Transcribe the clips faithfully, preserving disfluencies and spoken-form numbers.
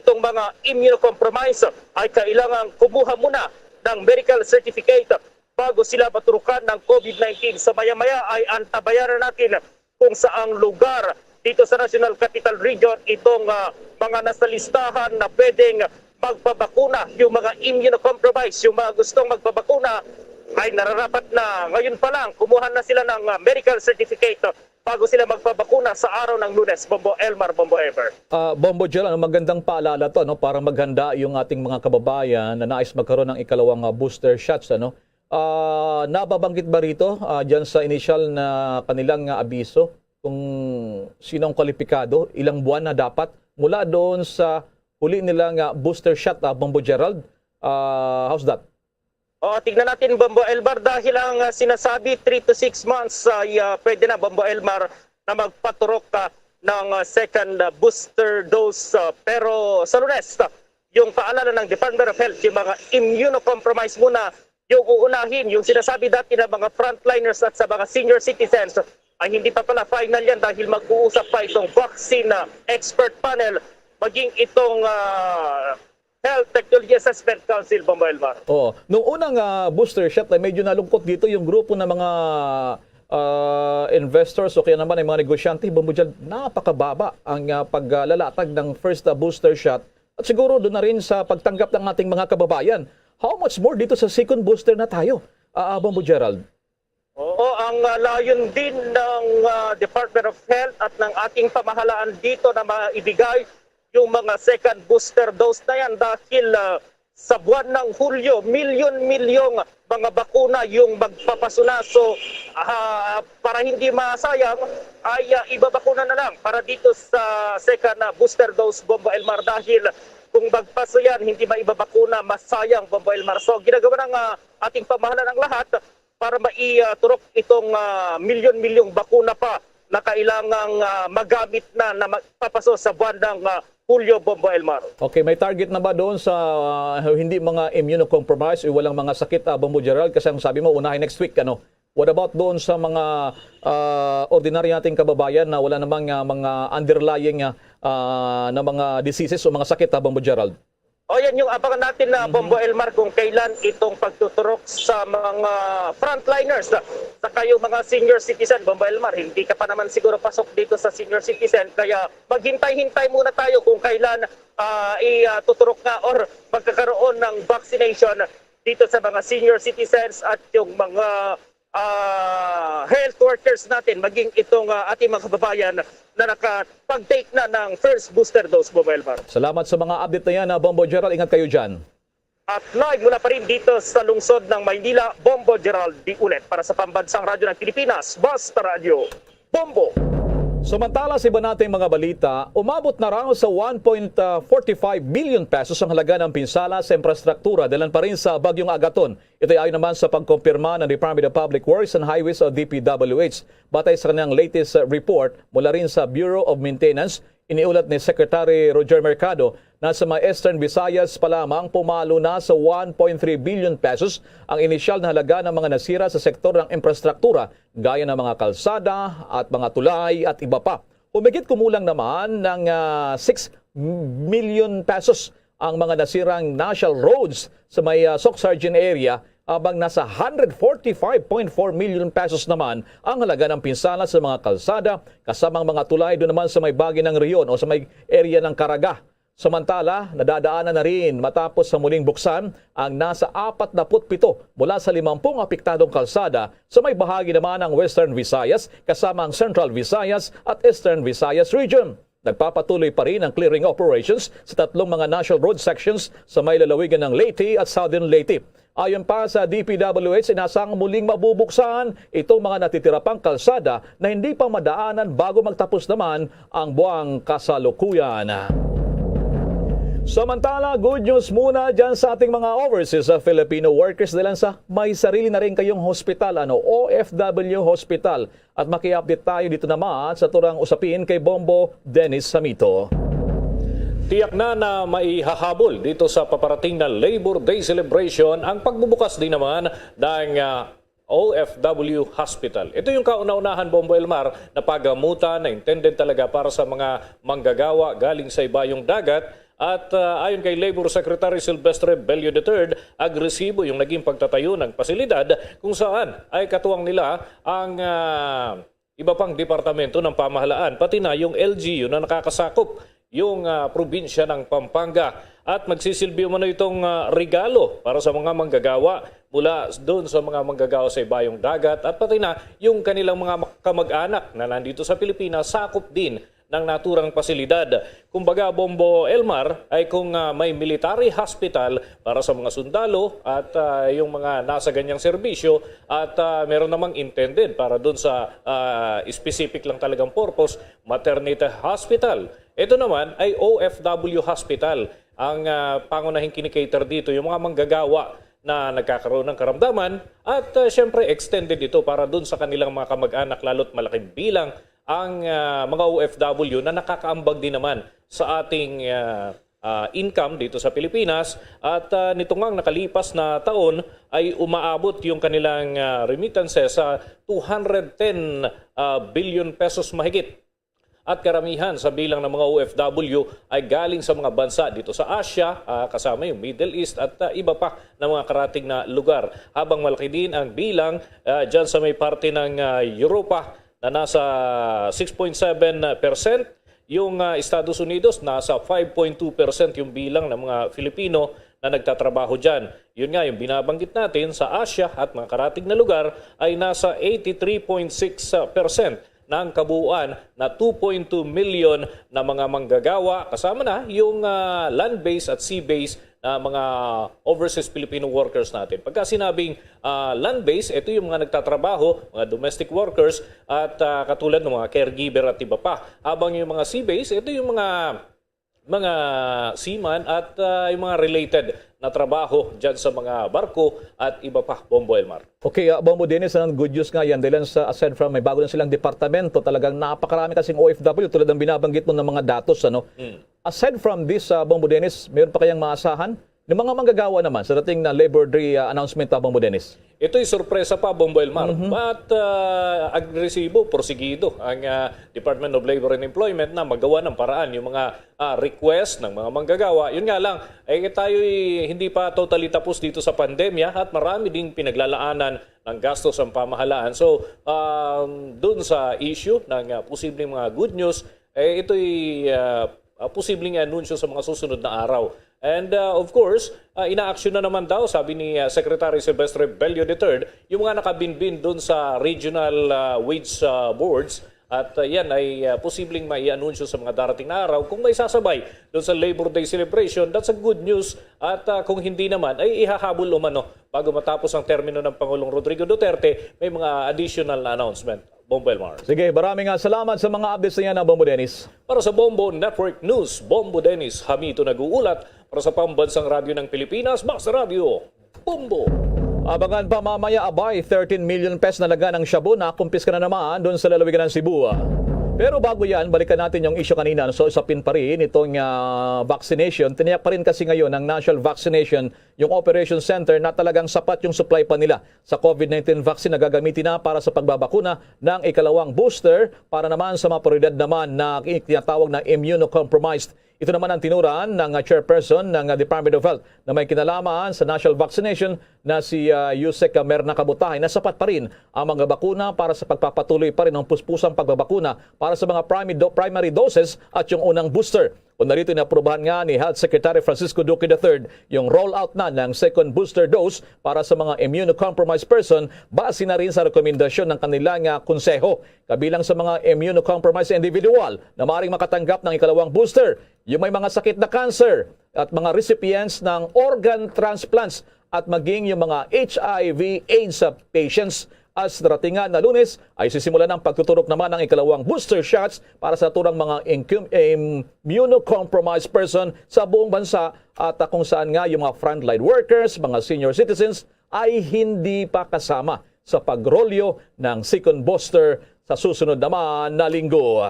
itong mga immunocompromised ay kailangang kumuha muna ng medical certificate bago sila maturukan ng COVID nineteen. Sa maya-maya ay antabayanan natin kung saang lugar dito sa National Capital Region itong, ah, mga nasa listahan na pwedeng magpabakuna, yung mga immunocompromised, yung mga gustong magpabakuna ay nararapat na ngayon pa lang kumuha na sila ng, ah, medical certificate bago sila magpabakuna sa araw ng Lunes. Bombo Elmar, Bombo Ever. Ah, Bombo Gerald, ang magandang paalala to, no, para maghanda yung ating mga kababayan na nais magkaroon ng ikalawang, ah, booster shots, ano? Ah, nababanggit ba rito, ah, dyan sa inisyal na kanilang, ah, abiso kung sino ang kwalipikado, ilang buwan na dapat mula doon sa huli nila nga booster shot, ah, Bombo Gerald? Ah, how's that? O, tignan natin, Bombo Elmar, dahil ang, ah, sinasabi, three to six months ay, ah, pwede na, Bombo Elmar, na magpaturok ka ng, ah, second, ah, booster dose. Ah, pero sa Lunes, ah, yung paalala ng Department of Health, yung mga immunocompromised muna yung uunahin. Yung sinasabi dati ng mga frontliners at sa mga senior citizens ay hindi pa pala final yan dahil mag-uusap pa itong vaccine, ah, expert panel, maging itong, ah, Health Technology Assessment Council, Bombo Elmar. Oo. Nung unang, ah, booster shot, ay medyo nalungkot dito yung grupo ng mga, ah, investors o kaya naman ay mga negosyante, Bombo Gerald, napakababa ang, ah, paglalatag ng first, ah, booster shot. At siguro doon na rin sa pagtanggap ng ating mga kababayan. How much more dito sa second booster na tayo, ah, ah, Bombo Gerald? Oo, ang, ah, layon din ng, ah, Department of Health at ng ating pamahalaan dito na maibigay yung mga second booster dose na yan dahil, ah, sa buwan ng Hulyo, milyon-milyong mga bakuna yung magpapasuna. So, ah, para hindi masayang, ay, ah, ibabakuna na lang para dito sa second, ah, booster dose, Bombo Elmar, dahil kung magpaso yan, hindi maibabakuna, masayang, Bombo Elmar. So, ginagawa ng, ah, ating pamahalaan ang lahat para maiturok itong, ah, milyon-milyong bakuna pa na kailangang, ah, magamit na, na magpapaso sa buwan ng, ah, Hulyo, Bombo Elmar. Okay, may target na ba doon sa, ah, hindi mga immunocompromised o walang mga sakit, ah, Bombo Gerald? Kasi ang sabi mo, unahin next week, ano? What about doon sa mga, ah, ordinaryo nating kababayan na wala namang, ah, mga underlying, ah, ah, na mga diseases o mga sakit, ah, Bombo Gerald? O, yan yung abangan natin na, Mhm. Bombo Elmar, kung kailan itong pagtuturok sa mga frontliners, sa kayong mga senior citizen, Bombo Elmar. Hindi ka pa naman siguro pasok dito sa senior citizen, kaya maghintay-hintay muna tayo kung kailan, ah, ituturok nga or magkakaroon ng vaccination dito sa mga senior citizens at yung mga, ah, health workers natin, maging itong, ah, ating mga kababayan na nakapag-take na ng first booster dose, Bombo Elmar. Salamat sa mga update na yan, ah, Bombo Gerald. Ingat kayo dyan. At live mula pa rin dito sa lungsod ng Maynila, Bombo Gerald Diulet para sa Pambansang Radyo ng Pilipinas, Basta Radyo, Bombo. Samantala, sa iba nating mga balita, umabot na raw sa one point forty-five billion pesos ang halaga ng pinsala sa infrastruktura dahilan pa rin sa Bagyong Agaton. Ito'y ayon naman sa pagkumpirma ng Department of Public Works and Highways o D P W H. Batay sa kanilang latest, uh, report mula rin sa Bureau of Maintenance, iniulat ni Secretary Roger Mercado na sa mga Eastern Visayas pa lamang pumalo na sa one point three billion pesos ang inisyal na halaga ng mga nasira sa sektor ng infrastruktura gaya ng mga kalsada at mga tulay at iba pa. Humigit kumulang naman ng, ah, six million pesos ang mga nasirang national roads sa may, ah, Soccsksargen area, habang nasa hundred forty-five point four million pesos naman ang halaga ng pinsala sa mga kalsada, kasamang mga tulay doon naman sa may bahagi ng Rion o sa may area ng Caraga. Samantala, nadadaanan na rin matapos sa muling buksan ang nasa apat na put pito mula sa limampung apektadong kalsada sa may bahagi naman ng Western Visayas, kasama ang Central Visayas at Eastern Visayas Region. Nagpapatuloy pa rin ang clearing operations sa tatlong mga national road sections sa may lalawigan ng Leyte at Southern Leyte. Ayon pa sa D P W H, inasang muling mabubuksan itong mga natitira pang kalsada na hindi pa madaanan bago magtapos naman ang buwang kasalukuyan. Samantala, good news muna dyan sa ating mga overseas, uh, Filipino workers dahil sa may sarili na rin kayong hospital, ano, O F W hospital. At maki-update tayo dito naman sa turang usapin kay Bombo Dennis Samito. Tiyak na na maihahabol dito sa paparating na Labor Day celebration ang pagbubukas din naman ng, ah, O F W Hospital. Ito yung kauna-unahan, Bombo Elmar, na pagamutan na intended talaga para sa mga manggagawa galing sa ibayong dagat At, ah, ayon kay Labor Secretary Silvestre Bello the third, agresibo yung naging pagtatayo ng pasilidad kung saan ay katuwang nila ang, ah, iba pang departamento ng pamahalaan, pati na yung L G U na nakakasakop yung, ah, probinsya ng Pampanga. At magsisilbi umano itong, ah, regalo para sa mga manggagawa mula doon sa mga manggagawa sa Ibayong Dagat at pati na yung kanilang mga kamag-anak na nandito sa Pilipinas, sakop din ng naturang pasilidad. Kumbaga, Bombo Elmar, ay kung, ah, may military hospital para sa mga sundalo at, ah, yung mga nasa ganyang serbisyo at, ah, meron namang intended para dun sa, ah, specific lang talagang purpose, maternity hospital. Ito naman ay O F W hospital. Ang, ah, pangunahing kinikater dito, yung mga manggagawa na nagkakaroon ng karamdaman at, ah, siyempre extended ito para dun sa kanilang mga kamag-anak, lalo't malaking bilang ang, ah, mga O F W na nakakaambag din naman sa ating, ah, ah, income dito sa Pilipinas. At, ah, nito ngang nakalipas na taon ay umaabot yung kanilang, ah, remittances sa two hundred ten, ah, billion pesos mahigit. At karamihan sa bilang ng mga O F W ay galing sa mga bansa dito sa Asia, ah, kasama yung Middle East at, ah, iba pa na mga karatig na lugar. Habang malaki din ang bilang, ah, dyan sa may parte ng, ah, Europa na nasa six point seven percent, yung, ah, Estados Unidos nasa five point two percent yung bilang ng mga Filipino na nagtatrabaho dyan. Yun nga, yung binabanggit natin sa Asia at mga karatig na lugar ay nasa eighty-three point six percent ng kabuuan na two point two million na mga manggagawa, kasama na yung, ah, land-based at sea-based na mga overseas Filipino workers natin. Pagka sinabing, ah, land-based, ito yung mga nagtatrabaho, mga domestic workers, at, ah, katulad ng mga caregiver at iba pa. Habang yung mga sea-based, ito yung mga mga seaman at, ah, yung mga related na trabaho dyan sa mga barko at iba pa, Bombo Elmar. Okay, ah, Bombo Dennis, ang good news nga yan, dahil sa, aside from may bago na silang departamento, talagang napakarami kasing O F W tulad ng binabanggit mo ng mga datos, ano? Mm. Aside from this, ah, Bombo Dennis, meron pa kayang maasahan? Yung mga manggagawa naman sa dating na Labor Day, ah, announcement, ah, Bombo Dennis? Ito'y sorpresa pa, Bombo Elmar. Mhm. But, ah, agresibo, porsigido ang, ah, Department of Labor and Employment na magawa ng paraan yung mga, ah, request ng mga manggagawa. Yun nga lang, eh, tayo'y hindi pa totally tapos dito sa pandemya at marami ding pinaglalaanan ng gastos ang pamahalaan. So, um, dun sa issue ng, ah, posibleng mga good news, eh, ito'y, ah, ah, posibleng anunsyo sa mga susunod na araw. And, ah, of course, ah, inaaksyon na naman daw, sabi ni, ah, Secretary Silvestre Bello the third, yung mga nakabinbin dun sa regional, ah, wage, ah, boards. At, ah, yan ay, ah, posibleng maianunsyo sa mga darating na araw kung may sasabay dun sa Labor Day celebration. That's a good news. At, ah, kung hindi naman, ay ihahabol umano bago matapos ang termino ng Pangulong Rodrigo Duterte, may mga additional na announcement. Bombo Elmar. Sige, maraming, ah, salamat sa mga updates na yan, ah, Bombo Dennis. Para sa Bombo Network News, Bombo Dennis Hamito nag-uulat. Para sa Pambansang Radyo ng Pilipinas, Basta Radyo, Bombo. Abangan pa mamaya, abay, thirteen million pesos na laga ng shabu na kumpiska na naman doon sa lalawigan ng Cebu. Pero bago yan, balikan natin yung issue kanina. So, usapin pa rin itong, ah, vaccination. Tiniyak pa rin kasi ngayon ng National Vaccination, yung Operation Center, na talagang sapat yung supply pa nila sa COVID nineteen vaccine na gagamitin na para sa pagbabakuna ng ikalawang booster para naman sa mga prioridad naman na tinatawag na immunocompromised. Ito naman ang tinuran ng, ah, chairperson ng, ah, Department of Health na may kinalaman sa national vaccination na si, ah, Usec Merna Kabutahay na sapat pa rin ang mga bakuna para sa pagpapatuloy pa rin ng puspusang pagbabakuna para sa mga primi-, do-, primary doses at yung unang booster. Kung narito, inaprubahan nga ni Health Secretary Francisco Duque the third yung rollout na ng second booster dose para sa mga immunocompromised person base na rin sa rekomendasyon ng kanilang, ah, konseho. Kabilang sa mga immunocompromised individual na maaaring makatanggap ng ikalawang booster, yung may mga sakit na cancer at mga recipients ng organ transplants at maging yung mga H I V AIDS patients. At sa darating nga na Lunes ay sisimulan ang pagtuturok naman ng ikalawang booster shots para sa naturang mga incum-, immunocompromised person sa buong bansa at, ah, kung saan nga yung mga frontline workers, mga senior citizens ay hindi pa kasama sa pagrolyo ng second booster sa susunod naman na linggo.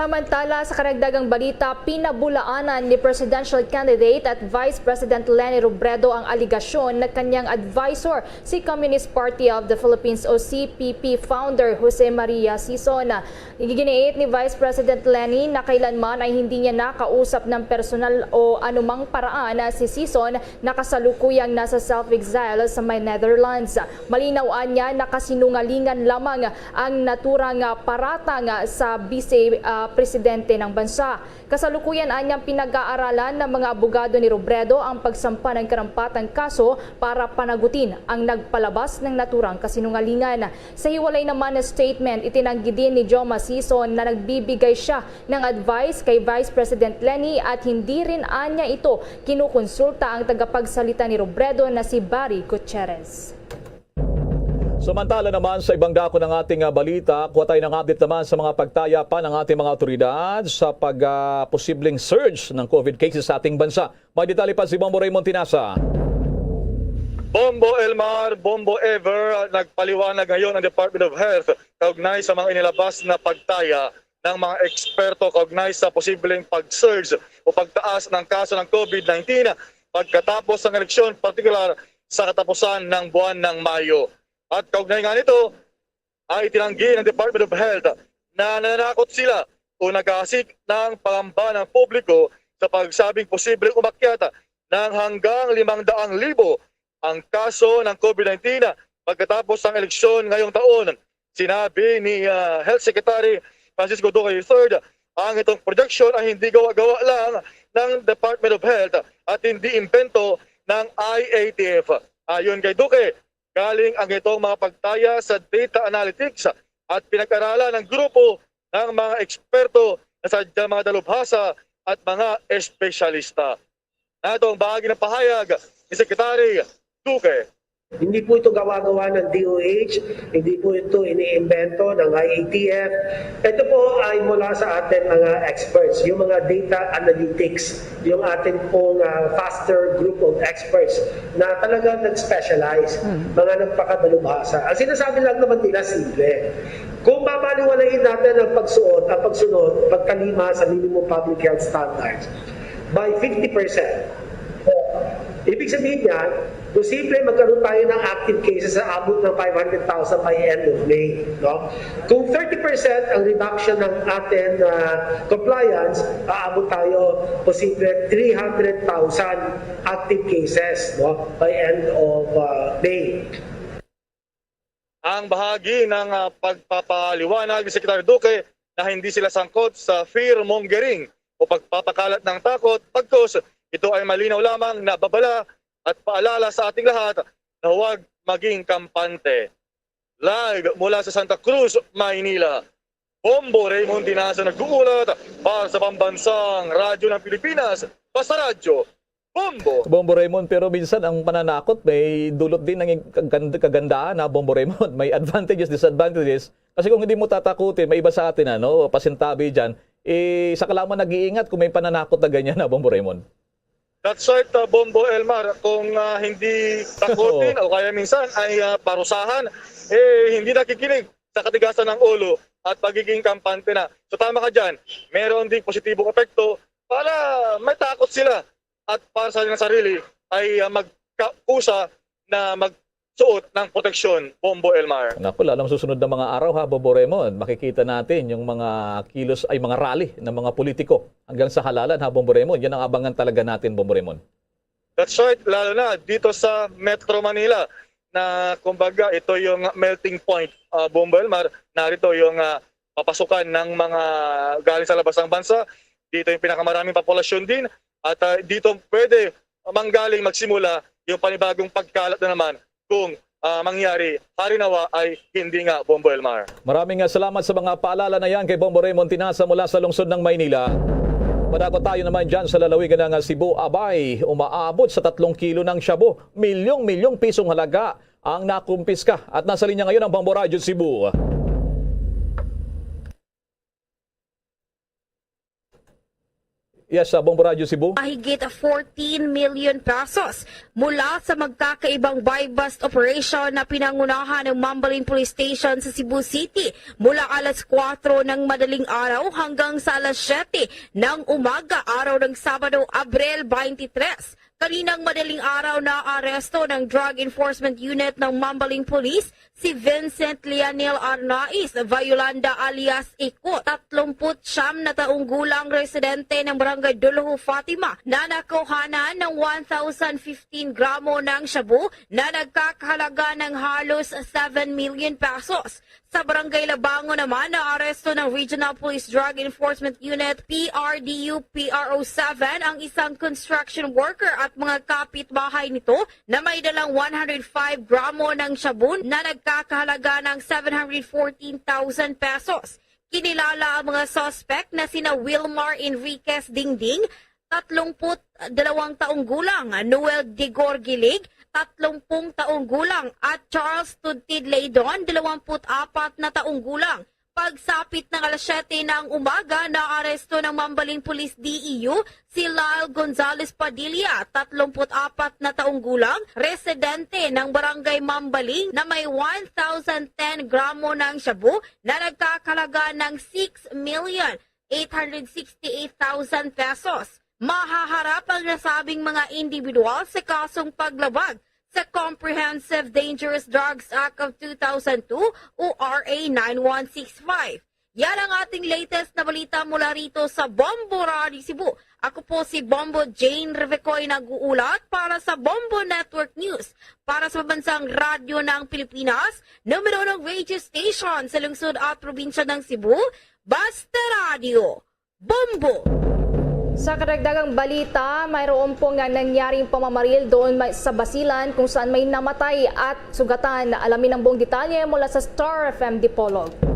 Samantala, sa karagdagang balita, pinabulaanan ni presidential candidate at Vice President Leni Robredo ang aligasyon na kanyang advisor, si Communist Party of the Philippines o C P P founder Jose Maria Sison. Iginiit ni Vice President Leni na kailanman ay hindi niya nakausap ng personal o anumang paraan si Sison na kasalukuyang nasa self-exile sa may Netherlands. Malinaw anya na kasinungalingan lamang ang naturang, ah, paratang, ah, sa bise, ah, presidente ng bansa. Kasalukuyan anyang pinag-aaralan ng mga abogado ni Robredo ang pagsampa ng karampatang kaso para panagutin ang nagpalabas ng naturang kasinungalingan. Sa hiwalay naman na statement, itinanggi din ni Joma Sison na nagbibigay siya ng advice kay Vice President Leni at hindi rin anya ito kinukonsulta ang tagapagsalita ni Robredo na si Barry Gutierrez. Samantala naman, sa ibang dako ng ating, ah, balita, kuha tayo ng update naman sa mga pagtaya pa ng ating mga awtoridad sa pag, ah, posibleng surge ng COVID cases sa ating bansa. May detalye pa si Bombo Raymond Tinasa. Bombo Elmar, Bombo Ever, nagpaliwanag ngayon ang Department of Health kaugnay sa mga inilabas na pagtaya ng mga eksperto kaugnay sa posibleng pag-surge o pagtaas ng kaso ng COVID nineteen pagkatapos ng eleksyon, partikular sa katapusan ng buwan ng Mayo. At kaugnay nga nito, ay itinanggi ng Department of Health na nananakot sila o naghahasik ng pangamba ng publiko sa pagsabing posibleng umakyat ng hanggang limang daang libo ang kaso ng COVID nineteen pagkatapos ng eleksyon ngayong taon. Sinabi ni, ah, Health Secretary Francisco Duque the third, ang itong projection ay hindi gawa-gawa lang ng Department of Health at hindi imbento ng I A T F. Ayon kay Duque, galing ang itong mga pagtaya sa data analytics at pinag-aralan ng grupo ng mga eksperto na sadyang mga dalubhasa at mga espesyalista. Natong bahagi ng pahayag ni Secretary Duque. Hindi po ito gawa-gawa ng D O H, hindi po ito iniimbento ng I A T F. Ito po ay mula sa ating mga experts, yung mga data analytics, yung ating pong, ah, faster group of experts na talagang nag-specialize, mga nagpakadalubhasa. Ang sinasabi lang naman nila, simple. Kung babaliwalayin natin ang pagsuot, ang pagsunod, pagkalima sa minimum public health standards by fifty percent, ibig sabihin niyan, posible magkaroon tayo ng active cases sa abot ng five hundred thousand by end of May, no? Kung thirty percent ang reduction ng ating, ah, compliance, aabot tayo posible three hundred thousand active cases, no, by end of, ah, May. Ang bahagi ng, ah, pagpapaliwanag ni Secretary Duque na hindi sila sangkot sa fear-mongering o pagpapakalat ng takot, pagkos ito ay malinaw lamang na babala at paalala sa ating lahat na huwag maging kampante. Live mula sa Santa Cruz, Maynila, Bombo Raymond Dinaza nag-uulat para sa Pambansang Radyo ng Pilipinas, Basta Radyo, Bombo! Bombo Raymond, pero minsan ang pananakot may dulot din ng kagand-, kagandahan, ha, Bombo Raymond. May advantages, disadvantages. Kasi kung hindi mo tatakutin, may iba sa atin, ano, pasintabi dyan, eh, saka lamang nag-iingat kung may pananakot na ganyan, ha, Bombo Raymond. That's right, uh, Bombo Elmar. Kung, uh, hindi takutin o kaya minsan ay, uh, parusahan, eh, hindi nakikinig sa katigasan ng ulo at pagiging kampante na. So tama ka dyan, meron ding positibong epekto para may takot sila at para sa kanilang sarili ay, uh, magkusa na magsuot ng proteksyon, Bombo Elmar. Naku, lalong susunod na mga araw ha, Bombo Raymond, makikita natin yung mga kilos, ay mga rally ng mga politiko hanggang sa halalan ha, Bombo Raymond. Yan ang abangan talaga natin, Bombo Raymond. That's right, lalo na dito sa Metro Manila na kumbaga ito yung melting point, uh, Bombo Elmar, narito yung, uh, papasukan ng mga galing sa labas ng bansa. Dito yung pinakamaraming populasyon din at, uh, dito pwede manggaling magsimula yung panibagong pagkalat na naman kung, uh, mangyari. Hari nawa ay hindi nga, Bombo Elmar. Maraming, uh, salamat sa mga paalala na yan kay Bombo Raymond Tinasa mula sa lungsod ng Maynila. Padako tayo naman dyan sa lalawigan ng Cebu. Abay, umaabot sa tatlong kilo ng shabu. Milyong-milyong pisong halaga ang nakumpiska. At nasa linya ngayon ang Bombo Radyo Cebu. Yes, sa Bombo Radyo Cebu. Mahigit fourteen million pesos mula sa magkakaibang buy-bust operation na pinangunahan ng Mambaling Police Station sa Cebu City mula alas kuwatro ng madaling araw hanggang sa alas siyete ng umaga, araw ng Sabado, Abril twenty-three. Kaninang madaling araw, naaresto ng Drug Enforcement Unit ng Mambaling Police si Vincent Lionel Arnaiz Violanda alias Ikot, tatlumpu't siyam na taong gulang, residente ng Barangay Dulho Fatima, na nakuhanan ng one thousand fifteen gramo ng shabu na nagkakahalaga ng halos seven million pesos. Sa Barangay Labangon naman, naaresto ng Regional Police Drug Enforcement Unit, P R D U P R O seven, ang isang construction worker at mga kapitbahay nito na may dalang one hundred five gramo ng shabu na nagkakahalaga ng seven hundred fourteen thousand pesos. Kinilala ang mga suspect na sina Wilmar Enriquez Dingding, tatlumpu't dalawang taong gulang, Noel Digor Gilig, tatlumpu't taong gulang, at Charles Tudtid Laydon, dalawampu't apat na taong gulang. Pagsapit ng alas siyete ng umaga, naaresto ng Mambaling Police D E U si Lyle Gonzales Padilla, tatlumpu't apat na taong gulang, residente ng Barangay Mambaling, na may one thousand ten gramo ng shabu na nagkakalaga ng six million eight hundred sixty-eight thousand pesos. Mahaharap ang nasabing mga individual sa kasong paglabag sa Comprehensive Dangerous Drugs Act of two thousand two o R A nine one six five. Yan ang ating latest na balita mula rito sa Bombo Radio Cebu. Ako po si Bombo Jane Revecoy, nag-uulat para sa Bombo Network News. Para sa Pambansang Radyo ng Pilipinas, numero ng radio station sa lungsod at probinsya ng Cebu, Basta Radio. Bombo! Sa karagdagang balita, mayroon po nga nangyaring pamamaril doon may, sa Basilan, kung saan may namatay at sugatan. Alamin ang buong detalye mula sa Star F M Dipolog.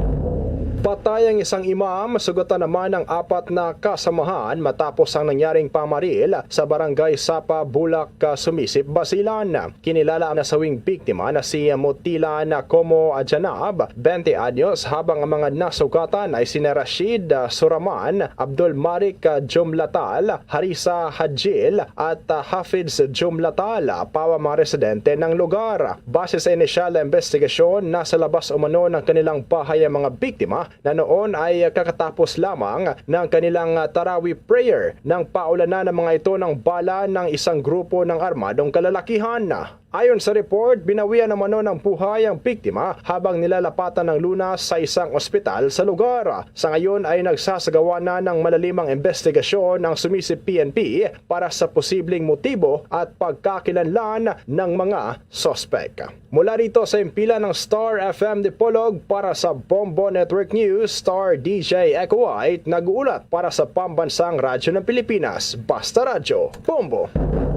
Patay ang isang imam, sugatan naman ang apat na kasamahan matapos ang nangyaring pamaril sa barangay Sapa, Bulak, Sumisip, Basilan. Kinilala ang nasawing biktima na si Mutilan Como Ajanab, twenty anyos, habang ang mga nasugatan ay sina Rashid, ah, Suraman, Abdul Malik, ah, Jumlatal, Harisa Hajil, at, ah, Hafiz Jumlatal, pawa mga residente ng lugar. Base sa inisyal na investigasyon, nasa labas umano ng kanilang bahay ang mga biktima na noon ay kakatapos lamang ng kanilang, ah, Tarawih prayer nang paulanan ng mga ito ng bala ng isang grupo ng armadong kalalakihan. Ayon sa report, binawian naman ng buhay ang biktima habang nilalapatan ng lunas sa isang ospital sa lugar. Sa ngayon ay nagsasagawa na ng malalimang investigasyon ang Sumisip P N P para sa posibleng motibo at pagkakilanlan ng mga suspek. Mula rito sa himpilan ng Star F M Dipolog, para sa Bombo Network News, Star D J Echo White, nag-uulat para sa Pambansang Radyo ng Pilipinas, Basta Radyo, Bombo.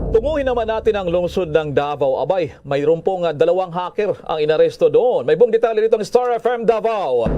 Tunguhin naman natin ang lungsod ng Davao. Abay, mayroon pong, ah, dalawang hacker ang inaresto doon. May buong detalye dito ang Star F M Davao.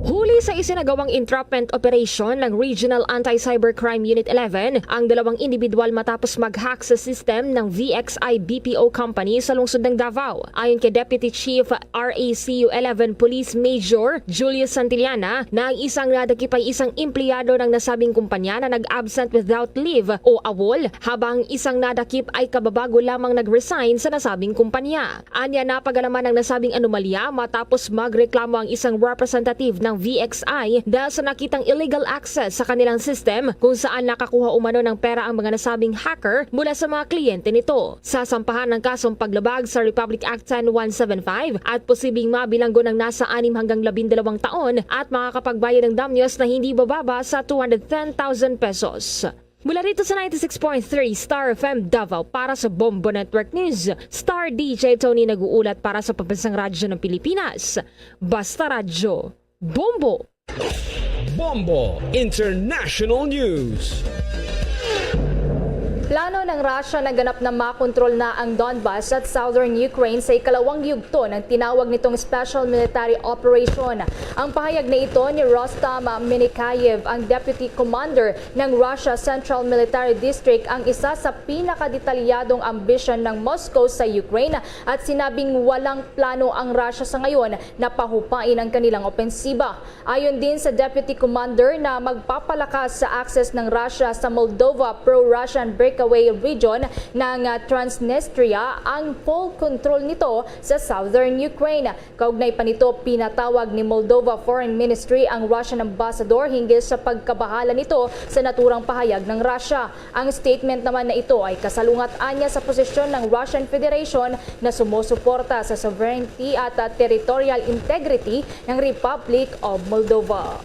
Huli sa isinagawang entrapment operation ng Regional Anti-Cybercrime Unit eleven ang dalawang individual matapos mag-hack sa system ng V X I B P O company sa lungsod ng Davao. Ayon kay Deputy Chief R A C U eleven Police Major Julius Santillana, na ang isang nadakip ay isang empleyado ng nasabing kumpanya na nag-absent without leave o AWOL, habang isang nadakip ay kababago lamang nag-resign sa nasabing kumpanya. Anya, napagalaman ang nasabing anomalya matapos magreklamo ang isang representative ng V X I dahil sa nakitang illegal access sa kanilang system kung saan nakakuha umano ng pera ang mga nasabing hacker mula sa mga kliyente nito. Sasampahan ng kasong paglabag sa Republic Act ten one seven five at posibleng mabilanggo ng nasa anim hanggang labindalawang taon at makakapagbayad ng danyos na hindi bababa sa two hundred ten thousand pesos. Mula rito sa ninety-six point three Star F M Davao, para sa Bombo Network News, Star D J Tony nag-uulat para sa Pambansang Radyo ng Pilipinas. Basta Radyo, Bombo! Bombo International News. Plano ng Russia na ganap na makontrol na ang Donbas at southern Ukraine sa ikalawang yugto ng tinawag nitong special military operation. Ang pahayag na ito ni Rostam Minikhayev, ang deputy commander ng Russia Central Military District, ang isa sa pinakadetalyadong ambisyon ng Moscow sa Ukraine, at sinabing walang plano ang Russia sa ngayon na pahupain ang kanilang opensiba. Ayon din sa deputy commander na magpapalakas sa access ng Russia sa Moldova pro-Russian breakaway region ng, ah, Transnistria ang full control nito sa southern Ukraine. Kaugnay pa nito, pinatawag ni Moldova Foreign Ministry ang Russian ambassador hinggil sa pagkabahala nito sa naturang pahayag ng Russia. Ang statement naman na ito ay kasalungat-an niya sa posisyon ng Russian Federation na sumusuporta sa sovereignty at, ah, territorial integrity ng Republic of Moldova.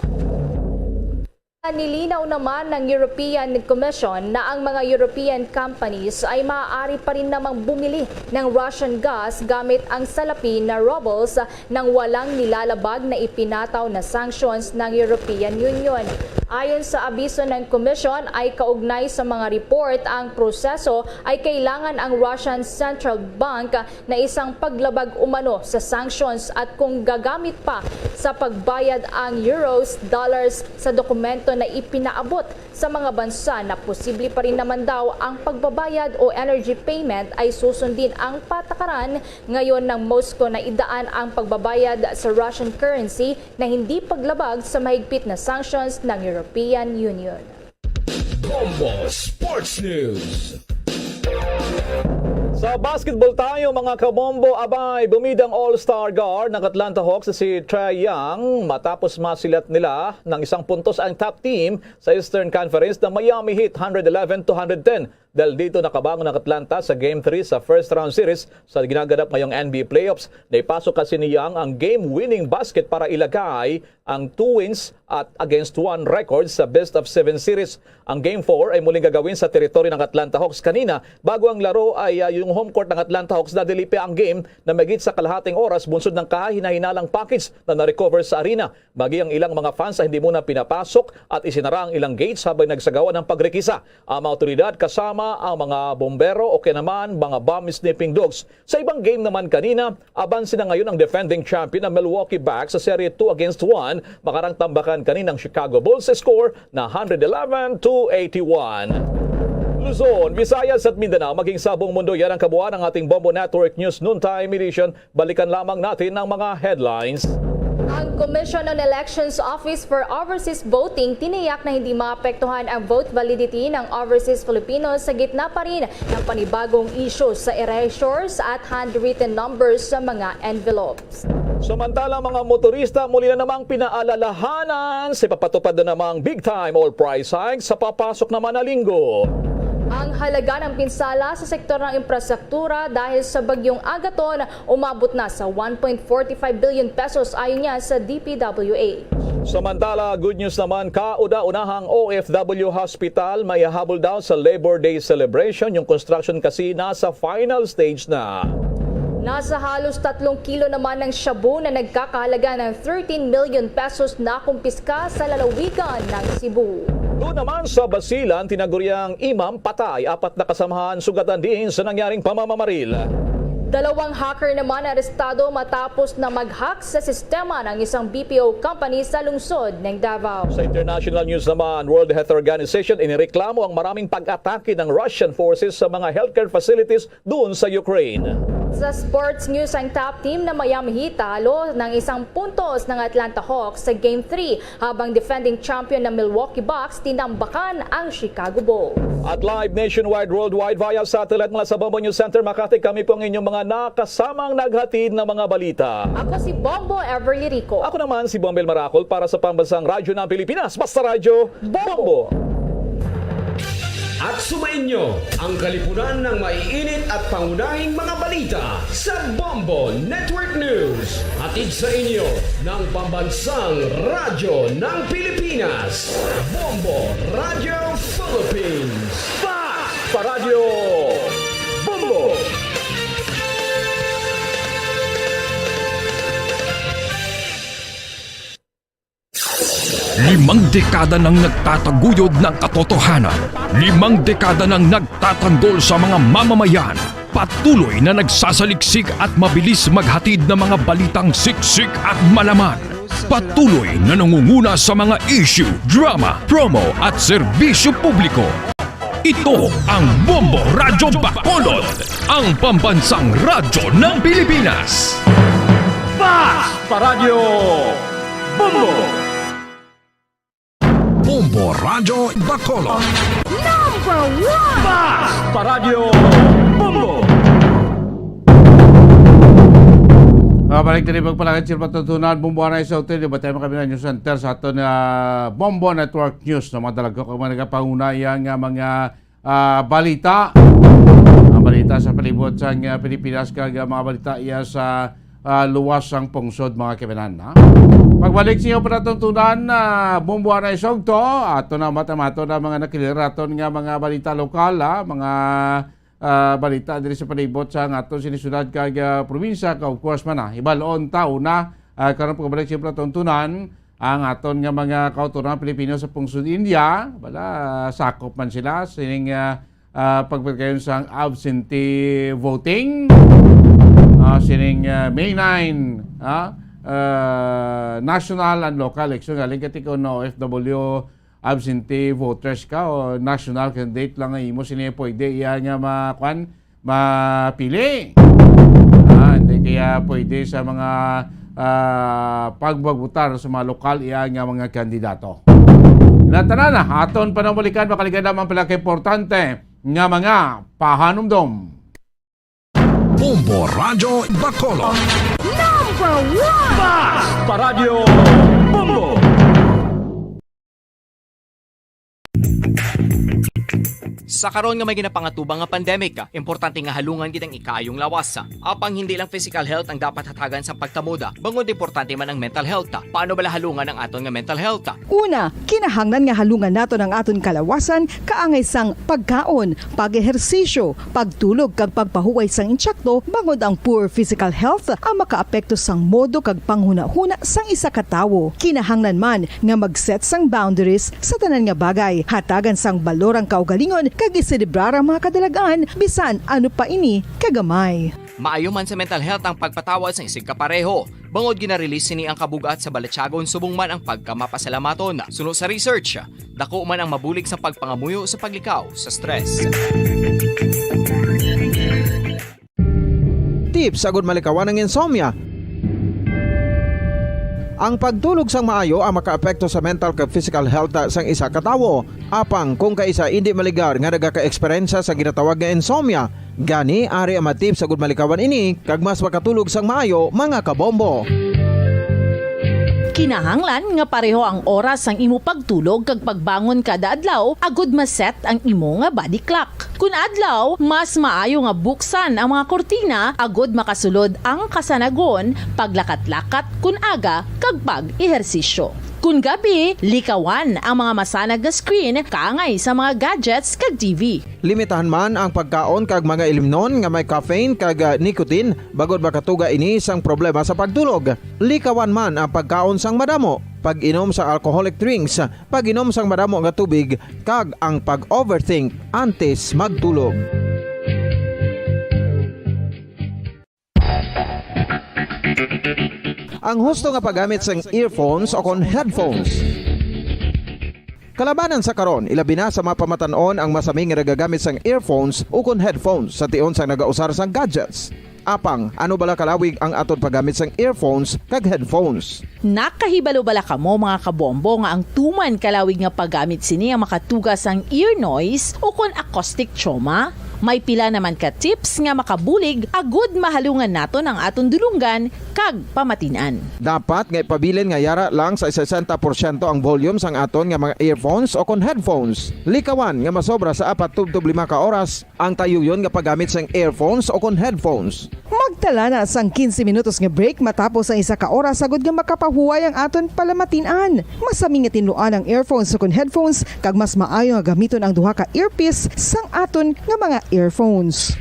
Nilinaw naman ng European Commission na ang mga European companies ay maaari pa rin namang bumili ng Russian gas gamit ang salapi na rubles nang walang nilalabag na ipinataw na sanctions ng European Union. Ayon sa abiso ng Commission, ay kaugnay sa mga report, ang proseso ay kailangan ang Russian Central Bank na isang paglabag umano sa sanctions at kung gagamit pa sa pagbayad ang euros, dollars sa dokumento na ipinaabot sa mga bansa na posible pa rin naman daw ang pagbabayad o energy payment ay susundin ang patakaran ngayon ng Moscow na idaan ang pagbabayad sa Russian currency na hindi paglabag sa mahigpit na sanctions ng European Union. Bombo Sports News. Sa basketball tayo, mga kabombo, abay, bumida ang all-star guard ng Atlanta Hawks na si Trae Young matapos masilat nila ng isang puntos ang top team sa Eastern Conference na Miami Heat, hundred eleven to hundred ten. Dahil dito, nakabangon ang Atlanta sa Game three sa first round series sa ginaganap ngayong N B A playoffs. Naipasok kasi ni Young ang game-winning basket para ilagay ang two wins at against one record sa best of seven series. Ang Game four ay muling gagawin sa teritoryo ng Atlanta Hawks kanina. Bago ang laro ay, ah, yung home court ng Atlanta Hawks, nadili pa ang game na mahigit sa kalahating oras bunsod ng kahahinahinalang package na na-recover sa arena. Maging ang ilang mga fans ay hindi muna pinapasok at isinara ang ilang gates habang nagsagawa ng pagrekisa ang mga otoridad kasama ang mga bombero o kaya naman mga bomb sniffing dogs. Sa ibang game naman kanina, abanse na ngayon ang defending champion na Milwaukee Bucks sa serye two against one, makarang tambakan kanina ang Chicago Bulls sa score na hundred eleven to eighty-one. Luzon, Visayas at Mindanao, maging sa buong mundo, yan ang kabuuan ng ating Bombo Network News Noontime Edition. Balikan lamang natin ang mga headlines. Ang Commission on Elections Office for Overseas Voting tiniyak na hindi maapektuhan ang vote validity ng overseas Filipinos sa gitna pa rin ng panibagong issues sa erasures at handwritten numbers sa mga envelopes. Samantala, mga motorista, muli na namang pinaalalahanan sa ipapatupad na namang big time oil price hike sa papasok naman na linggo. Ang halaga ng pinsala sa sektor ng infrastruktura dahil sa Bagyong Agaton umabot na sa one point four five billion pesos, ayon niya sa D P W H. Samantala, good news naman, kauna-unahang O F W hospital maihahabol daw sa Labor Day celebration. Yung construction kasi nasa final stage na. Nasa halos tatlong kilo naman ng shabu na nagkakahalaga ng thirteen million pesos na kumpiska sa lalawigan ng Cebu. Doon naman sa Basilan, tinaguriang imam patay, apat na kasamahan sugatan din sa nangyaring pamamamaril. Dalawang hacker naman arestado matapos na mag-hack sa sistema ng isang B P O company sa lungsod ng Davao. Sa international news naman, World Health Organization inireklamo ang maraming pag-atake ng Russian forces sa mga healthcare facilities doon sa Ukraine. Sa sports news, ang top team na Miami Heat talo ng isang puntos ng Atlanta Hawks sa Game three, habang defending champion na Milwaukee Bucks tinambakan ang Chicago Bulls. At live nationwide, worldwide via satellite mula sa Bombo News Center Makati, kami po ang inyong mga nakasamang naghatid ng mga balita. Ako si Bombo Everly Rico. Ako naman si Bombel Maracol para sa Pambansang Radyo ng Pilipinas, Basta Radyo, Bombo! At sumainyo ang kalipunan ng maiinit at pangunahing mga balita sa Bombo Network News. Hatid sa inyo ng Pambansang Radyo ng Pilipinas, Bombo Radyo Philippines. Fact! Paradyo Bombo! Limang Dekada nang nagtataguyod ng katotohanan. Limang dekada nang nagtatanggol sa mga mamamayan. Patuloy na nagsasaliksik at mabilis maghatid ng mga balitang siksik at malaman. Patuloy na nangunguna sa mga issue, drama, promo at serbisyo publiko. Ito ang Bombo Radyo Bacolod, ang pambansang radyo ng Pilipinas. Bas Paradyo Bombo! Bombo Radyo Bacolod. Number one! Bas Paradyo Bombo! Ah, balik diri magpalangit sa patutunan, Bombo Anay sa Hotel, di ba tayo makabila News Center sa aton, ah, Bombo Network News, no? Madalagko ang mga nagapanguna iya nga mga, ah, balita. Ang balita sa palibot sa, ah, Pilipinas, kag, ah, mga balita iya sa, ah, luwas sang pungsod, mga kaibigan, ha? Pagbalik sa iyo patutunan, ah, Bombo Anay Sugto, ato na matamato na mga nakiliraton nga mga balita lokal, ha? Mga ah, balita diri sa palibot sa aton sini syudad kag, ah, probinsya, ka, of course man na. Hibalon ta una, ah, karon pagkabalik siyempre tuntunan ang aton nga mga kautoran Pilipino sa pungsod India. Wala, sakop man sila sining, ah, ah, pagpagayon sang absentee voting, ah, sining, ah, May nine, ah, ah, national and local election. Galing kati ko no O F W absentee voters ka o national candidate lang ang imo, sino yung pwede iya nga ma-, kwan, mapili. Ah, hindi kaya pwede sa mga, ah, pagbabutar sa mga lokal iya nga mga kandidato. Natanan na, aton panumalikan, makaligad lamang pala ka importante nga mga pahanumdom. Bombo Radyo Bacolod. Number one! Bas Paradyo Bombo! Sa karon nga may ginapangatubang nga pandemic, importante nga halungan gid ang ikaayong lawas. Apang hindi lang physical health ang dapat hatagan sa pagtamod, bangod importante man ang mental health. Paano bala halungan ang aton nga mental health? Una, kinahanglan nga halungan naton ang aton kalawasan kaangay sang pagkaon, pag-ehersisyo, pagtulog kag pagpahuway sang insakto, bangod ang poor physical health ang makaapekto sang modo kag panghunahuna sang isa ka tawo. Kinahanglan man nga mag-set sang boundaries sa tanan nga bagay, hatagan sang balor ang kaugalingon kag iselebrar ang mga kadalagan bisan ano pa ini kagamay. Maayo man sa mental health ang pagpatawad sang isigkapareho. Bangod gina-release sini ang kabug-at sa balatyagon subong man ang pagkamapasalamaton. Suno sa research, dako man ang mabulig sa pagpangamuyo sa paglikaw sa stress. Tips agud malikawan ang insomnia. Ang pagtulog sang maayo ang makaapekto sa mental kag physical health sang isa ka tawo. Apang kung kaisa indi maligar nga nagaka-eksperyensya sa ginatawag nga insomnia, gani ari ang mga tips agud malikawan ini kag mas makatulog sang maayo, mga kabombo. Kinahanglan nga pareho ang oras sang imo pagtulog kag pagbangon kada adlaw agud ma-set ang imo nga body clock. Kun adlaw, mas maayo nga buksan ang mga kurtina agud makasulod ang kasanagon, paglakat-lakat kun aga, kag pag-ehersisyo. Kun gabi, likawan ang mga masanag nga screen kaangay sa mga gadgets kag T V. Limitahan man ang pagkaon kag mga ilimnon nga may caffeine kag, ah, nicotine, bangod makatuga ini sang problema sa pagtulog. Likawan man ang pagkaon sang madamo, pag-inom sa alcoholic drinks, pag-inom sang madamo nga tubig, kag ang pag-overthink antes magtulog. Ang husto nga paggamit sang earphones o kon headphones. Kalabanan sa karon, ilabi na sa mga pamatan-on ang masami nga nagagamit sang earphones o kon headphones sa tion sang nagausar sang gadgets. Apang, ano bala kalawig ang aton paggamit sang earphones kag headphones? Nakahibalo bala kamo, mga kabombo, nga ang tuman kalawig nga paggamit sini ang makatuga sang ear noise o kon acoustic trauma? May pila naman ka tips nga makabulig agud mahalungan naton ang aton dulonggan kag pamatin-an. Dapat nga ipabilin nga yara lang sa sesenta porsyento ang volume sang aton nga mga earphones o kon headphones. Likawan nga masobra sa apat tubtob lima ka oras ang tayuyon nga paggamit sang earphones o kon headphones. Magtala na sang quince minutos nga break matapos ang isa ka oras, agud nga makapahuway ang aton palamatin-an. Masami nga tinluan ang earphones o kon headphones, kag mas maayo nga gamiton ang duha ka earpiece sang aton nga mga earphones.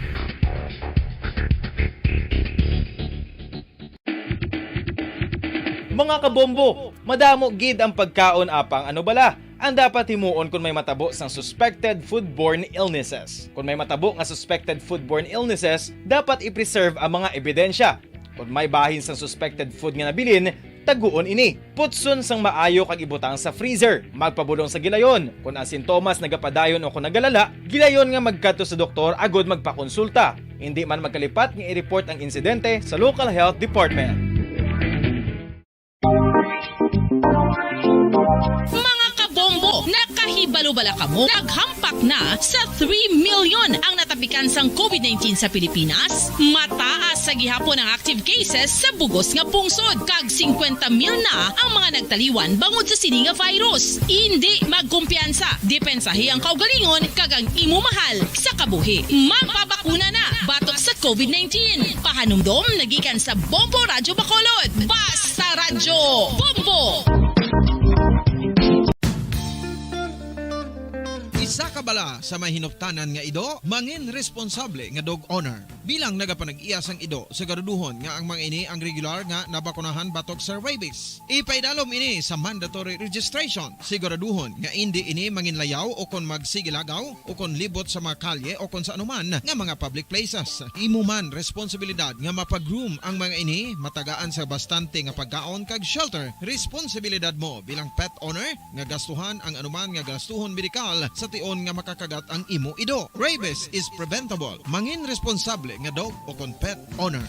Mga kabombo, Madamo gid ang pagkaon, apang ano bala ang dapat himuon kon may matabo sang suspected foodborne illnesses? Kon may matabo nga suspected foodborne illnesses, dapat i-preserve ang mga ebidensya. Kon may bahin sang suspected food nga nabilin, taguon ini. Putson sang maayo kag ibutang sa freezer. Magpabulong sa gilayon kon ang sintomas nagapadayon o kon nagalala. Gilayon nga magkadto sa doktor agud magpakonsulta. Indi man magkalipat nga i-report ang insidente sa local health department. Mga kabombo, nakahibalo bala kamo? Naghampak na sa three million ang natapikan sang covid nineteen sa Pilipinas. Mataas sa gihapon ang active cases sa bugos nga pungsod, kag singkwenta mil na ang mga nagtaliwan bangod sa sini nga virus. Indi magkumpiyansa, depensahi ang kaugalingon kag ang imo mahal sa kabuhi. Magpabakuna na batok sa covid nineteen. Pahanumdom nagikan sa Bombo Radyo Bacolod. Basta Radyo Bombo! Isa ka bala sa may hinuptanan nga ido, mangin responsable nga dog owner. Bilang nagapanag-iya sang ido, siguraduhon nga ang mga ini ang regular nga nabakunahan batok sa rabies. Ipaidalom ini sa mandatory registration. Siguraduhon nga indi ini manginlayaw o kon magsigilagaw o kon libot sa mga kalye o kon sa anuman nga mga public places. Imo man responsibilidad nga mapa-groom ang mga ini, matagaan sa bastante nga pagkaon kag shelter. Responsibilidad mo bilang pet owner nga gastuhan ang anuman nga gastuhon medikal sa tion nga makakagat ang imo ido. Rabies is preventable. Mangin responsable nga dog o kon pet owner.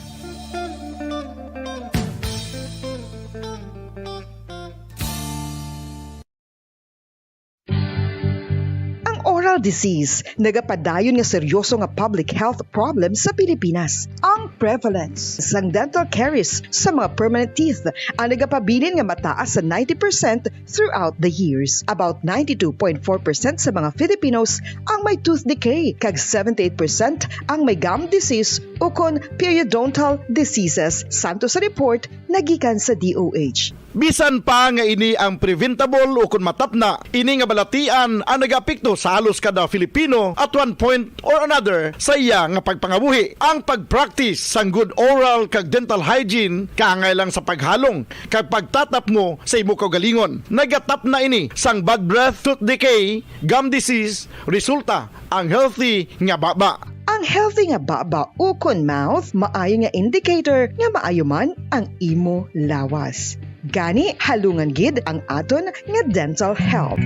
Ang oral disease nagapadayon nga seryoso nga public health problem sa Pilipinas. Ang prevalence sang dental caries sa mga permanent teeth ang nagapabilin nga mataas sa ninety percent throughout the years. About ninety-two point four percent sa mga Filipinos ang may tooth decay, kag seventy-eight percent ang may gum disease ukon periodontal diseases, santo sa report nagikan sa D O H. Bisan pa nga ini ang preventable ukon matapna, ini nga balatian ang nagaapekto sa halos kada Filipino at one point or another sa iya nga pagpangabuhi. Ang pag-practice sang good oral kag dental hygiene kaangay lang sa paghalong kag pagtatapmo sa imo kaugalingon. Nagatapna ini sang bad breath, tooth decay, gum disease, resulta ang healthy nga baba. Ang healthy nga baba ukon mouth maayo nga indicator nga maayo man ang imo lawas. Gani, halungan gid ang aton nga dental health.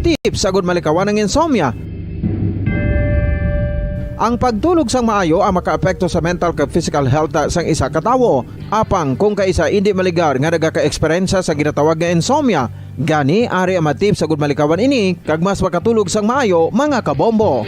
tips agud malikawan ang insomnia. Ang pagtulog sang maayo ang makaapekto sa mental kag physical health sang isa ka tawo. Apang kung kaisa indi maligar nga nagaka-eksperyensya sa ginatawag nga insomnia, gani ari ang mga tips agud malikawan ini kag mas makatulog sang maayo, mga kabombo.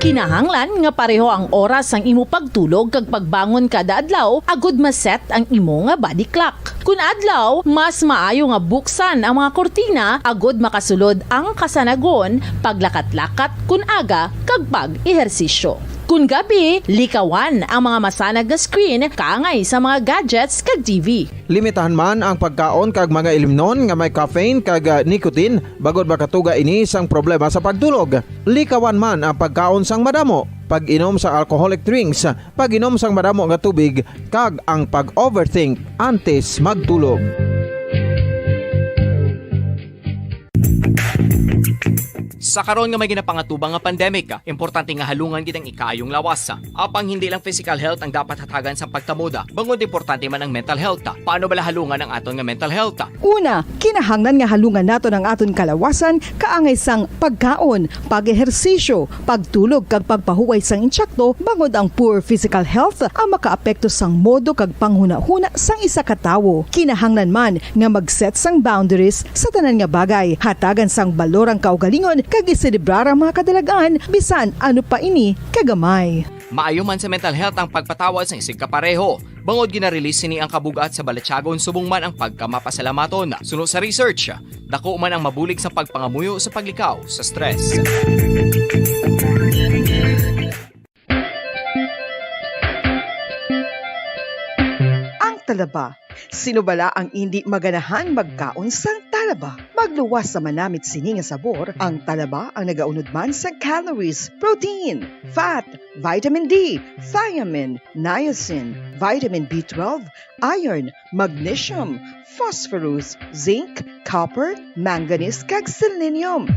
Kinahanglan nga pareho ang oras sang imo pagtulog kag pagbangon kada adlaw agud ma-set ang imo nga body clock. Kun adlaw, mas maayo nga buksan ang mga kurtina agud makasulod ang kasanagon, paglakat-lakat kun aga, kag pag-ehersisyo. Kun gabi, likawan ang mga masanag nga screen kaangay sa mga gadgets kag T V. Limitahan man ang pagkaon kag mga ilimnon nga may caffeine kag, ah, nicotine, bangod makatuga ini sang problema sa pagtulog. Likawan man ang pagkaon sang madamo, pag-inom sa alcoholic drinks, pag-inom sang madamo nga tubig, kag ang pag-overthink antes magtulog. Sa karon nga may ginapangatubang nga pandemic, importante nga halungan gid ang ikaayong lawas. Apang hindi lang physical health ang dapat hatagan sa pagtamuda, bangod importante man ang mental health. Paano bala halungan ang aton nga mental health? Una, kinahanglan nga halungan naton ang aton kalawasan kaangay sang pagkaon, pag-ehersisyo, pagtulog kag pagpahuway sang insakto, bangod ang poor physical health ang makaapekto sang modo kag panghunahuna sang isa ka tawo. Kinahanglan man nga mag-set sang boundaries sa tanan nga bagay, hatagan sang balor ang kaugalingon kag iselebrar ang mga kadalag-an, bisan ano pa ini kagamay. Maayo man sa mental health ang pagpatawad sang isigkapareho, bangod gina-release sini ang kabug-at sa balatyagon subong man ang pagkamapasalamaton. Suno sa research, dako man ang mabulig sa pagpangamuyo sa paglikaw sa stress. Ang talaba. Sino bala ang indi maganahan magkaon sang talaba? Magluwas sa manamit sini nga sabor, ang talaba ang nagaunod man sa calories, protein, fat, vitamin D, thiamine, niacin, vitamin B twelve, iron, magnesium, phosphorus, zinc, copper, manganese, kag selenium.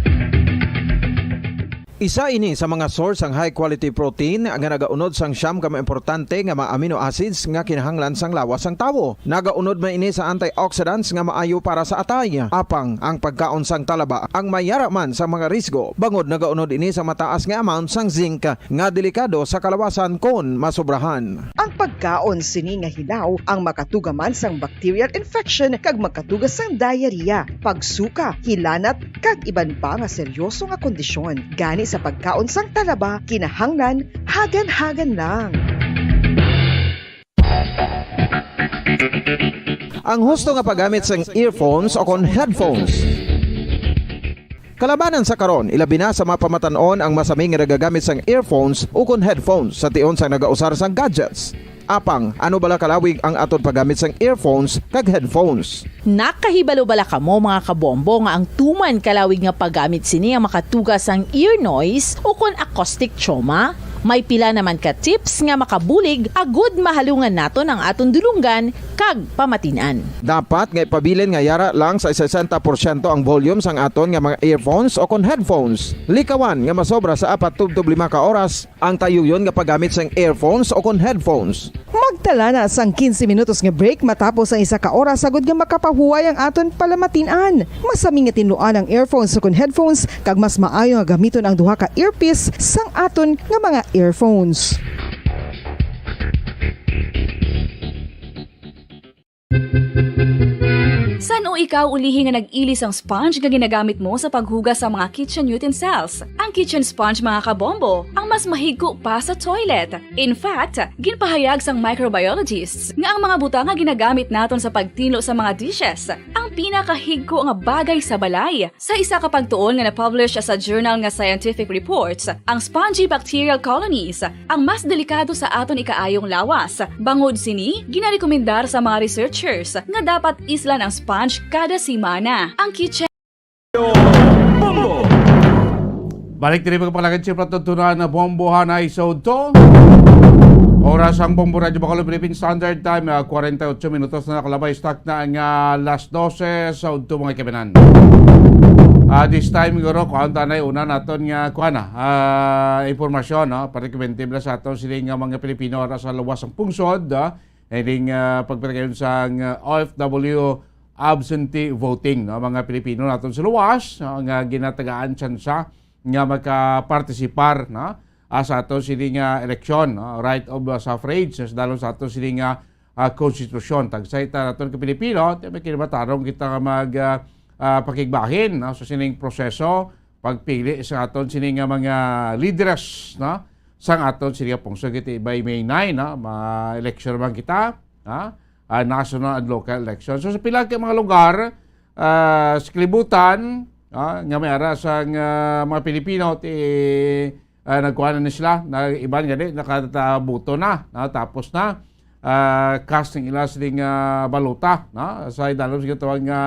Isa ini sa mga source sang high quality protein nga nagaunod sang siyam ka mga importante nga mga amino acids nga kinahanglan sang lawas sang tawo. Nagaunod man ini sa antioxidants nga maayo para sa atay. Apang ang pagkaon sang talaba ang may yara man sa mga risgo, bangod nagaunod ini sa mataas nga amount sang zinc nga delikado sa kalawasan kon masobrahan. Ang pagkaon sini nga hilaw ang makatuga man sang bacterial infection kag makatuga sang diarrhea, pagsuka, hilanat, kag iban pa nga seryoso nga kondisyon. Gani sa pagkaon sang talaba, kinahanglan hagan-hagan lang. Ang husto nga paggamit sang earphones o kon headphones. Kalabanan sa karon, ilabi na sa mga pamatan-on ang masami nga nagagamit sang earphones ukon headphones sa tion sang nagausar sang gadgets. Apang, ano bala kalawig ang aton paggamit sang earphones kag headphones? Nakahibalo bala kamo, mga kabombo, nga ang tuman kalawig nga paggamit sini ang makatuga sang ear noise ukon acoustic trauma? May pila naman ka tips nga makabulig agud mahalungan naton ang aton dulonggan kag pamatin-an. Dapat nga ipabilin nga yara lang sa sesenta porsyento ang volume sang aton nga mga earphones o kon headphones. Likawan nga masobra sa apat tubtob lima ka oras ang tayuyon nga paggamit sang earphones o kon headphones. Magtala na sang quince minutos nga break matapos ang isa ka oras, agud nga makapahuway ang aton palamatin-an. Masami nga tinluan ang earphones o kon headphones, kag mas maayo nga gamiton ang duha ka earpiece sang aton nga mga earphones. San-o ikaw ulihi nga nag-ili sang sponge nga ginagamit mo sa paghugas sa mga kitchen utensils? Ang kitchen sponge, mga kabombo, ang mas mahigko pa sa toilet. In fact, ginpahayag sang microbiologists nga ang mga butang nga ginagamit naton sa pagtinlo sa mga dishes ang pinakahigko nga bagay sa balay. Sa isa ka pagtuon nga na-publish sa journal nga Scientific Reports, ang spongy bacterial colonies ang mas delikado sa aton ikaayong lawas. Bangod sini, ginarekomendar sa mga researchers nga dapat islan ang sponge kada semana. Ang kitchen Bombo! Balik diri, mga palangit, si Plato Tuna na Bombo Hanay sa udto. Oras ang Bombo Radyo Bacolod Philippine Standard Time, ah, kwarenta y ocho minutos na nakalabay. Stock na ang, ah, las dose sa udto, mga kaibigan. Ah, this time, guro, kuhaan tanay una naton nga, kuhaan na, ah, impormasyon, no? Para kuwente bala sa aton sini nga mga Pilipino ara sa luwas sang pungsod, ah, ining, ah, pagpatigayon sang, ah, O F W absentee voting, no? Mga Pilipino naton sa luwas, no, nga ginatagaan tsansa nga makapartisipar, no, ah, sa aton sini nga eleksyon, no? Right of, ah, suffrage, sa dalom sa aton sini nga, ah, konstitusyon. Tagsay ta naton ka Pilipino, ti may kinamatarong kita nga mag, ah, ah, pakigbahin, no, sa sining proseso, pagpili sa aton sini nga mga leaders, no, sang aton sini nga pungsod. Kay by May nine, no, ma-election naman kita, ha? Ah, national and local election. So, sa pila ka mga lugar, ah, sa kalibutan, ah, nga may ara sang, ah, mga Pilipino, ti, ah, nagkuha na ni sila, na iban gani, nakatabuto na, na, tapos na, ah, cast ang ila sining, ah, balota, no? Sa idalom sa ginatawag nga,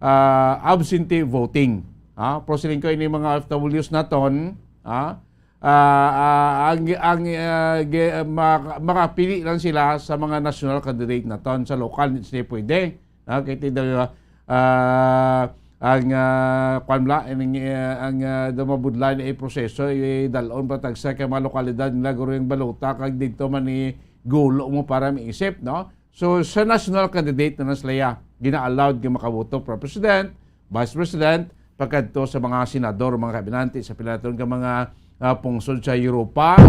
ah, absentee voting. Ha? Pero siling ko, ini mga O F Ws naton, ha? Ah, ah, ang, ang, ah, gi-, ah, maka-, makapili lang sila sa mga national candidate naton, sa local, hindi sila pwede. Ha? Kay ti daw, ah, ang, ah, kwan bala, ang, ah, ang, ah, daw mabudlay na proseso, idalon pa tagsa ka mga lokalidad nila guro ang balota, kag didto man ni gulo mo para maisip, no? So, sa national candidate na sila, gina-allowed nga makaboto para president, vice president, pagkadto sa mga senador, mga kabinante, sa pila naton ka mga, ah, pungsod sa Europa,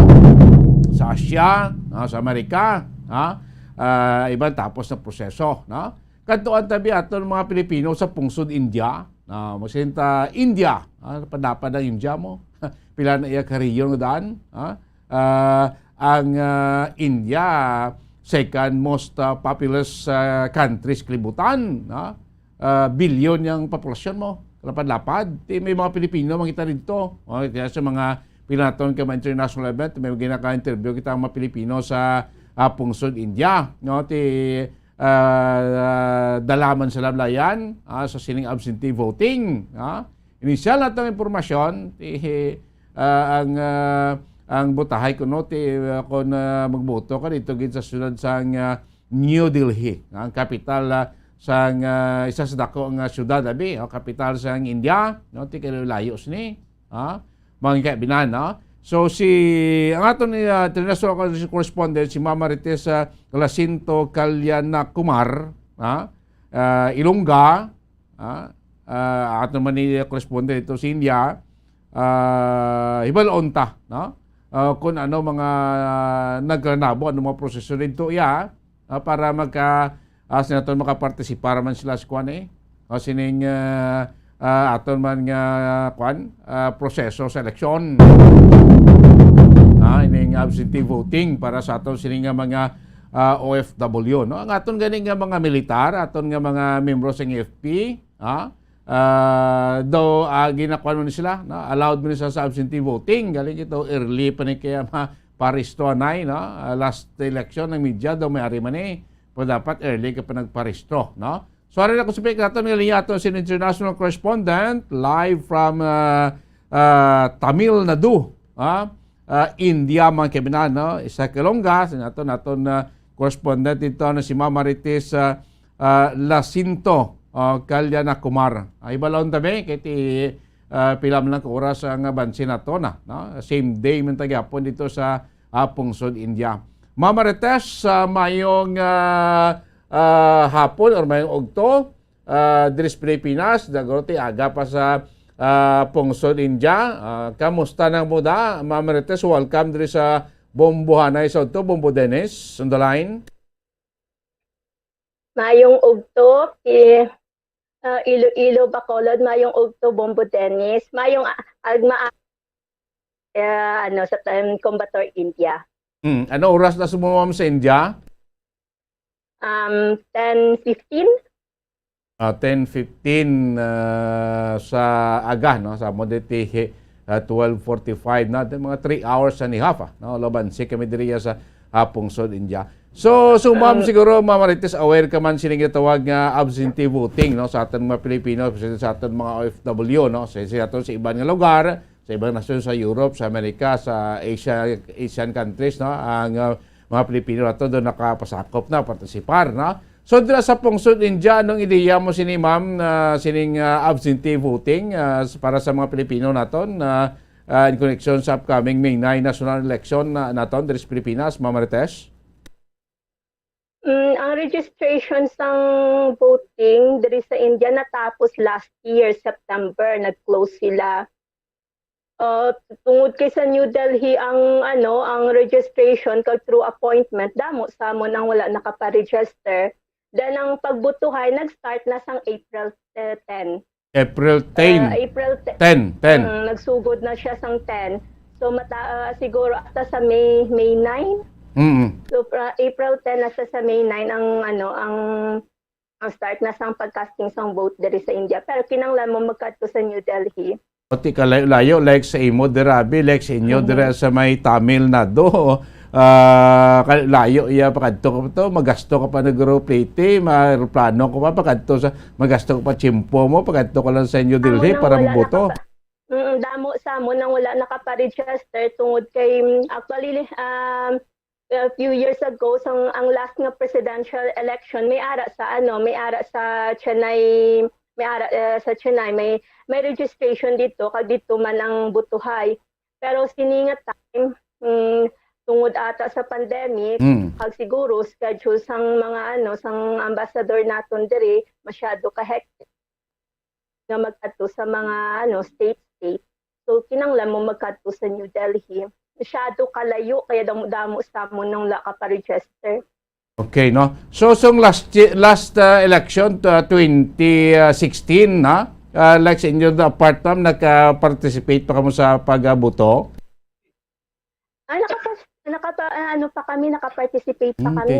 sa Asia, ah, sa Amerika, ha? Ah, iban tapos na proseso, no? Kadtuan tabi aton mga Pilipino sa pungsod India, ah, masinta India, ah, padapad ang India mo. Pila na iya ka rehiyon nga daan, ha? Ah, ang, ah, India, second most, ah, populous, ah, country sa kalibutan, no? Ah, bilyon yang populasyon mo, lapad-lapad. Ti may mga Pilipino mangita didto. O, kaya sa mga pila naton ka mga international event, may ginaka-interview kita ang mga Pilipino sa, ah, pungsod India, no? Ti, ah, ah, dalaman sa lablayan, ah, sa sining absentee voting, ah. Inisyal na tong impormasyon, ti, ah, ang, ah, ang botahay kuno ti, ah, kung, ah, magboto ka didto gid sa siyudad sang, ah, New Delhi, ang kapital, ah, sang, ah, isa sa dako nga siyudad abi, o kapital sang India, no, ti kalayo-layo sini, ha, mga kabinan, no? So, si, ang aton, ah, international correspondent, si Ma'am Marites, ah, Jacinto Callana Kumar, ha, ah, Ilongga, ah, ah, aton man ni correspondent didto sa India, ah, hibalon ta, no? Ah, kung ano mga naglanabo, ano mga proseso didto iya, ah, para magka, ah, sa naton makapartisipar man sila sa kwan, eh. O sining, ah, ah, aton man nga, kwan, ah, proseso sa eleksyon. Ah, ining absentee voting para sa aton sining nga mga, ah, O F W, no? Ang aton gani nga mga militar, aton nga mga membro sa F P, ah, ah, daw, ah, ginakuan mo ni sila, no? Allowed mo ni sila sa absentee voting. Galing ito, early pa ni kaya ma-, paristo anay, no? Ah, last election, ang media daw may ari man eh. Pero dapat early ka pa nagparisto, no? So, ari na ko sa pick naton, nga linya aton sin international correspondent, live from, ah, ah, Tamil Nadu, ah, ah, India, mga kabinan, no? Isa ka longga, sa naton, naton, ah, correspondent dito na si Ma'am Marites, ah, ah, Lacinto, ah, Kalyana Kumar. Ay, balon tabi, kay ti, ah, pila man lang ka oras ang bansi nato na, no? Same day man ta gyapon dito sa, ah, pungsod India. Ma'am Marites, ah, mayong, ah, ah, hapon or mayong ugto, ah, diri sa Pilipinas, dagro ti aga pa sa, ah, pungsod India. Ah, kamusta nang muda? Ma'am Marites, welcome diri sa Bombo Hanay sa Udto, Bombo Dennis, on the line. Mayong ugto, ti, ah, Iloilo, Bacolod, mayong ugto, Bombo Dennis, mayong a-, agma, ah, ano, sa time, Coimbatore, India. Hmm, ano oras na sumumam sa India? Um, ten fifteen. Ah, ten fifteen, ah, sa aga, no? Sa mo diti, ah, twelve forty-five na, mga three hours and a half, ah, no? Laban si kami diri sa, ah, pungsod India. So, so, ma'am, Ah. siguro, Ma'am Marites, aware ka man sining gitawag nga absentee voting, no? Sa aton mga Pilipino, especially sa aton mga O F W, no? Sa, sa aton sa iban nga lugar, sa ibang nasyon, sa Europe, sa Amerika, sa Asia, Asian countries, no? Ang, ah, mga Pilipino nato doon nakapasakop na, partisipar, no? So, dira sa pungsod India, anong ideya mo sini, ma'am, na sining, ah, absentee voting, ah, s-, para sa mga Pilipino naton, na, ah, in connection sa upcoming May nine national election na, naton diri sa Pilipinas, Ma'am Marites? Mm, ang registration sang voting diri sa India natapos last year, September, nag-close sila. Uh, tungod kay sa New Delhi ang, ano, ang registration kag through appointment, damo sa amon ang wala nakaparegister. Then ang pagbutuhay nag-start na sang April, eh, ten. April ten. Ah, April te- ten, ten. Mm, nagsugod na siya sang ten. So, mata-, ah, siguro hasta sa May, May nine. Mm. So, fra-, April ten hasta sa May nine ang, ano, ang, ang start na sang pag-casting sang vote diri sa India. Pero kinahanglan mo magkadto sa New Delhi. Pati ka layo-layo, like sa imo, dira, abi, like sa inyo, Mhm. dira sa may Tamil Nadu. Ah, ka-, layo iya, pakadto ka pa to, magasto ka pa nag-aeroplete, ma-, aeroplano ka pa, pakadto sa, magasto ka pa tiyempo mo, pakadto ka lang sa inyo Amo Delhi nang para wala moboto. nakapa-, mm, damo sa amo nang wala nakaparegister tungod kay, mm, actually, um, a few years ago, sang, ang last nga presidential election, may ara sa, ano, may ara sa Chennai, may ara, eh, sa Chennai, may, may registration dito, kag dito man ang butuhay. Pero sini nga time, mm, tungod ata sa pandemic, Mm. kag siguro schedule sang mga, ano, sang ambassador naton diri, masyado ka hectic nga magkadto sa mga, ano, state-state. So, kinahanglan mo magkadto sa New Delhi. Masyado kalayo, kaya damo-damo sa amon nang wala ka pa-register. Okay, no? So, sung last ye-, last, ah, election, ah, twenty sixteen, na? Ah, like sa inyo, the part, ma'am, naka-participate pa kamo sa pagbuto? Ah, nakapa-, nakapa-, ah, ano pa kami, naka-participate pa Mm, okay. kami.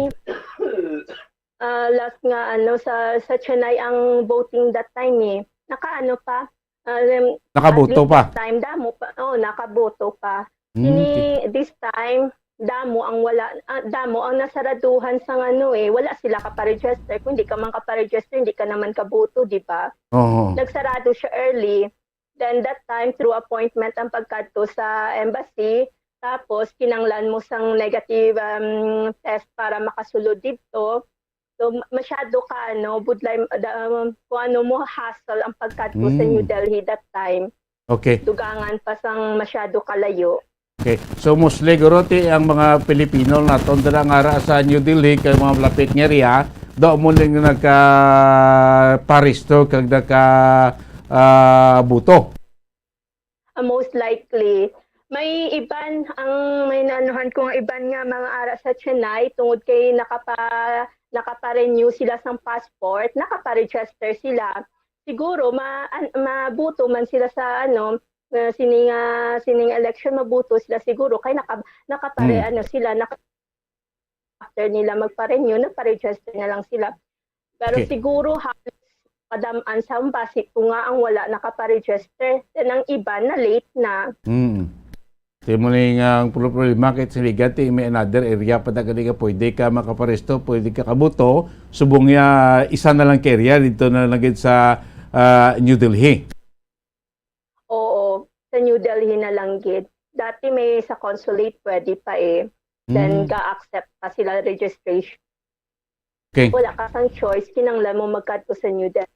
Ah, last nga, ano, sa, sa Chennai ang voting that time, eh. Nakaano pa? Ah, um, Nakaboto at least pa? This time, damo pa. Oh, nakaboto pa. Mm, Ini, okay. This time, damo ang wala, ah, damo ang nasaraduhan sa ano, eh. Wala sila kaparegister. Kung di ka man kaparegister, hindi ka naman kaboto, di ba? Oo. Nagsarado siya early. Then that time, through appointment ang pagkadto sa embassy. Tapos, kinanglan mo sang negative, um, test para makasulod didto. So, ma-, masyado ka, ano, budlay, da-, um, kung ano mo, hassle ang pagkadto sa New Mm. Delhi that time. Okay. Dugangan pa sang masyado kalayo. Okay. So, mostly, guro, ti, ang mga Pilipino naton dira nga ara sa New Delhi, kay mga malapit nga area, daw mo ning nagka-paregister kag nagka, ah, boto. Ah, most likely. May iban, ang may naanuhan ko nga iban nga mga ara sa Chennai, tungod kay nakapa-, nakapa-renew sila sang passport, nakapa-register sila. Siguro, ma-, an-, mabuto man sila sa, ano, ah, sini nga, sining election, mabuto sila siguro kay naka-, nakapare-, Mm. ano sila, naka-, after nila magpa-renew, nagpa-register na lang sila. Pero Okay. siguro halos kadam-an sa basi ko nga ang wala nakaparegister. Then ang iba na late na. Mm. Ti mo ni nga ang pro-, problema kay sa Ligati, may another area pa na gali nga pwede ka makaparesto, pwede ka kabuto. Subong niya, isa na lang ka area dito na lang gid sa, ah, New Delhi. Oo, sa New Delhi na lang gid. Dati may sa consulate pwede pa eh. Then Mm. ga-accept pa sila registration. Okay. Wala ka sang choice, kinanglan mo magkadto sa New Delhi.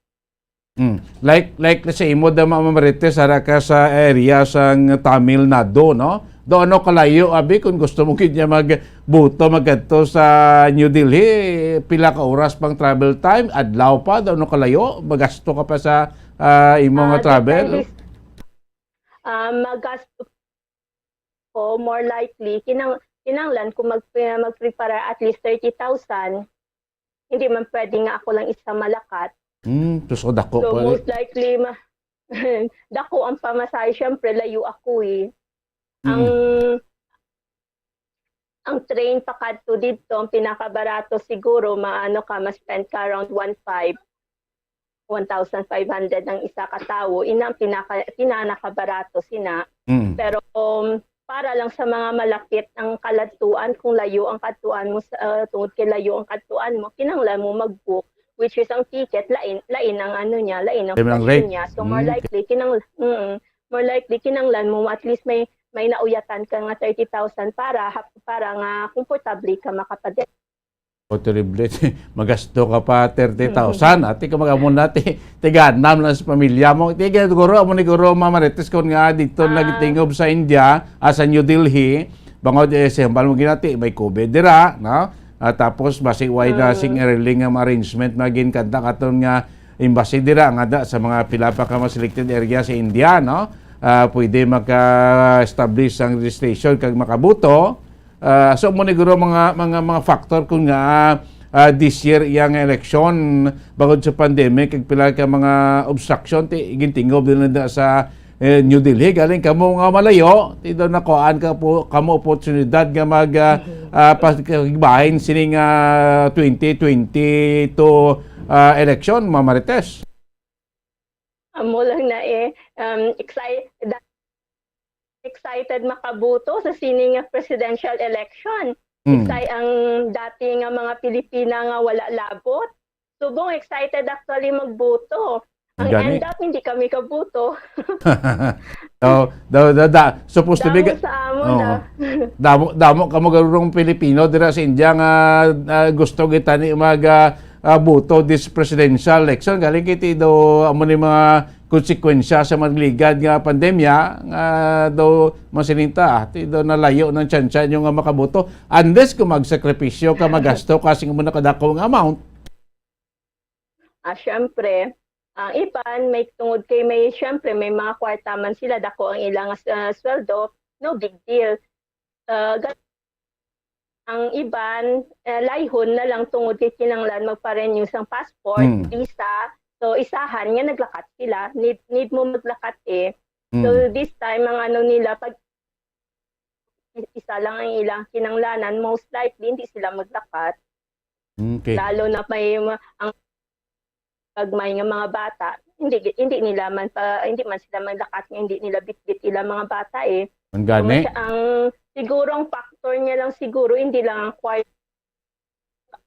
Mm. Like, like sa imo, da, Ma'am Marites, ara ka sa area sang Tamil Nadu, no? Do ano kalayo, abi, kung gusto mo gid niya magbuto, magkadto sa New Delhi, pila ka oras pang travel time, adlaw pa, do ano kalayo, magasto ka pa sa, ah, imo nga Ah, travel? Depende s-, ah, magasto ko, more likely, kinang-, kinanglan ko mag-, mag-prepare at least thirty thousand. Hindi man pwede nga ako lang isa malakat. Hmm, sus, o, dako So, pa, eh. Most likely, ma-, dako ang pamasahe. Siyempre, layo ako, eh. Ang, Mm. ang train pakadto didto, ang pinakabarato siguro, maano ka, ma-spend ka around one five, one thousand five hundred ang isa ka tawo. Ina ang pinaka-, pinanakabarato sina. Mm. Pero, um, para lang sa mga malapit ang kaladtuan, kung layo ang kadtuan mo sa, ah, tungod kay layo ang kadtuan mo, kinahanglan mo mag-book, which is ang ticket, lain, lain ang ano niya, lain ang Lain ang presyo rate. niya. So, more Mm. likely, kinang-, mm, more likely, kinahanglan mo at least may, may nauyatan ka nga thirty thousand para hap-, para nga komportable ka makapade. O, terrible. Magasto ka pa thirty thousand. Ati ka mag-amon na, ti-, tiganam lang sa pamilya mo. Ti, kaya siguro, amo ni guro, Ma'am Marites, kung nga dito Ah. nagtingob sa India, ah, sa New Delhi, bangod, eh, sa hambal mo ginati, may COVID dira, no? Ah, tapos, basi way na sing early nga mga arrangement nga ginkandak aton nga embassy dira, nga da sa mga pila pa ka mga selected area sa India, no? Ah, pwede maka-establish ang registration kag makaboto. Ah, so, mo ni guro mga, mga, mga factor kung nga, ah, this year iya nga election, bangod sa pandemic, kag pila ka mga obstruction, ti, gintingob nila da sa eh, New Delhi, galing kamo nga malayo, ti daw nakuhaan ka po, kamo oportunidad nga mag, ah, ah, pakigbahin sining, ah, twenty twenty-two, ah, election, Ma'am Marites. Amo lang na eh, um, exci-, da-, excited makabuto sa sining nga presidential election. Mm. Exci-, ang dati nga mga Pilipina nga wala labot, subong excited actually magbuto. Ang gani. End up, hindi kami kabuto. So, da, da, da, supposed to be damo ga-, sa amo oh, na. Damo, damo ka magarurong Pilipino dira sa India nga, ah, gusto kita ni mag, ah, ah, buto this presidential election. Galing kiti daw amo ni mga konsekwensya sa magligad nga pandemya nga daw masilinta, ti daw nalayo ng tsansa nyo nga makabuto unless kung magsakripisyo ka, magasto ka sing amo na kadako nga amount. Ah, syempre, ang iban may tungod kay may, syempre, may mga kwarta man sila, dako ang ilang, ah, sweldo, no big deal. Ah, ga-, ang iban, eh, layhon na lang tungod kay kinahanglan magpa-renew sang passport, hmm, visa. So, isahan nga naglakat sila. Need, need mo maglakat eh. So, hmm, this time, ang ano nila, pag i-, isa lang ang ilang kinanglanan, most likely, hindi sila maglakat. Okay. Lalo na may ma-, ang gagmay nga mga bata, hindi, hindi nila man pa, hindi man sila maglakat nga hindi nila bitbit ilang mga bata eh. Ang gani? So, mas-, ang, siguro ang factor niya lang siguro, hindi lang ang quiet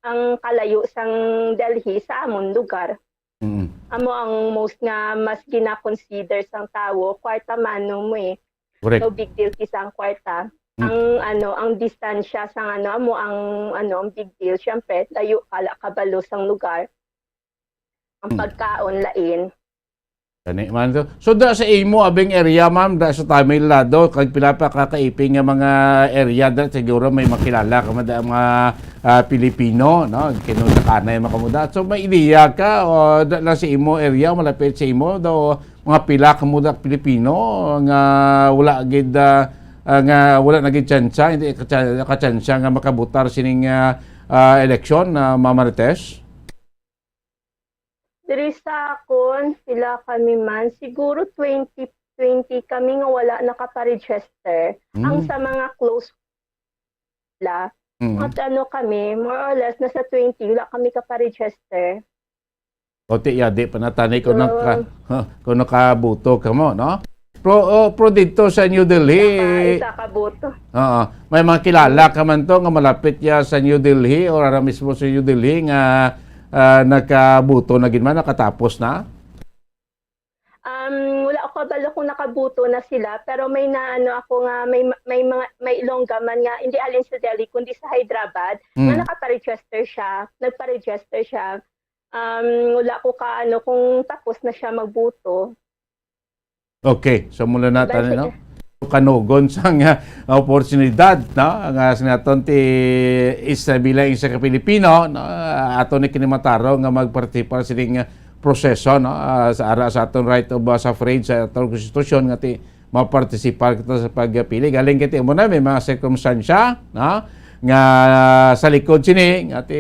ang kalayo sang Delhi sa amon lugar. Mm. Amo ang most nga mas gina-consider sang tawo, kwarta man no mo eh. Correct. No big deal kisa ang kwarta. Mm. Ang ano, ang distansya sang ano, amo ang ano, ang big deal. Siyempre, layo ka, la kabalo sang lugar. Ang, mm, pagkaon, lain. Gani man to. So, da sa imo, abing area, ma'am, da sa Tamil Nadu, kag pila pa ka kaiping nga mga area, da siguro may makilala ka man da mga, ah, Pilipino, no? Kinusakanay man kamo da. So, may ideya ka, o da lang sa imo area, malapit sa imo, do mga pila kamo da Pilipino nga wala gid, ah, ah, nga wala na gid tsansa, hindi ka, ka tsansa nga makabutar sining, ah, ah, eleksyon, ah, Ma'am Marites? Diri sa akon, pila kami man? Siguro twenty, twenty kami nga wala nakaparegister. Ang, mm, sa mga close la, mm, at ano kami, more or less, nasa twenty, wala kami kaparegister. O, ti, yadi pa na tani kung, so, naka-, ha, kung nakabuto ka mo, no? Pro, oh, pro dito sa New Delhi. Isa ka, isa ka buto. Oo. May mga kilala ka man to nga malapit ya sa New Delhi or ara mismo sa New Delhi nga, ah, nakabuto na gid man, nakatapos na? Um, wala ako kabalo kung nakabuto na sila, pero may naano ako nga may, may mga, may Ilongga man nga, hindi halin sa Delhi, kundi sa Hyderabad, nga, mm, nakaparegister siya, nagparegister siya. Um, wala ko ka, ano, kung tapos na siya magbuto. Okay, so mula na tayo, no? Kanugon sa nga oportunidad, no? Nga sinaton ti isa bilang isa ka Pilipino, no? Ato ni kinimataro nga magpartisipar sining proseso, no? Ah, sa ara sa aton right of, ah, suffrage sa aton konstitusyon nga ti mapartisipar kita sa pagpili. Galing kiti mo na may mga sirkumstansya, no? Nga sa likod sini, nga ti,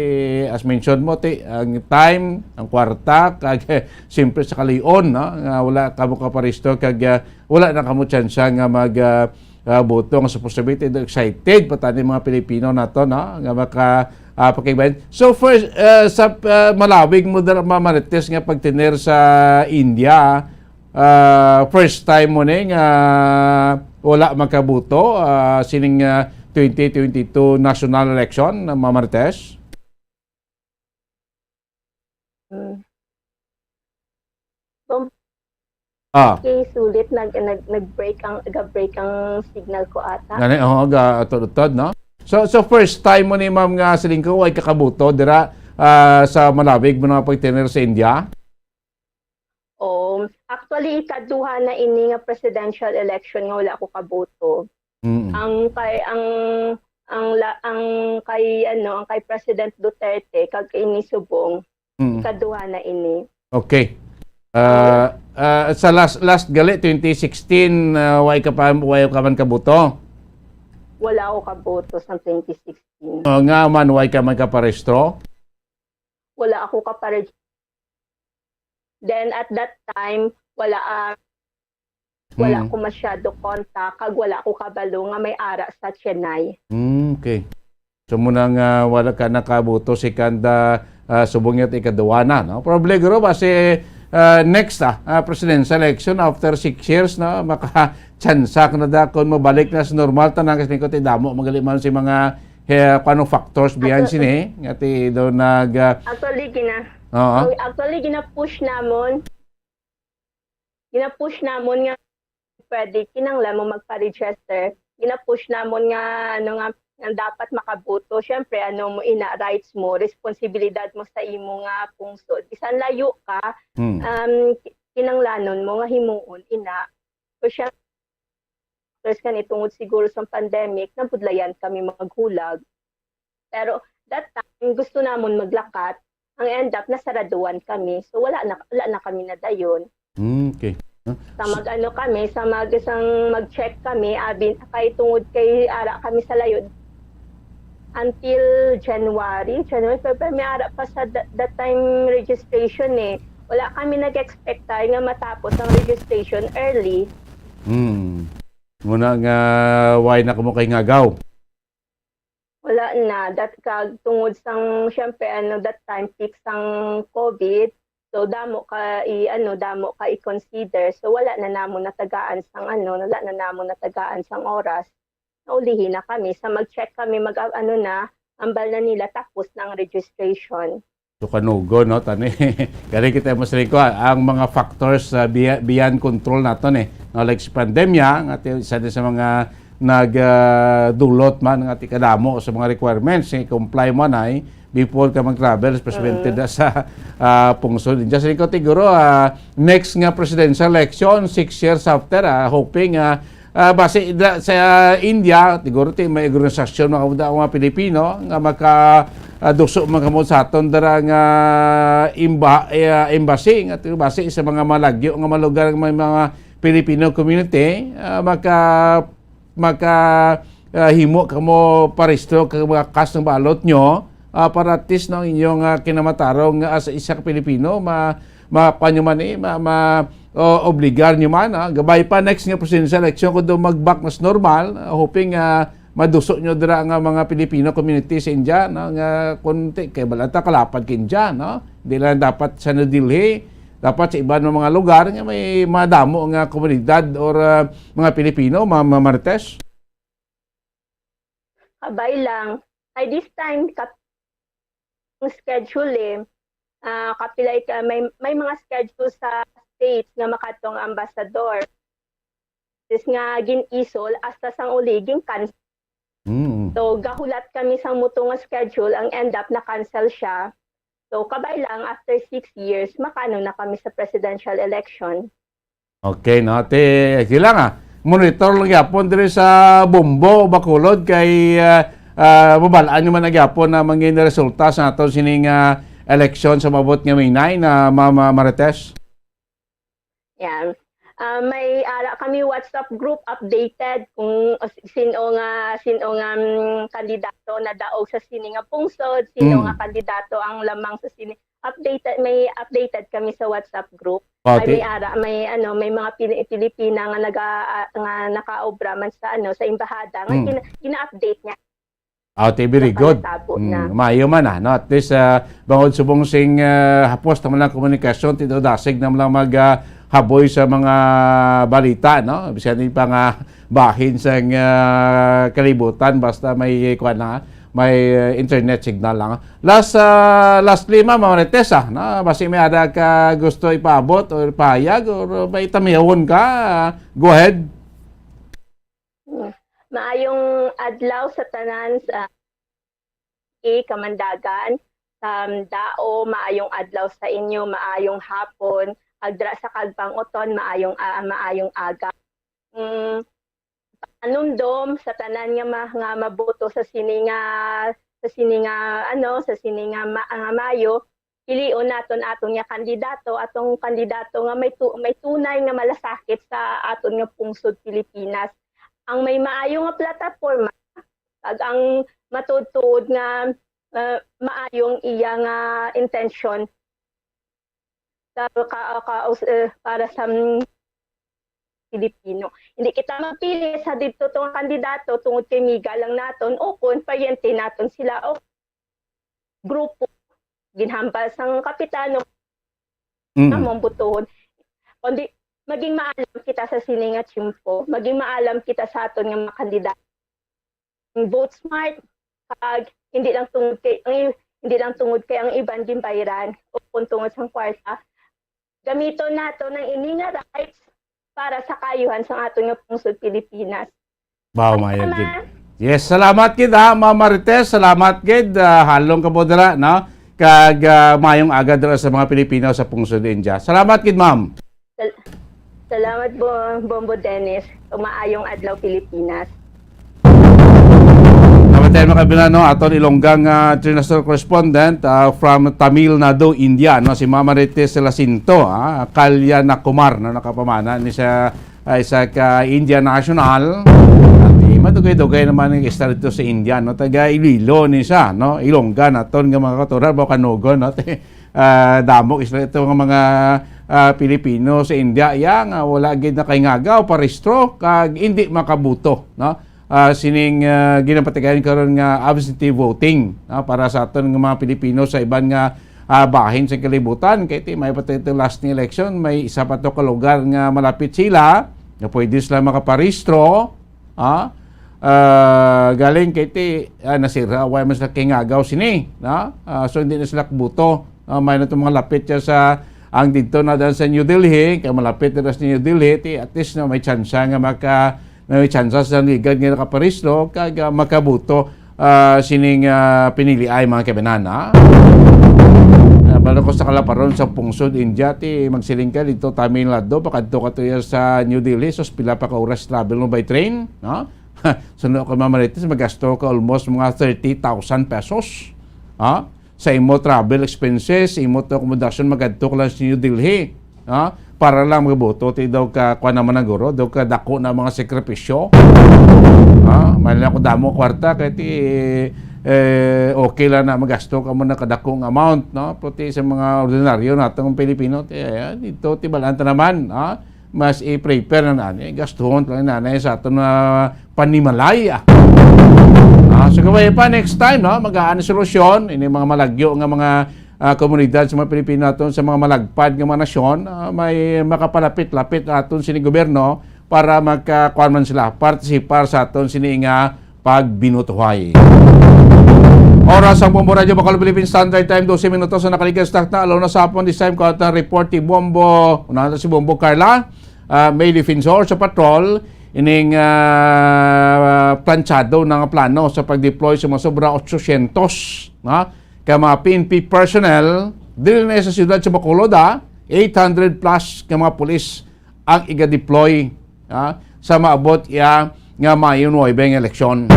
as mentioned mo, ti, ang time, ang kwarta, kag siyempre sa kalion, no? Nga wala kamo kaparegister kag, ah, wala na kamo tsansa nga mag, ah, ah, buto. Nga supposed to be, excited pa tani mga Pilipino nato, no? Nga maka, ah, pakigbayan. So first, ah, sa, ah, malawig mo dira, Ma'am Marites, nga pagtener sa India, ah, first time mo ni nga wala makabuto, ah, sining, ah, twenty twenty-two national election, Ma'am Marites? Mm. Bom-, ah, okay, sulit nag, nag, nag-break ang, ga-break ang signal ko ata. Gani, oo, ga-, utod-utod, no? So, so first time mo ni, ma'am, nga siling ko, ay kakabuto dira, ah, sa malawig mo nga pagtener sa India? Oh, actually, ikaduha na ini nga presidential election nga wala ko kabuto. Mm. Ang kay, ang, ang la-, ang kay, ano, ang kay President Duterte kag kay ni Subong, Mm. ikaduha na ini. Okay. Ah, ah, sa last, last gali, twenty sixteen, ah, way ka pa, way ka man kabuto? Wala ako kabuto sa twenty sixteen. Ah, nga man, way ka man kaparehistro? Wala ako kapare-, then at that time, wala, ah, wala Mm. ko masyado contact, kag wala ko kabalo nga may ara sa Chennai. Mm, okay. So, muna nga wala ka nakabuto, second, ah, ah, subong niya ikaduha na, no? Probably, guro, basi, ah, next, ah, ah, presidential election after six years, no? Maka-tsansa ka na da kung mabalik na sa normal, tanan kasi ko ti damo, magali man si mga, eh, kung anong factors behind Ato, sini, nga ti do nag, ah, Actually, gina-, Oo. oh, actually, gina-push namon. Gina-push namon nga pwede, kinahanglan mo magpa-register. Gina-push namon nga, ano nga, nga dapat makaboto. Siyempre, ano mo, ina, rights mo, responsibilidad mo sa imo nga pungsod. Bisan layo ka, Hmm. um, ki-, kinahanglanon mo nga himuon, ina. So, siya, first kani, tungod siguro sa pandemic, nabudlayan kami maghulag. Pero that time, gusto namon maglakat. Ang end up, nasaraduan kami. So, wala na, wala na kami nadayon. Mm, okay. Huh? Sa mag-ano kami, sa mag-, isang mag-check kami, abi, kay tungod kay ara kami sa layo. Until January, January, February, may ara pa sa that, that time registration eh. Wala kami nag-expect tayo nga matapos ang registration early. Hmm. Muna nga, why na kamo kay ngagaw? Wala na. That, kag tungod sang, syempre, ano, that time, peak sang COVID. So, damo ka i-, ano, damo ka i-consider. So, wala na namon natagaan sang, ano, wala na namon natagaan sang oras. Naulihi na kami. Sa mag-check kami, mag, ano na, ambal na nila, tapos na ang registration. So, kanugon, no, tani. Kani kita mo sa lingkod, ang mga factors sa biya-, beyond control naton, eh. No, like sa pandemya, nga ti-, isa din sa mga nag, ah, dulot man nga ti kadamo sa mga requirements nga i-comply mo na, eh, before ka mag-travel, especially Mm. da sa, ah, pungsod India. Sa lingkod, siguro, ah, next nga presidential election, six years after, ah, hoping, ah, Ah, basi da, sa India, siguro ti may organisasyon, mga, mga Pilipino nga maka, ah, duso man kamo sa aton dara nga imba-, eh, ah, embassy, nga ti-, basi sa mga malagyo nga mga lugar nga may mga Filipino community, ah, maka, maka, ah, himo kamo parehistro kag mga cast ng balot nyo, ah, para at least, no, ang inyong, ah, kinamatarong nga as isa ka Pilipino, ma-, ma-, kuwan nyo man, eh, ma-, ma-, o, obligar nyo man, ah. Gabay pa next nga presidential election kung daw mag-back na sa normal, ah, hoping, ah, maduso nyo dira nga mga Filipino community sa India, no, nga kung ti-, kay balata kalapad kay India, no? Di lang dapat sa New Delhi, dapat sa iban nga mga lugar nga may madamo nga komunidad or, ah, mga Pilipino, ma-, ma-, Marites. Kabay lang. Ay, this time, kap-, ang schedule, eh. Ah, kapilay ka, may, may mga schedule sa states nga makatong ambassador. Sis nga gin-isol, hasta sang uli, gin-cancel. Mm. So, gahulat kami sang muto nga schedule, ang end up, na-cancel siya. So, kabay lang, after six years, makaano na kami sa presidential election. Okay, no? Ti, sila nga, monitor lang gyapon diri sa Bombo, Bacolod, kay, ah, ah, mabalaan nyo man na gyapon na mangin resulta sa aton sining, ah, eleksyon sa maabot nga May nine na ma-, ma-, Marites? Yan. Ah, may ara kami WhatsApp group updated kung, ah, sino nga, sino nga, mm, kandidato na daog sa sini nga pungsod, sino Mm. nga kandidato ang lamang sa sini. Updated, may updated kami sa WhatsApp group. Oh, Ay, ti- may ara, may, ano, may mga Pili-, Pilipina nga naga-, ah, nga nakaobra man sa, ano, sa embahada, nga Mm. gina-, gina-update niya. Ah, ti, very good. Nakalabo na. Mm, maayo man, ah, no? At least, ah, bangod subong sing, ah, hapos naman ang komunikasyon, ti daw dasig naman lang mag, ah, haboy sa mga balita, no? Bisan din pa nga bahin sa, ah, kalibutan, basta may, kuwan na, may, ah, internet signal lang. Last, ah, lastly, Ma'am Marites, ah, no? Basi may ada ka gusto ipaabot o ipahayag or may tamihon ka, ah, go ahead. Mm. Maayong adlaw sa tanan sa, eh, Kamandagan, sa Dao, maayong adlaw sa inyo, maayong hapon, agdra sa Kagpang-uton, maayong, ah, maayong aga. Mm, panumdom sa tanan nga ma-, nga maboto sa sini nga, sa sini nga, ano, sa sini nga ma-, nga Mayo, pilion naton aton nga kandidato, atong kandidato nga may tu-, may tunay nga malasakit sa aton nga pungsod Pilipinas. Ang may maayo nga plataporma, kag ang matuod-tuod nga, ah, maayo ang iya nga intensyon sa ka-, ka-, us-, eh, para sa, mm, Pilipino. Hindi kita magpili sa dito tong kandidato tungod kay miga lang naton o kung paryente naton sila o grupo ginhambal sang kapitano Mm. Among butuhon. Kundi maging maalam kita sa sini nga tiyempo, maging maalam kita sa aton nga mga kandidato. Vote smart, kag hindi lang tungod kay ang i-, hindi lang tungod kay ang iban ginbayran o kung tungod sang kwarta. Gamiton nato ang ini nga rights para sa kaayuhan sang aton nga pungsod Pilipinas. Wow, Ay, maayo tama. gid. Yes, salamat gid, ha, Ma'am Marites. Salamat gid, ah, halong ka po dira, no? Kag, ah, mayong aga dira sa mga Pilipino sa pungsod India. Salamat gid, ma'am. Sal-, salamat po, Bombo Dennis. Maayong adlaw, Pilipinas. Namatay mga kabinan, no? Aton Ilonggang, ah, international correspondent, ah, from Tamil Nadu, India, no? Si Ma'am Marites Lasinto, ah, Kalya Nakumar, no? Nakapamana ni sa, ah, isa ka India national. At, eh, madugay-dugay naman ang istorya dito sa India, no? Taga Iloilo ni siya, no? Ilongga naton nga mga katural, Bocanogon, no? Ah, damo istorya ito nga mga, ah, Pilipino sa India, iya nga wala gid nakahingagaw, parehistro, kag hindi makabuto, no? Ah, sining, ah, ginapatigayon karon nga absentee voting, no? Para sa aton nga mga Pilipino sa iban nga, ah, bahin sa kalibutan, kay ti may pa to last nga election, may isa pa to ka lugar nga malapit sila nga pwede sila makaparehistro, ha? Ah, galing kay ti, ah, nasira, wala man sila kahingagaw sini, no? Ah, so hindi na sila kabuto. Ah, may na itong mga lapit siya sa, ang dito na daan sa New Delhi, kay malapit na sa New Delhi, ti at least na may tsansa nga maka-, na may tsansa sa ligad nga nakaparehistro, kag, ah, makabuto, ah, sining, ah, pinili ay mga kabinan, ha? Ah, balo ko sa kalaparon sa pungsod India, ti magsiling ka dito Tamil Nadu, pakadto ka to iya sa New Delhi, sus, pila pa ka oras travel mo by train, no? Suno ko, Ma'am Marites, magasto ka almost mga thirty thousand pesos, ha? Sa imo travel expenses, imo to akomodasyon, magadto ka lang sa New Delhi, ha? Para lang magabuto, ti daw ka, kuwan naman ang guro, daw ka dako na mga sakripisyo. Ha? May lang ako damo kwarta, kay ti, eh, okay lang na magasto ka mo na kadako nga amount, no? Pero ti sa mga ordinaryo natong Pilipino, ti, eh, dito, ti balaan ta naman, ha? Mas i-prepare na nani, gastuhon lang nani sa aton na panimalay, ah. Ah, so, kaway pa, next time, no, magaan ang solusyon, ini mga malagyo nga mga, ah, komunidad sa mga Pilipino naton, sa mga malagpad nga mga nasyon, ah, may makapalapit-lapit aton sini gobyerno para magkakuan man sila, partisipar sa aton sini nga pagbinutuhay. Oras ang Bombo Radyo Bacolod Philippine Standard Time, dose minutos ang nakaligas takna. Alaw na sa hapon, this time, kuha ta report ni Bombo. Una na si Bombo Carla, ah, may defensor sa patrol, ining, ah, planchado na nga plano sa pag-deploy sa mga sobra otsosyentos, no? Ka mga P N P personnel, dili na sa siyudad sa Bacolod, ah, eight hundred plus ka mga pulis ang iga-deploy, ah, sa maabot iya nga Mayo nuebe nga eleksyon.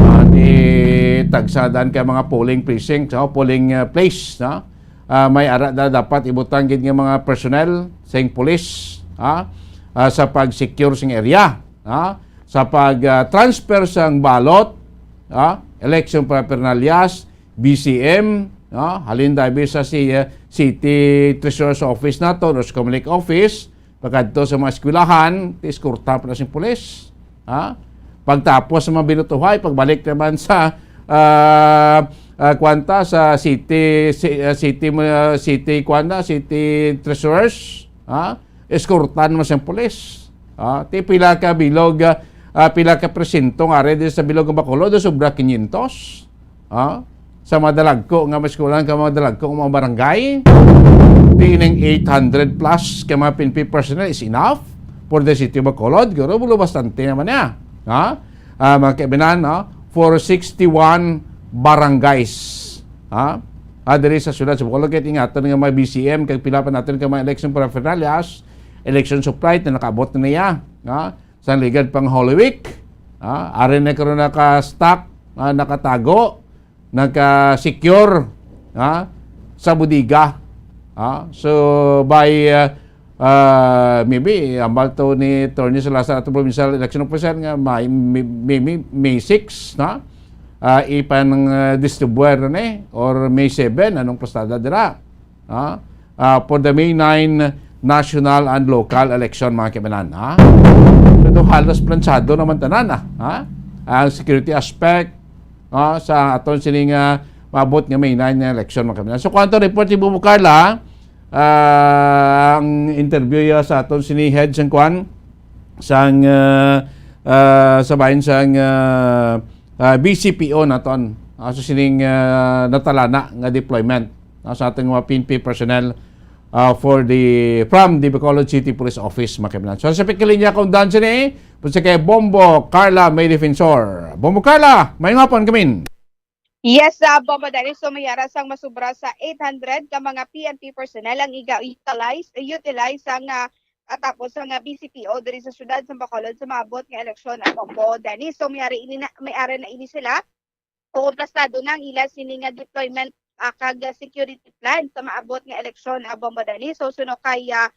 Ah, ti tagsa dan ka mga polling precinct, no? Polling, ah, place, no? Ah, may ara da dapat ibutang gid nga mga personnel sing pulis, ah, ah, sa pag-secure sing area, ah, sa pag, ah, transfer sang ballot, ah, election paraphernalia, B C M, no? Halin dabi sa si-, ah, City Treasurer's Office nato, o sa Comelec Office, pagkadto sa mga eskwelahan, ti eskorta pa na sing pulis. Ha? Pagtapos sa mga binutuhay, pagbalik naman sa, ah, ah, kwanta sa city, ci-, ah, city, ah, city, kwanta, city treasurers, ha? Eskortan mo sa pulis. Ha? Ti pila ka bilog, ah, ah, pila ka presinto nga ari di sa bilog nga Bacolod, sobra quinientos. Ha? Sa mga dalagko nga mga eskwelahan, ka mga dalagko nga mga barangay, di ining eight hundred plus ka mga P N P personnel is enough for the city of Bacolod. Guro, bulo bastante naman niya. Ha? Ah, mga kaibinan, no? For sixty-one barangays. Ha? Ah, diri sa siyudad sa Bacolod, kay ingatan nga mga B C M, kag pila pa natin ka mga election paraphernalias, election supply, na nakaabot na niya. Ha? sang ligad pang Holy Week. Ah, ari na karon naka-stock, ah, nakatago, naka-secure, ah, sa bodega. Ah, so by, ah, ah, maybe, ambal to ni Attorney Salazar, ato provincial election officer, nga may, may, maybe May six, na? Ah, ipan, ah, distribuer na ni, or May seven, anong pasada dira? Ha? Ah, for the May nine national and local election, mga kaibigan, ha? So, halos planchado naman tanan, ha? Ha? Ang security aspect, ha, sa aton sining, ah, maabot nga May nine na election, mga kaibigan. So, kung ato report ni Bobo Carla, ah, ang interview ya sa aton sini head sang kwan, sang, ah, ah, sa bahin sang, ah, ah, B C P O naton. Ah, so sining, ah, natalana nga deployment, ah, sa ating mga P N P personnel, ah, for the, from the Bacolod City Police Office, mga kaibigan. So, sa pikilinya kung dan sini, po si kay Bombo Carla May Defensor. Bombo Carla, may nga pon kami. Yes, ah, Bombo Dennis, so may ara sang masubra sa eight hundred ka mga P N P personnel ang iga utilize, utilize ang, ah, at tapos ang, ah, B C P O diri sa siyudad sa Bacolod sa maabot nga eleksyon, ah, Bombo Dennis. So may ara ini na, may ara na ini sila. O, plastado na ang ila sini nga deployment, ah, kag, ah, security plan sa maabot nga eleksyon, ah, Bombo Dennis. So suno kay, ah,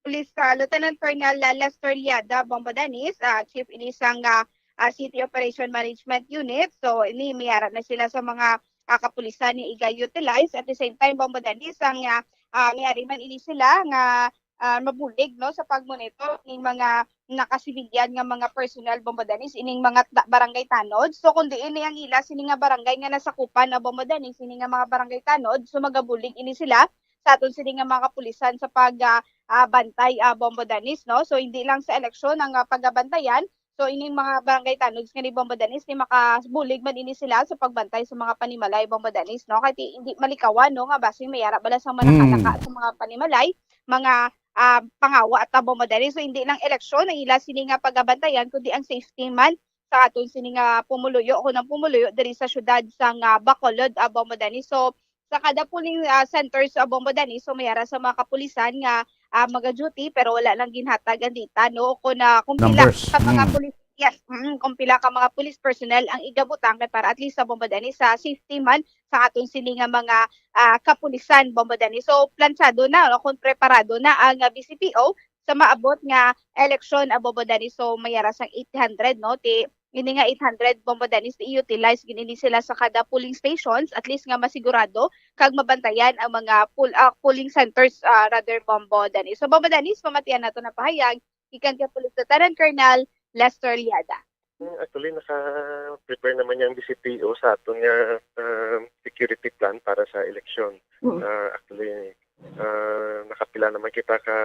Police, ah, Lieutenant Colonel, ah, Lester Liada, Bombo Dennis, ah, chief ini sang, ah, ah, City Operation Management Unit. So, ini may ara na sila sa mga, ah, kapulisan nga iga-utilize. At the same time, Bombo Dennis, ang, ah, ah, may ari man ini sila nga, ah, mabulig, no, sa pagmonitor ning mga nakasibilyan nga mga personnel, Bombo Dennis, ining mga ta-, barangay tanod. So, kung diin ni ang ila sini nga barangay nga nasakupan na, Bombo Dennis, ini nga mga barangay tanod, so magabulig ini sila sa aton sini nga mga kapulisan sa pag, ah, ah, bantay, ah, Bombo Dennis, no? So, hindi lang sa eleksyon ang, ah, pagabantayan. So, ining mga barangay tanods nga ni Bombo Dennis, ni makabulig man ini sila sa pagbantay sa mga panimalay, Bombo Dennis, no? Kay ti-, hindi malikawan, no, nga basing may ara bala sang Mm. manakanaka sa mga panimalay, mga, ah, pangawa ta, Bombo Dennis. So, hindi lang eleksyon ang ila sini nga pagabantayan, kundi ang safety man sa aton sini nga pumuluyo, kung ang pumuluyo diri sa siyudad sang, ah, Bacolod, ah, Bombo Dennis. So, sa kada polling, ah, center sa Bombo Dennis, so may ara sa mga kapulisan nga, ah, maga-duty, pero wala lang ginhatag ang data, no? Kung, ah, kung pila Numbers. ka mga Mm. pulis, yes, mm, kung pila ka mga police personnel ang igabutang kay para at least sa Bombo Dennis, sa safety man sa aton sini nga mga, ah, kapulisan, Bombo Dennis. So, planchado na, no? Kung preparado na ang, ah, B C P O sa maabot nga eleksyon, ah, Bombo Dennis. So, may ara sang eight hundred, no? Ti, ini nga eight hundred, Bombo Dennis, i-utilize gid ini sila sa kada polling stations, at least nga masigurado kag mabantayan ang mga poll, ah, polling centers, ah, rather, Bombo Dennis. So, Bombo Dennis, pamatian nato na pahayag gikan kay Police Lieutenant Colonel Lester Liada. Mm, actually, naka-prepare naman yang B C P O sa aton nga, ah, security plan para sa election. Mm. Ah, actually, ah, nakapila naman kita ka,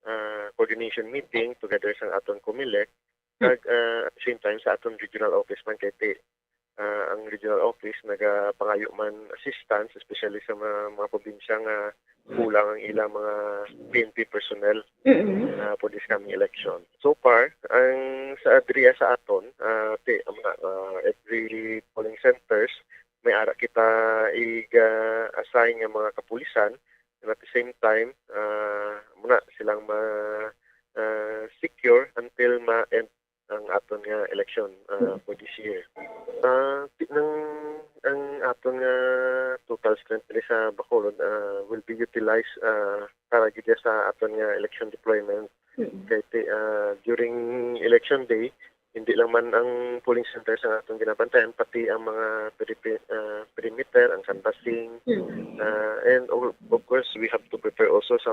ah, coordination meeting together sa aton Comelec, Mm. kag, ah, at the same time sa aton regional office man kay ti, ah, ang regional office nagapangayo man assistance, especially sa mga, mga probinsya nga kulang ang ilang mga P N P personnel, Mm-mm. ah, for this coming election. So far, ang sa adria sa aton, ah, ti, amo na, ah, every polling centers, may ara kita iga-assign nga mga kapulisan, and at the same time, ah, muna silang ma, ah, secure until ma-end ang aton nga election, ah, Mm. for this year. Ah, ti-, nang, ang aton nga total strength diri sa Bacolod, ah, will be utilized, ah, para gid sa aton nga election deployment. Mm. Kay ti-, ah, during election day, hindi lang man ang polling center sa atong ginabantayan, pati ang mga peripe-, ah, perimeter, ang canvassing, Mm. ah, and of, of course, we have to prepare also sa,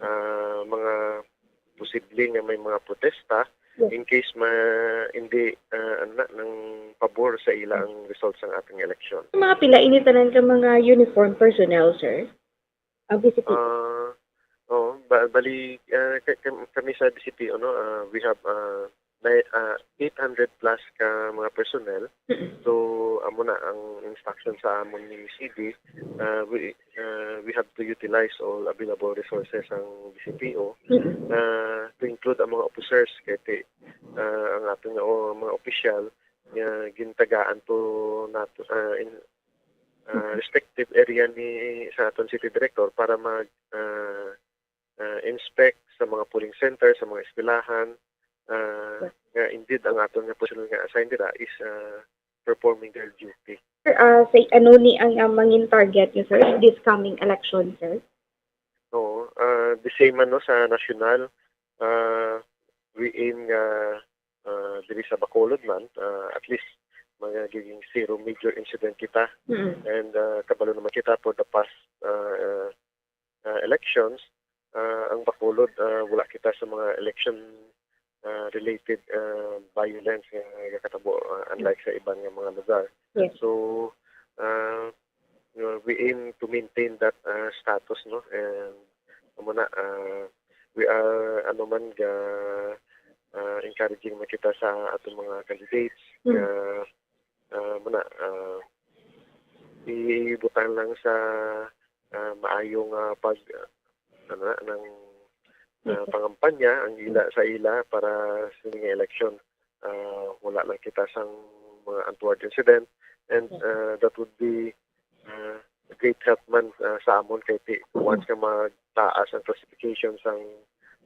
ah, mga posible nga may mga protesta Yes. in case ma-, hindi, ah, ano na, nang pabor sa ila ang results sang ating election. Mga pila ini tanan ka mga uniform personnel, sir? Ang B C P? Ah, oo, ba-, bali, ah, ka-, kam-, kami sa B C P, ano, ah, we have, ah, nine, ah, eight hundred plus ka mga personnel. Mm-mm. So, amo na ang instruction sa amon ni C D. Ah, we, ah, we have to utilize all available resources ang B C P O, Mm-mm. ah, to include ang mga officers, kay ti-, ah, ang aton nga, o, mga opisyal nga gintagaan to nato, ah, in, ah, Mm-mm. respective area ni sa aton city director para mag, ah, ah, inspect sa mga polling center, sa mga eskwelahan, ah, nga indeed ang aton nga personnel nga assigned dira is, ah, performing their duty. Sir, ah, say, ano ni ang, ah, mangin target niyo, sir, in this coming election, sir? Oo, ah, the same man, no, sa national, ah, we aim nga, ah, diri sa Bacolod man, ah, at least magiging zero major incident kita. Mm. And, ah, kabalo naman kita for the past, ah, ah, elections, ah, ang Bacolod, ah, wala kita sa mga election, ah, related, ah, violence nga nakatabo, ah, unlike sa iban nga mga lugar. Yes. So, ah, you know, we aim to maintain that, ah, status, no? And amo na, ah, we are, ano man, ga, ah, encouraging man kita sa atong mga candidates Mm. nga, ah, amo na, ah, ibutang lang sa, ah, maayo nga pag, ano na, ng, ah, Yes. pangampanya ang ila sa ila para sa mga election. Ah, wala lang kita sang mga untoward incident, and, Yes. ah, that would be, ah, a great help man, ah, sa amon kay ti-, once nga magtaas ang classification sang,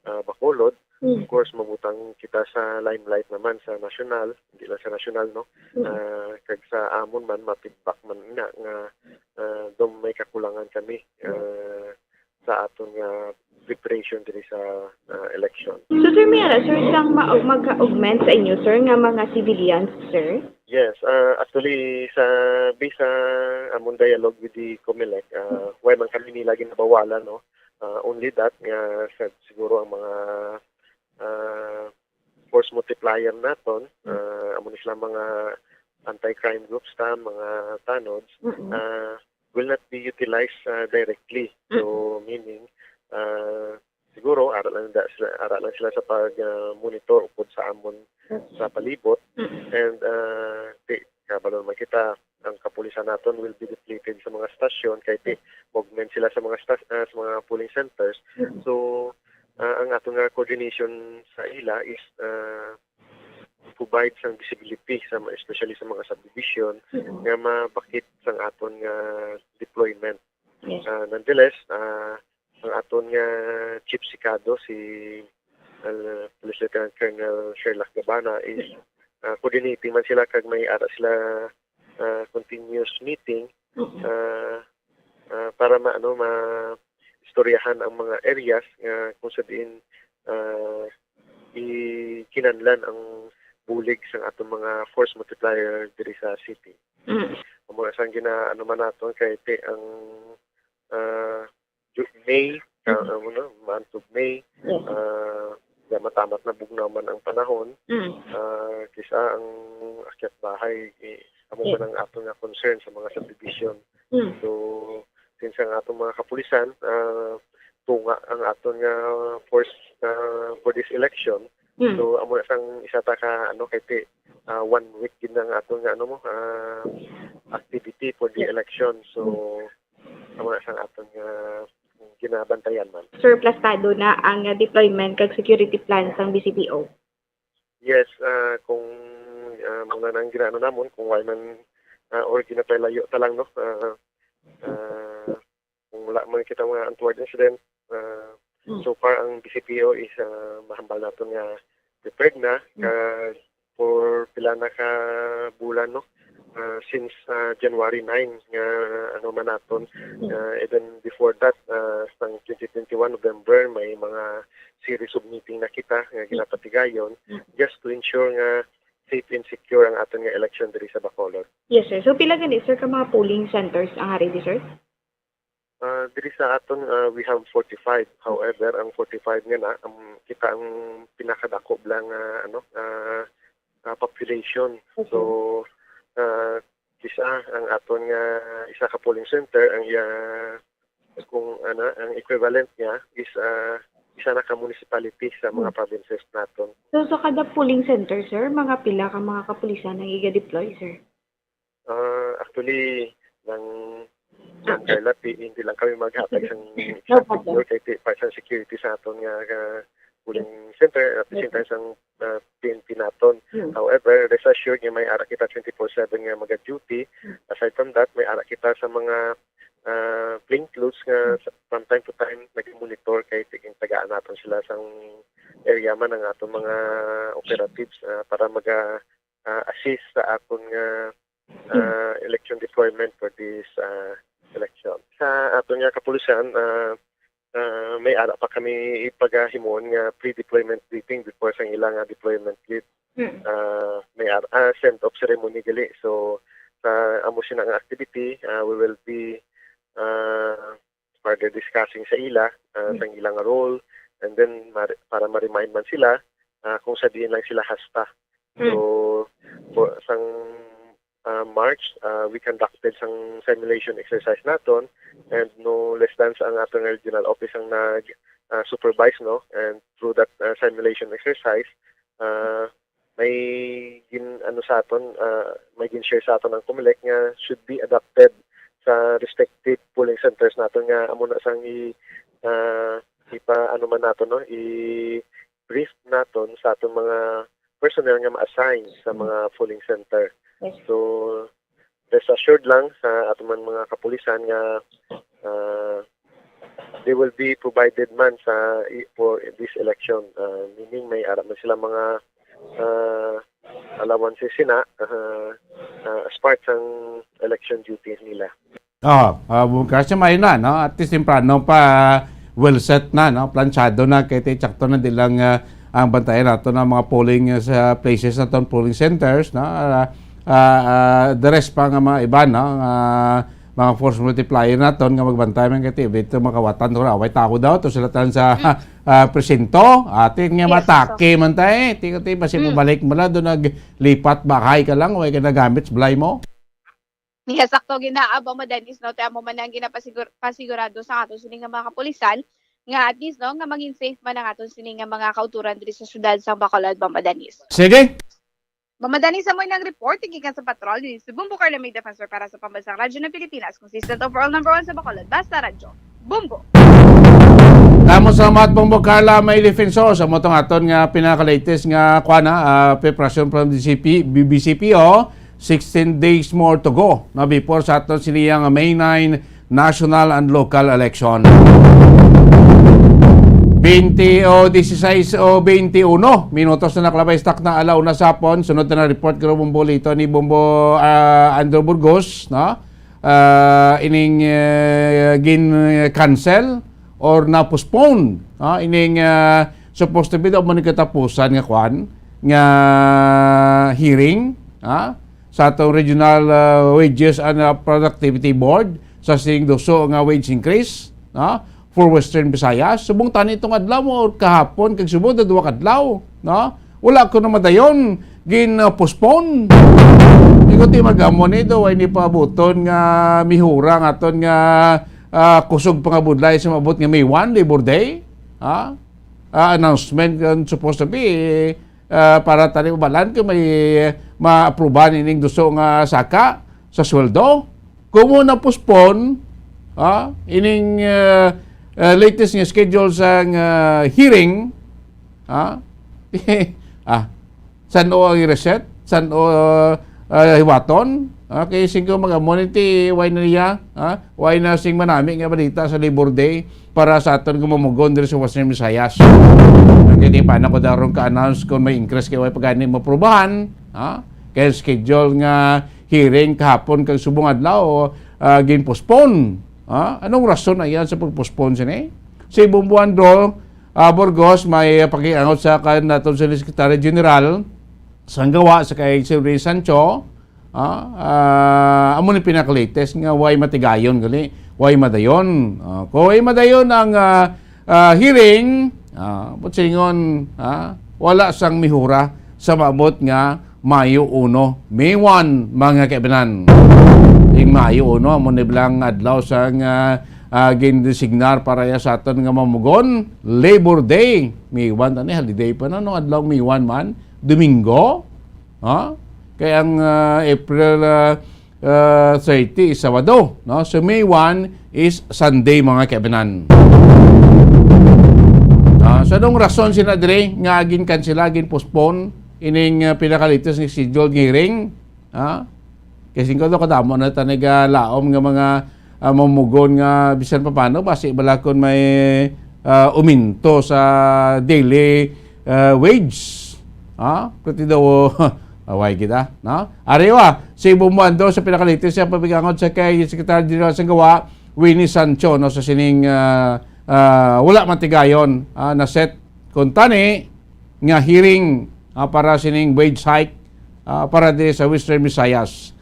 ah, Bacolod, Mm. of course, mabutang kita sa limelight naman sa national, hindi lang sa national, no? Mm. Ah, kag sa amon man, ma-feedback man na nga, ah, daw may kakulangan kami, ah, sa aton nga preparation diri sa, ah, election. So, sir, may ara, sir, sang ma-, magka-augment sa inyo, sir, nga mga civilians, sir? Yes, ah, actually, sa, based sa among dialogue with the COMELEC, ah, why man kami nila ginabawalan, no? Ah, only that nga sa, siguro ang mga, ah, force multiplier naton, ah, amo ni sila mga anti-crime groups ta, mga tanods, Mm-mm. ah, will not be utilized, ah, directly. So, meaning, ah, siguro ara lang da sila, ara lang sila sa pag, ah, monitor upod sa amon sa palibot. Mm-mm. And, ah, di, kabalo naman kita, ang kapulisan naton will be depleted sa mga stasyon kay ti, augment sila sa mga stas-, ah, sa mga polling centers. Mm-mm. So, ah, ang aton nga coordination sa ila is, ah, provide sang visibility sa, especially sa mga subdivision Mm-mm. nga mabakit sang aton nga deployment. Yes. Ah, nonetheless, ah, ang aton nga chief sikado, si, ah, Police Lieutenant Colonel Sherlock Gabana, is, ah, coordinating man sila kag may ara sila, ah, continuous meeting, Mm-mm. ah, ah, para ma-, ano, ma-istoryahan ang mga areas nga kung sa diin, ah, ikinahanglan ang bulig sang atong mga force multiplier diri sa city. Mm. Amo na sang gina-, ano man naton kay ti ang, ah, Ju-, May, ka-, Mm. ano na, month of May, Yes. ah, ya, matamat na, bugnaw man ang panahon, Mm. ah, kisa ang akyat bahay, eh, amo Yes. man ang aton nga concern sa mga subdivision. Mm. So, since ang atong mga kapulisan, ah, tunga ang aton nga force, ah, for this election. Mm. So, amo na sang isa ta ka, ano, kay ti, ah, one week gid ang aton nga, ano mo, ah, activity for the Yes. election. So, amo na sang aton nga ginabantayan man. Sir, plastado na ang, ah, deployment kag security plan sang B C P O? Yes, ah, kung, ah, muna nang ginaano namon, kung why man, ah, or ginapalayo ta lang, no? Ah, ah, kung wala man kita mga untoward incident, ah, Mm. so far ang B C P O is, ah, mahambal naton nga prepared na, Mm. kag for pila na ka bulan, no? Ah, since, ah, January nine nga, ano man naton, Mm. ah, even before that, ah, sang twenty twenty-one November, may mga series of meeting na kita nga ginapatigayon Mm. just to ensure nga safe and secure ang aton nga election diri sa Bacolod. Yes, sir. So, pila gani, sir, ka mga polling centers ang ari di, sir? Ah, diri sa aton, ah, we have forty-five. However, ang forty-five nga na, um, kita ang pinakadako lang nga, ano, ah, ah, population. Okay. So, ah, kisa ang aton nga isa ka polling center, ang iya, kung, ano, ang equivalent niya is, ah, isa na ka municipality sa mga Hmm. provinces naton. So, sa kada polling center, sir, mga pila ka mga kapulisan ang iga-deploy, sir? Ah, actually, nang, nang Okay. Carla, pi-, hindi lang kami maghatag sang No exact problem. figure kay ti-, part sang security sa aton nga, nga polling center, at the same Okay. time sang, ah, P N P naton. Hmm. However, rest assured nga may ara kita twenty-four seven nga maga-duty. Hmm. Aside from that, may ara kita sa mga, ah, plainclothes nga sa, from time to time nag-monitor kay ti-, tagaan naton sila sang area ang aton mga operatives, ah, para maga, ah, assist sa aton nga, ah, election deployment for this, ah, election. Sa aton nga kapulisan, ah, ah, may ara pa kami ipagahimuon nga pre-deployment briefing before sang ila nga deployment gate. Mm. Ah, may ara, ah, send off ceremony gali. So, sa amo sina nga activity, ah, we will be, ah, further discussing sa ila, ah, Mm. sang ilang role, and then mar-, para ma-remind man sila, ah, kung sa diin lang sila hasta. Mm. So, for, sang, ah, March, ah, we conducted sang simulation exercise naton, and no less than sa ang aton nga regional office ang nag, ah, supervise, no? And through that, ah, simulation exercise, ah, may gin-, ano sa aton, ah, may gin-share sa aton ang Comelec nga should be adopted sa respective polling centers naton nga amo na sang i-, ah, ipa-, ano man naton, no? I-brief naton sa aton mga personnel nga ma-assign sa Mm. mga polling center. Yes. So, rest assured lang sa aton man mga kapulisan nga, ah, they will be provided man sa i-, for this election. Ah, meaning may ara man sila mga, ah, allowances sina, ah, ah, as part sang election duties nila. Oh, ah, bu-, kasi may na, no? At least temprano pa, well set na, no? Planchado na, kay ti-, tsakto na di lang, ah, ang bantayan nato na mga polling, ah, sa places naton, polling centers, no? Ah, ah, ah, the rest pa nga mga iba, no? Ah, mga force multiplier naton nga magbantay man kay ti-, bito makawatan ko ra, way tao daw to sila tan sa, Mm. ah, presinto. Ati nga Yes, matake man tay, ti, ti, basi Mm. mabalik mo lang, doon naglipat bahay ka lang, way ka nagamit sa balay mo. Yes, sakto, ginaabang madanis, no? Te, amo man ang ginapasigur-, pasigurado sa aton sini nga mga kapulisan, nga at least, no, nga maging safe man ang aton sini nga mga kauturan diri sa syudad sang Bacolod, Ma'am Madanis. Sige. Ma'am Madanis, amo nang report gikan sa patrol ni si Bumbo Carla, may defensor para sa Pambansang Radyo ng Pilipinas, consistent overall number one sa Bacolod, basta radyo. Bumbo. Damo salamat, Bumbo Carla, may defensor. Sa mo tong aton nga pinaka-latest nga, kuwan, ah, preparasyon from D C P, B B C P O, sixteen days more to go, no, before sa aton sini nga May nine national and local election. Twenty o disisais o twenty-uno minutos na nakalabay sa takna, ala una sa hapon. Sunod na report kay Bumbo Lito ni Bumbo, ah, Andrew Burgos, no? Ah, ining, eh, gin-cancel or na-postpone, no? Ining, ah, supposed to be daw mo ni katapusan nga kwan, nga hearing, ha? Sa atong Regional, ah, Wages and, ah, Productivity Board, sa sining duso nga wage increase, ha? For Western Visayas, subong tani itong adlaw mo or kahapon kag subong na duwa ka adlaw, no? Wala ko na madayon, gin, ah, postpone. Ikaw ti magamo ni do, way ni paabuton nga mihura nga aton nga, ah, kusog pangabudlay sa maabot nga May one, Labor Day. Ha? Ah, announcement kan supposed to be, ah, para tani mabalan kung may maaprubahan ining duso nga saka sa sweldo. Kung mo na-postpone, ah, ining, ah, ah, latest nga schedule sang, ah, hearing, ah, ah, san-o ang i-reset? San-o, ah, hiwaton? Ah, kay singko mag-amo ni ti, way na niya, ah, way na sing manami nga balita sa Labor Day para sa aton nga mamugon diri sa Western Visayas. Ang kay di pa na ko daron ka-announce kung may increase kay way pa gani maprubahan, ha? Kay schedule nga hearing kahapon kag subong adlaw, ah, gin-postpone. Ha? Anong rason na yan sa pag-postpone sini? Si Bumbo Andrew, ah, Burgos may pakiangot sa kan naton sa Secretary General sang gawa sa kay Silvery Sancho, ah, ah, amo ni pinaka-latest nga way matigayon gali, way madayon. Ah, kung way madayon ang, ah, ah, hearing, ah, but singon, ah, wala sang mihura sa maabot nga Mayo uno, May one, mga kaibanan. Ing Mayo uno, amo ni bala ang adlaw sang, ah, ah, gindesignar para ya sa aton nga mamugon, Labor Day. May one, tani, holiday pa na, no? Adlaw May one man, Domingo. Ha? Kay ang, ah, April, ah, ah, thirty is Sabado, no? So, May one is Sunday, mga kaibanan. Ah, so, anong rason sila dire nga gin-cancela, gin-postpone ining, ah, pinaka-latest nga scheduled nga hearing? Ha? Kasi ko to, kadamo na ta nagalaom nga mga, ah, mamugon nga bisan pa paano, basi bala kon may, ah, uminto sa daily, uh, wage. Ha? Pati daw, away kita. No? Ariwa, si Bombo Andro sa pinakalatest sa pagpigangod sa kay Secretary General sang Gawa, Winnie Sancho, no, sa sining uh, uh, wala matigayon uh, na set kuntani nga hearing uh, para sining wage hike uh, para di sa Western Visayas.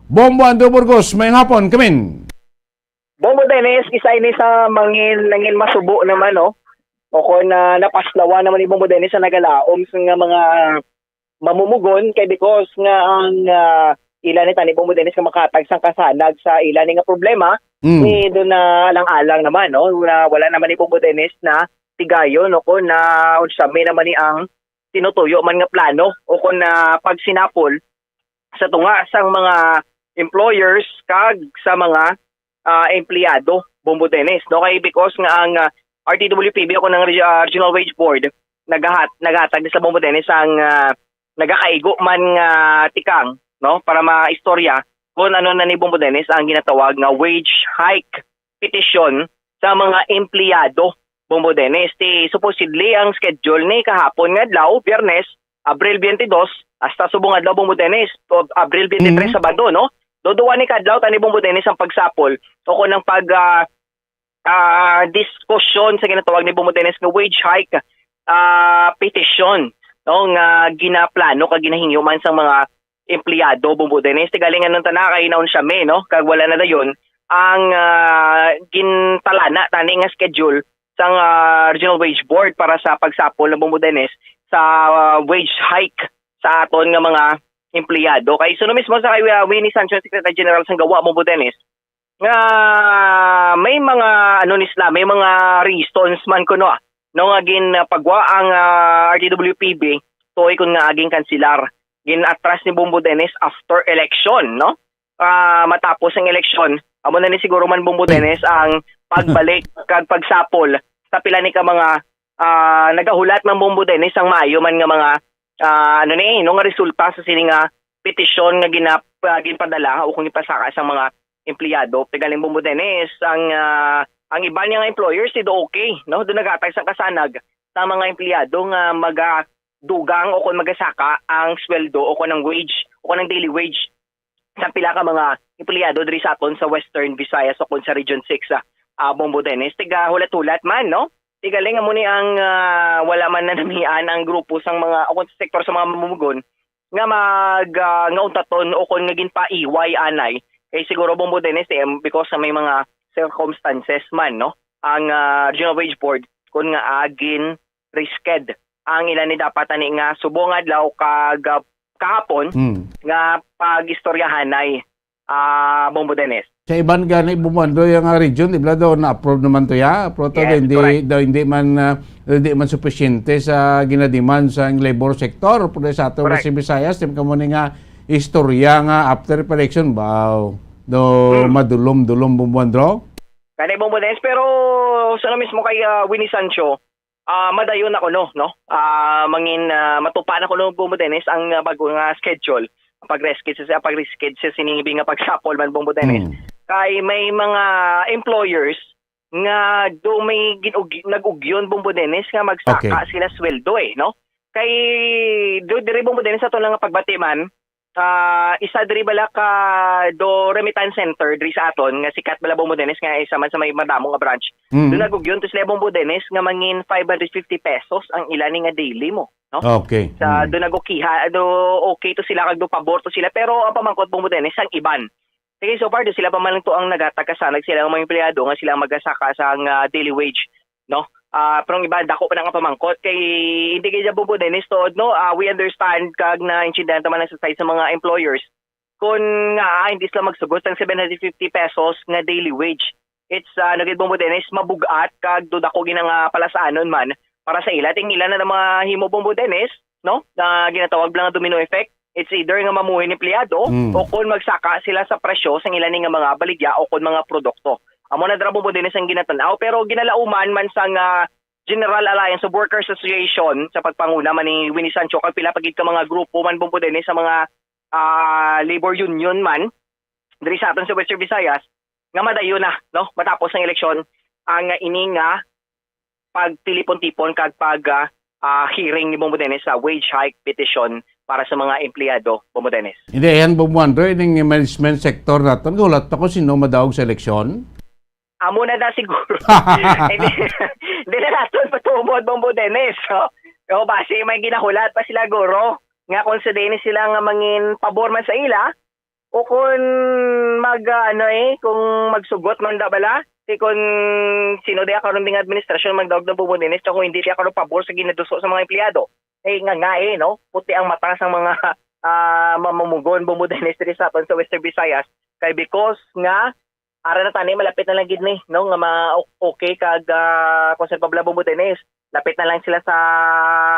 Bombo Andro Burgos, may hapon, kamin. Bombo Dennis, isa ini sa mangin nangin masubo naman, no? O kon uh, napaslawan naman ni Bombo Dennis sa nagalaom sa nga mga mamumugon kay because nga ang uh, ila ni tani Bombo Dennis nga makatag sang kasanag sa ila ni nga problema, mm. Ni do na alang-alang naman, no? Na wala naman ni Bombo Dennis na tigayon o kon na unsa may naman ni ang tinutuyo man nga plano o kon na pagsinapol sa tunga sang mga employers kag sa mga uh, empleyado, Bombo Dennis, no? Kay because nga ang uh, R T W P B o ang uh, Regional Wage Board nagahat naghatag sa Bombo Dennis ang uh, nagakaigo man nga uh, tikang, no, para maistorya kung ano na ni Bombo Dennis ang ginatawag nga wage hike petition sa mga empleyado, Bombo Dennis. Ti supposedly ang schedule ni kahapon nga adlaw, Biyernes, Abril twenty-two, hasta subong adlaw, Bombo Dennis, o Abril twenty-three, mm-hmm. Sabado, no? Doduwa ni kadlaw tani, Bombo Dennis, ang pagsapol o kung ang pag uh, uh, diskusyon sa ginatawag ni Bombo Dennis nga wage hike uh, petition, no, nga ginaplano kag ginahingyo man sang mga empleyado, Bombo Dennis. Tigaling anong tana kay naon siya me, no? Kag wala na dayon ang uh, gintalana tani nga schedule sang uh, Regional Wage Board para sa pagsapol ng Bombo Dennis sa uh, wage hike sa aton nga mga empleyado. Kay suno mismo sa kay uh, Winnie Sancho, Secretary General sang Gawa, Bombo Dennis, nga may mga ano ni sila, may mga reasons man kuno ah, no, nga ginpagwa ang uh, R T W P B, tuoy kun nga aging kansilar, ginatras ni Bombo Dennis after election, no? Uh, matapos ang eleksyon, amo na ni siguro man Bombo Dennis ang pagbalik kag pagsapol sa pila ni ka mga uh, nagahulat man Bombo Dennis ang maayo man nga mga uh, ano ni, no, nga resulta sa sini nga petisyon nga ginap, uh, ginpadala o kung ipasaka sa mga empleyado. Pigaling Bombo Dennis, ang uh, ang iban nga employers ti do okay, no? Do nagatag sa kasanag sa mga empleyado nga magadugang o kung magasaka ang sweldo o kung ang wage o kung ang daily wage sa pila ka mga empleyado diri sa aton sa Western Visayas o kung sa Region six sa uh, Bombo Dennis. Tiga hulat-hulat man, no? Tigaling amo ni ang uh, wala man nanamian ang grupo sang mga o kung sa sektor sa mga mamumugon nga mag uh, nga untaton o kon nga ginpaiway anay kay siguro Bombo Dennis eh, because sa may mga circumstances man, no, ang uh, Regional Wage Board kun nga agin risked ang ila ni dapat ani nga subong adlaw kag uh, kahapon mm. Nga pag-istoryahanay uh, Bombo Dennis. Sa iban gani bumando yung uh, region, di ba daw na-approve naman to ya? Pero to yes, hindi, daw hindi man uh, hindi man supisyente sa ginadiman sa labor sector. Pero sa ato si Visayas, tim kamo ni nga istorya nga after election, wow. Do hmm. Madulom-dulom bumando. Kani Bombo Dennis, pero sa mismo kay uh, Winnie Sancho, uh, madayon na kuno, no? Uh, mangin uh, matupa na kuno Bombo Dennis ang uh, bago nga schedule, pag-reschedule sa pag-reschedule sa sinibi nga pagsapol man Bombo Dennis. Mm. Kay may mga employers nga do may ginug- nag-ugyon Bombo Dennis nga magsaka okay. Sila sweldo eh, no? Kay do diri Bombo Dennis ato lang nga pagbati man, uh, isa diri bala ka do remittance center diri sa aton nga sikat bala Bombo Dennis nga isa man sa may madamo nga branch. Mm. Do nagugyon to sila Bombo Dennis nga mangin five hundred fifty pesos ang ila ni nga daily mo, no? Okay. Sa mm. Do nagukiha, do okay to sila kag do pabor to sila pero ang pamangkot Bombo Dennis ang iban. Sige, so far do sila pa man to ang nagatag kasanag sila ang mga empleyado nga sila magasaka sa nga daily wage, no? Uh, pero ang iba dako pa na nga pamangkot kay hindi kay Jabubo Dennis tuod no. Uh, we understand kag naintindihan ta man sa side sa mga employers kun nga ah, hindi sila magsugot sang seven hundred fifty pesos nga daily wage. It's uh, nagid Bombo Dennis mabugat kag do dako gina nga palasanon man para sa ila ting ila na mga himo Bombo Dennis no na ginatawag lang nga domino effect. It's either nga mamuhi ni empleyado mm. O kon magsaka sila sa presyo sang ila ni nga mga baligya o kon mga produkto. Amo na dira Bombo Dennis ang ginatan-aw pero ginalauman man sang uh, General Alliance of Workers Association sa pagpanguna man ni Winnie Sancho kag pila pa gid ka mga grupo man Bombo Dennis sa mga uh, labor union man diri sa aton sa Western Visayas nga madayon na no matapos ang eleksyon ang uh, ini nga pagtilipon-tipon kag pag uh, ah, hearing ni Bombo Dennis sa wage hike petition para sa mga empleyado, Bombo Dennis. Hindi, yan, Bombo Andre, ning management sector naton, gulat pa ko sino madaog sa eleksyon. Amo na na siguro. Hindi, hindi na naton patubod, Bombo Dennis. So, so, basi may ginahulat pa sila, guro, nga kung sa din sila nga mangin pabor man sa ila, o kung mag, ah, ano eh, kung magsugot man da bala, si kung sino di karon ding administrasyon magdaog ng Bombo Dennis, kung hindi siya karon pabor sa ginaduso sa mga empleyado. Eh, nga nga eh, no? Puti ang mata sa mga ah, mamumugon, Bombo Dennis, diri sa aton sa Western Visayas. Kay because nga, ara na tani, malapit na lang gid ni, no? Nga ma okay kag ah, kung saan pa bala, Bombo Dennis. Lapit na lang sila sa,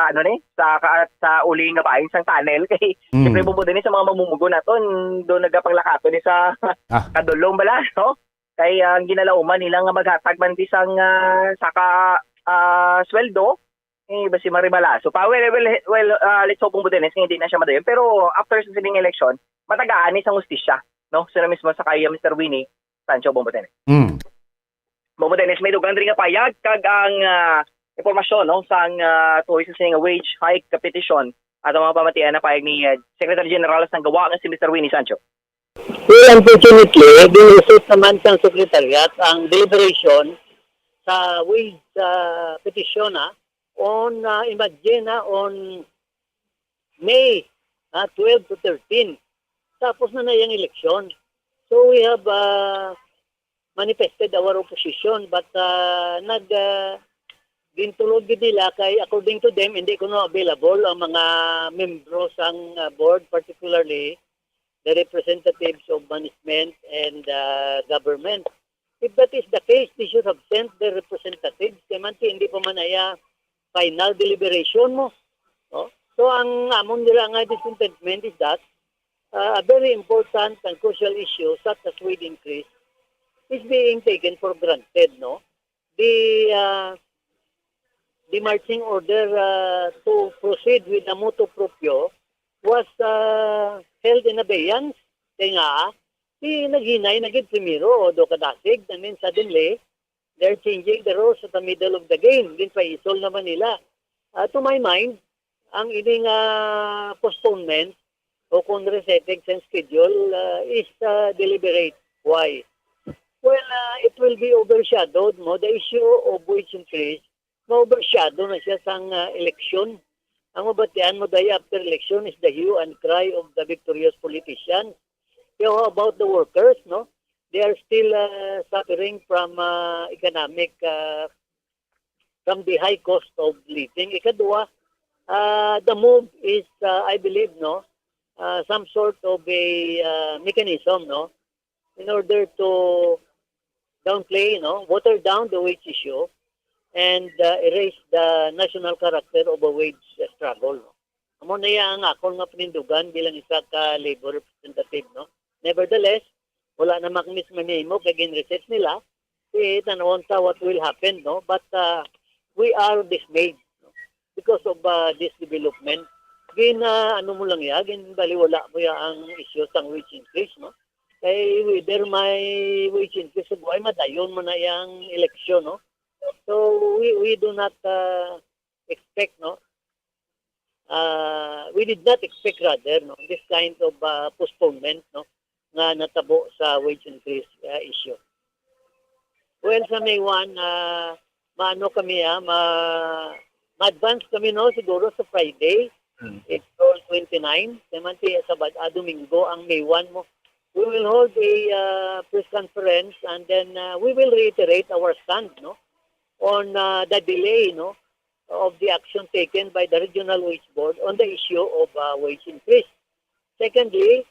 ano ni, sa, ka- sa uli nga bahin sang tunnel. Kay, Mm. siyempre, Bombo Dennis, sa mga mamumugon naton, doon nagapanglakato ni sa Ah. kadulong bala, no? Kay ang ginalauman nila nga maghatag man di sang ah, saka ah, sweldo, eh, basi maribalaso pa. Well, well, well, ah, let's hope, Bombo Dennis, nga hindi na siya madayon. Pero after sa sining election, matagaan ni sang hustisya, no? Sila mismo sa kaya Mister Winnie Sancho, Bombo Dennis. Mm. Bombo Dennis, may dugang diri nga payag kag ang ah, impormasyon, no, sang ah, tuhoy sa sining wage hike ka petition at ang mga pamatian na payag ni ah, Secretary General sang gawa nga si Mister Winnie Sancho. Well, unfortunately, gin-result naman sang secretariat ang deliberation sa wage ah, petition, ah, on, ah, imagine, ah, on May ah, twelve to thirteen. Tapos na na yung election. So we have ah, manifested our opposition, but ah, nag ah, gintulod gid nila kay, according to them, hindi kuno available ang mga membro sang ah, board, particularly the representatives of management and ah, government. If that is the case, they should have sent their representatives. Kay man ti hindi pa man aya final deliberation mo. No? So ang amon nila nga discontentment is that ah, a very important and crucial issue such as wage increase is being taken for granted, no? The ah, the marching order ah, to proceed with the motu proprio was ah, held in abeyance. Kaya nga, di naghinay na gid primero o do kadasig, and then suddenly, they're changing the rules at the middle of the game. Ginpaisol naman nila. Ah, to my mind, ang ining ah, postponement o kung resetting sa schedule ah, is ah, deliberate. Why? Well, ah, it will be overshadowed mo, the issue of wage increase, ma-overshadow na siya sang ah, eleksyon. Ang mabatian mo dahil after election is the hue and cry of the victorious politicians. Pero how about the workers, no? They are still ah, suffering from ah, economic ah, from the high cost of living. Ikadua, ah, the move is, ah, I believe, no, ah, some sort of a ah, mechanism, no, in order to downplay, no, water down the wage issue and ah, erase the national character of a wage struggle, no. Amo na iya ang akon nga panindugan bilang isa ka labor representative, no. Nevertheless, wala na man kami sa mahimo kay gin-reset nila. Eh, tanawon ta what will happen, no? But ah, we are dismayed, no, because of ah, this development. Gin ah, ano mo lang ya, ginbaliwala mo ya ang issue sang wage increase, no? Kay whether may wage increase o buhay, madayon man na yang eleksyon, no? So we we do not ah, expect, no? Uh, we did not expect rather, no, this kind of uh, postponement, no, nga natabo sa wage increase uh, issue. Well, sa May one, uh, maano kami, ah, ma ma-advance kami, no, siguro sa Friday, Mm. April twenty-nine, naman ti Sabado, ah, Domingo ang May one mo. We will hold a uh, press conference and then uh, we will reiterate our stand, no, on uh, the delay, no, of the action taken by the Regional Wage Board on the issue of uh, wage increase. Secondly,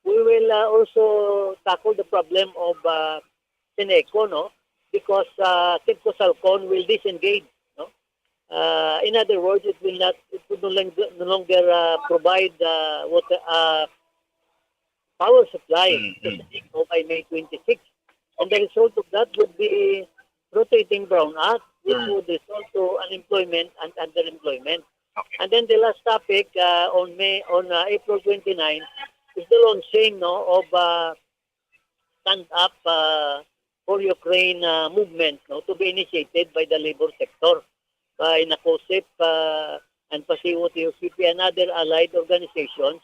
we will uh, also tackle the problem of uh, Seneco, no, because uh, Kidco Salcon will disengage, no. Uh, in other words, it will not, it will no longer, no longer uh, provide uh, water, uh, power supply Mm, to mm. Seneco by May twenty-six. And the result of that would be rotating brown act, which Mm. would result to unemployment and underemployment. Okay. And then the last topic uh, on May on uh, April twenty-nine is the launching, no, of uh, stand up uh, for Ukraine uh, movement, no, to be initiated by the labor sector. by NACOSIP, uh, and Pasiw-Otay P P and other allied organizations,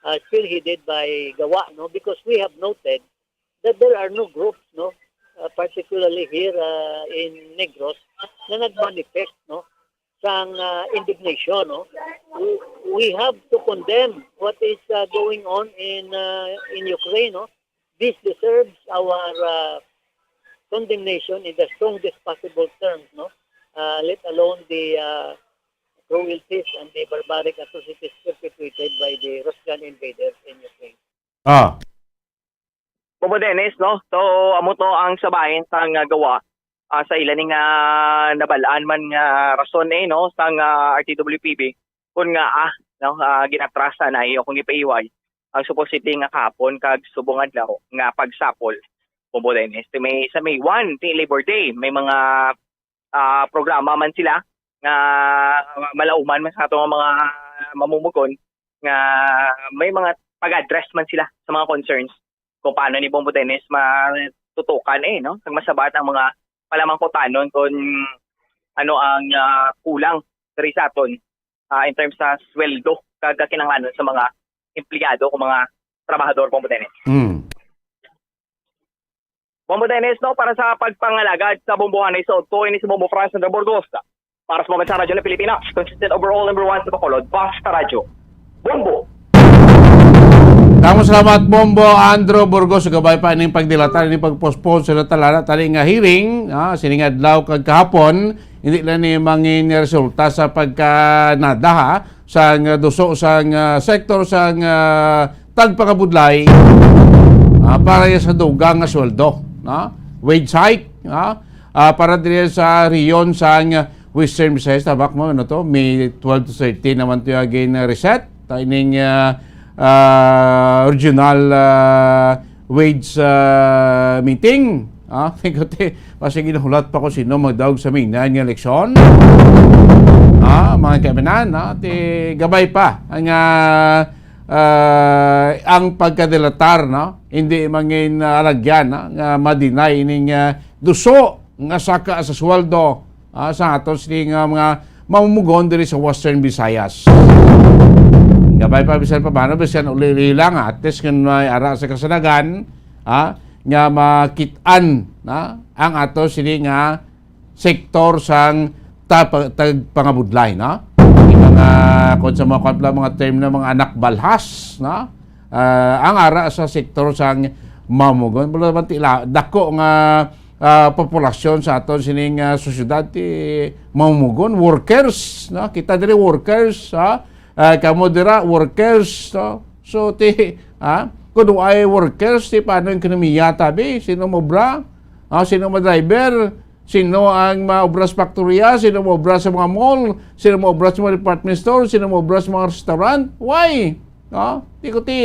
uh, spearheaded by GAWA, no? Because we have noted that there are no groups, no, uh, particularly here, uh, in Negros, na nagmanifest, no, sang, uh, indignation, no? We, we have to condemn what is, uh, going on in, uh, in Ukraine, no? This deserves our, uh, condemnation in the strongest possible terms, no? Uh, let alone the, uh, cruelties and the barbaric atrocities perpetrated by the Russian invaders in Ukraine. Ah, Bobo Dennis, no? So, amo to ang sabahin sang GAWA, ah, sa ila ni nga nabal-an man nga rason, eh, no, sang, ah, R T W P B, kun nga, ah, no, ah, ginatrasa na iyo kung ipaiway ang supposedly nga kahapon kag subong adlaw nga pagsapol, Bobo Dennis. Sa May, sa May one, ti Labor Day, may mga, ah, programa man sila nga malauman man sa ato nga mga mamumugon nga may mga pag-address man sila sa mga concerns kung paano ni Bobo Dennis matutukan, eh, no? Kag masabat ang mga palamangkutanon kung ano ang, ah, kulang diri sa aton, ah, in terms sa sweldo kag kinahanglanon sa mga empleyado o mga trabahador, Bobo Dennis. mm. Bombo Dennis, no, para sa pagpangalagad sa bombohanay sa udto, ini si Bombo Franz Sandra Burgos. Para sa Pambansang Radyo ng Pilipinas, consistent overall number one sa Bacolod, Basta Radyo. Bombo! Damo salamat, Bombo Andrew Burgos. Gabay pa ining pagdilatar, ining pagpostpone sa natalana tani nga hearing, ah, sining adlaw kag kahapon, hindi lang ni mangin resulta sa pagkanada, ha, sang duso sang, ah, sektor sang, ah, tagpangabudlay, ah, para sa dugang nga sweldo, no? Wage hike, no? Ah, para diri sa rehiyon sang Western Visayas, tabak mo, ano to? May twelve to thirteen naman to yung gin-reset. Ta ining, ah, ah, regional, ah, wage, ah, meeting. Ah, tingko ti, basta ginahulat pa ko sino magdaog sa minay nga eleksyon. Ah, mga kaibigan, no? Ti gabay pa ang, ah, ah, ang pagkadilatar, no? Hindi mangin, ah, alagyan, no? Nga madinay ining, ah, duso nga saka sa sweldo, ah, sa aton sini nga mga mamumugon diri sa Western Visayas. Gabay pa bisan pa bano, bisan uli-uli lang, at least kun may ara sa kasanagan, ah, nga makit-an na ang ato sini nga sektor sang tapa-, tagpangabudlay, no? Yung mga, kung sa mga, kwan pala, mga term na mga anak balhas, no? Ah, ang ara sa sektor sang mamumugon, wala man tila, dako nga, ah, populasyon sa aton sining, ah, sosyedad ti mamumugon, workers, no? Kita diri workers, ha? Ah, kamo dira workers, no? So ti, ha? Kung ay workers, ti paano ang ekonomiya tabi? Sino mobra? Ah, sino ma-driver? Sino ang maobra sa faktorya? Sino maobra sa mga mall? Sino maobra sa mga department store? Sino maobra sa mga restaurant? Why? No? Di ko ti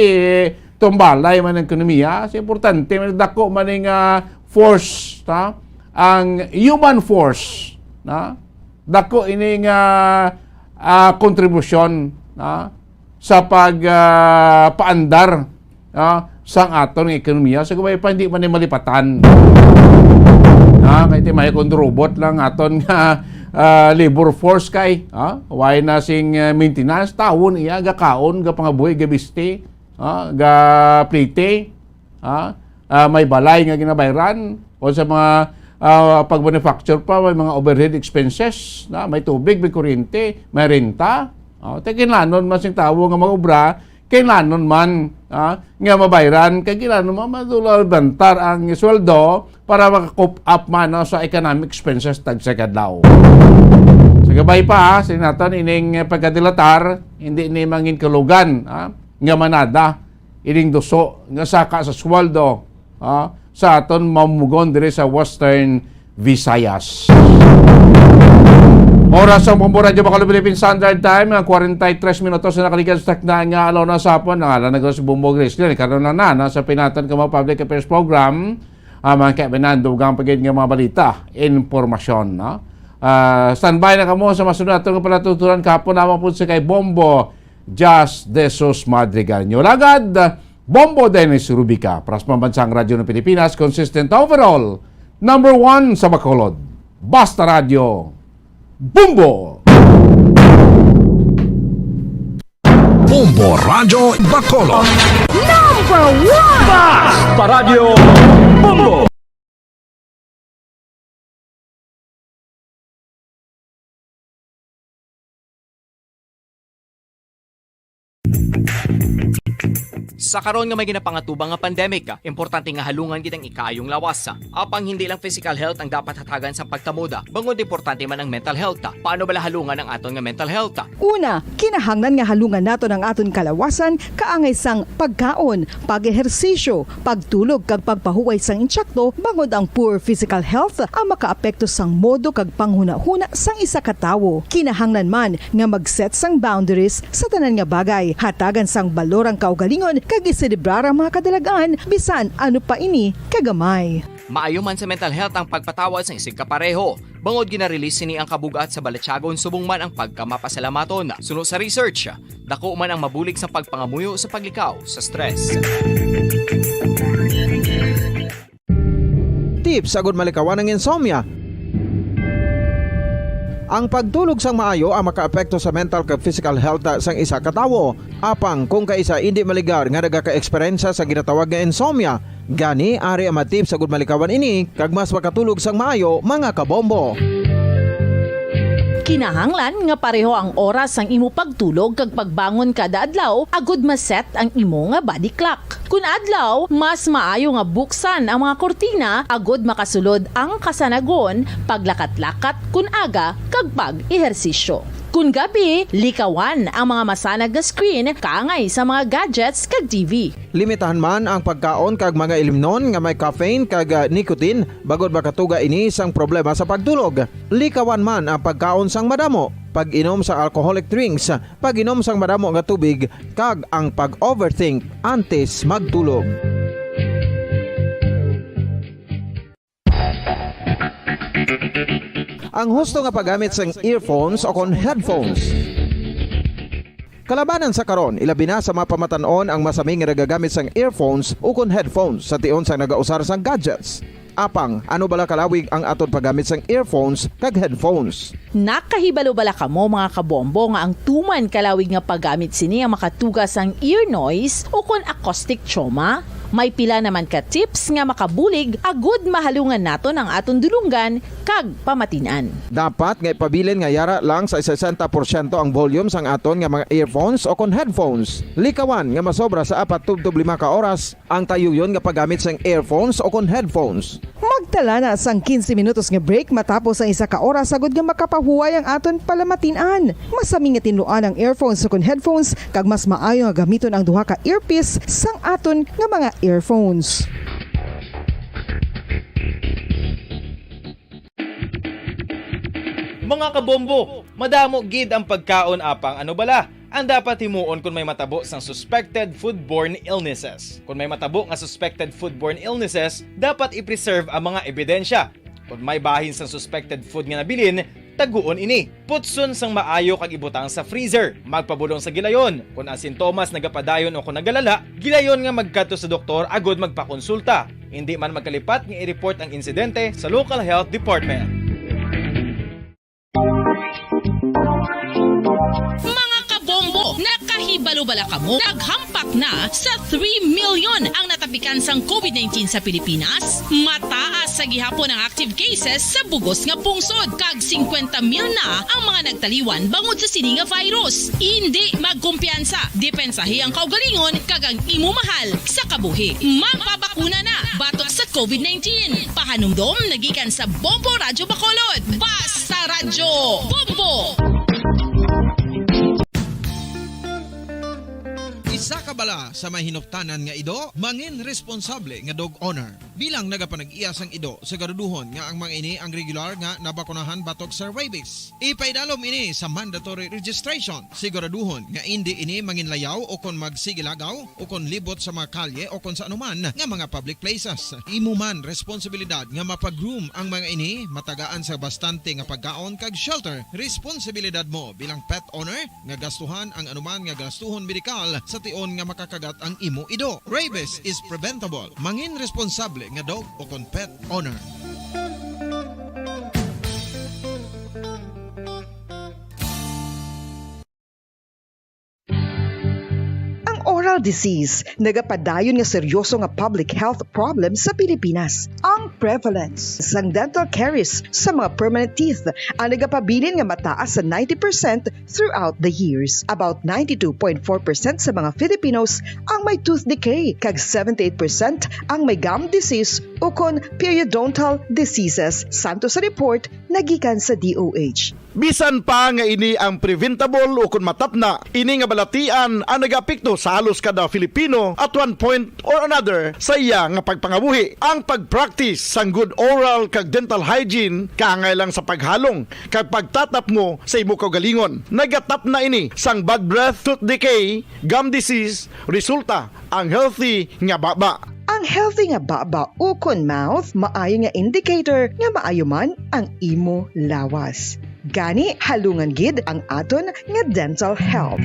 tumbalay man ang ekonomiya. Sa importante, man dako man ang, ah, force, ta? Ang human force, no? Dako ini nga, ah, kontribusyon, no? Sa pag, ah, paandar, ah, sang aton nga ekonomiya. Sa gabay pa, hindi man ni malipatan. Ah, kay ti may kung robot lang aton nga, ah, labor force kay, ah, why na sing, ah, maintenance, tawon iya, gakaon, gapangabuhi, gabisti, ah, gaplete, ah, ah, may balay nga ginabayran, o sa mga, ah, pag-manufacture pa, may mga overhead expenses, na, may tubig, may kuryente, may renta. Oh, te kinlanon man sing tawo nga mag-obra, kinlanon man, ah, nga mabayran, kay kinlanon man madula bantar ang sweldo para maka-cope up man, no, sa economic expenses tagsa kadlaw. Sa gabay pa, ha, sa naton ining pagkadilatar, hindi ni mangin kalugan, ha, nga manada ining duso nga saka sa sweldo, ha, sa aton mamumugon diri sa Western Visayas. Oras sa Bombo Radyo Bacolod Philippine Standard Time, ang forty-three minutos na nakalikan sa takna nga alaw na sa hapon. Ang alam na si Bombo Grace Lee, karon na na, na sa pinatan ka mga public affairs program, ang mga kaibanan, dugang pagid nga mga balita, impormasyon, no? Ah, standby na kamo sa masunod nato nga palatuturan kahapon naman po sa kay Bombo Jas de Sus Madrigal. Inyo lagad, Bombo Dennis Rubica, para sa Pambansang Radyo ng Pilipinas, consistent overall, number one sa Bacolod. Basta Radyo, Bombo! Bombo Radyo Bacolod. Number one! Basta Radyo Bombo! Sa karon nga may ginapangatubang nga pandemic, importante nga halungan gid ang ikaayong lawas. Apang hindi lang physical health ang dapat hatagan sa pagkamoda, bangod importante man ang mental health. Paano bala halungan ang aton nga mental health? Una, kinahanglan nga halungan naton ang aton kalawasan kaangay sang pagkaon, pag-ehersisyo, pagtulog kag pagpahuway sang insakto, bangod ang poor physical health ang makaapekto sang modo kag panghunahuna sang isa ka tawo. Kinahanglan man nga mag-set sang boundaries sa tanan nga bagay, hatagan sang balor ang kaugalingon kag iselebrar ang mga kadalag-an, bisan ano pa ini kagamay. Maayo man sa mental health ang pagpatawad sang isigkapareho, bangod gina-release sini ang kabug-at sa balatyagon subong man ang pagkamapasalamaton. Suno sa research, dako man ang mabulig sa pagpangamuyo sa paglikaw sa stress. Tips agud malikawan ang insomnia. Ang pagtulog sang maayo ang makaapekto sa mental kag physical health sang isa ka tawo. Apang kung kaisa indi maligar nga nagaka-eksperyensya sa ginatawag nga insomnia, gani ari ang mga tips agud malikawan ini kag mas makatulog sang maayo, mga kabombo. Kinahanglan nga pareho ang oras sang imo pagtulog kag pagbangon kada adlaw agud ma-set ang imo nga body clock. Kun adlaw, mas maayo nga buksan ang mga kurtina agud makasulod ang kasanagon, paglakat-lakat kun aga, kag pag-ehersisyo. Kun gabi, likawan ang mga masanag nga screen kaangay sa mga gadgets kag T V. Limitahan man ang pagkaon kag mga ilimnon nga may caffeine kag, ah, nicotine, bangod makatuga ini sang problema sa pagtulog. Likawan man ang pagkaon sang madamo, pag-inom sa alcoholic drinks, pag-inom sang madamo nga tubig, kag ang pag-overthink antes magtulog. Ang husto nga paggamit sang earphones o kon headphones. Kalabanan sa karon, ilabi na sa mga pamatan-on ang masami nga nagagamit sang earphones o kon headphones sa tion sang nagausar sang gadgets. Apang, ano bala kalawig ang aton paggamit sang earphones kag headphones? Nakahibalo bala kamo, mga kabombo, nga ang tuman kalawig nga paggamit sini ang makatuga sang ear noise o kon acoustic trauma? May pila naman ka tips nga makabulig agud mahalungan naton ang aton dulonggan kag pamatin-an. Dapat nga ipabilin nga yara lang sa sesenta porsyento ang volume sang aton nga mga earphones o kon headphones. Likawan nga masobra sa apat tubtob lima ka oras ang tayuyon nga paggamit sang earphones o kon headphones. Magtala na sang quince minutos nga break matapos ang isa ka oras agud nga makapahuway ang aton palamatin-an. Masami nga tinluan ang earphones o kon headphones, kag mas maayo nga gamiton ang duha ka earpiece sang aton nga mga earphones. Mga kabombo, madamo gid ang pagkaon, apang ano bala ang dapat himuon kon may matabo sang suspected foodborne illnesses? Kon may matabo nga suspected foodborne illnesses, dapat i-preserve ang mga ebidensya. Kon may bahin sang suspected food nga nabilin, taguon ini. Putson sang maayo kag ibutang sa freezer. Magpabulong sa gilayon. Kon ang sintomas nagapadayon o kon nagalala, gilayon nga magkadto sa doktor agud magpakonsulta. Indi man magkalipat nga i-report ang insidente sa local health department. Mga kabombo, nakahibalo bala kamo? Naghampak na sa three million ang natapikan sang covid nineteen sa Pilipinas. Mataas sa gihapon ang active cases sa bugos nga pungsod, kag singkwenta mil na ang mga nagtaliwan bangod sa sini nga virus. Indi magkumpiyansa, depensahi ang kaugalingon kag ang imo mahal sa kabuhi. Magpabakuna na batok sa covid nineteen. Pahanumdom na gikan sa Bombo Radyo Bacolod. Basta Radyo Bombo! Isa ka bala sa may hinuptanan nga ido, mangin responsable nga dog owner. Bilang nagapanag-iya sang ido, siguraduhon nga ang mga ini ang regular nga nabakunahan batok sa rabies. Ipaidalom ini sa mandatory registration. Siguraduhon nga indi ini manginlayaw o kon magsigilagaw o kon libot sa mga kalye o kon sa anuman nga mga public places. Imo man responsibilidad nga mapa-groom ang mga ini, matagaan sa bastante nga pagkaon kag shelter. Responsibilidad mo bilang pet owner nga gastuhan ang anuman nga gastuhon medikal sa tion nga makakagat ang imo ido. Rabies is preventable. Mangin responsable nga dog o kon pet owner. disease, nagapadayon nga seryoso nga public health problem sa Pilipinas. Ang prevalence sang dental caries sa mga permanent teeth ang nagapabilin nga mataas sa ninety percent throughout the years. About ninety-two point four percent sa mga Filipinos ang may tooth decay, kag seventy-eight percent ang may gum disease ukon periodontal diseases, santo sa report nagikan sa D O H. Bisan pa nga ini ang preventable ukon matapna, ini nga balatian ang nagaapekto sa halos kada Filipino at one point or another sa iya nga pagpangabuhi. Ang pag-practice sang good oral kag dental hygiene kaangay lang sa paghalong kag pagtatapmo sa imo kaugalingon. Nagatapna ini sang bad breath, tooth decay, gum disease, resulta ang healthy nga baba. Ang healthy nga baba ukon mouth maayo nga indicator nga maayo man ang imo lawas. Gani, halungan gid ang aton nga dental health.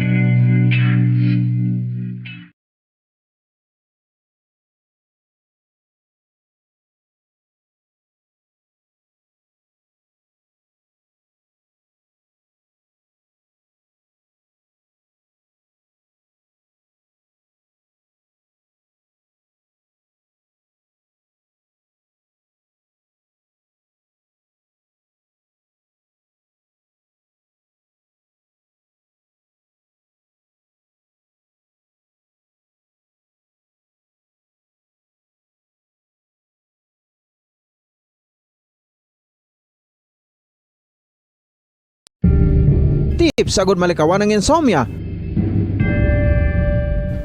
Tips agud malikawan ang insomnia.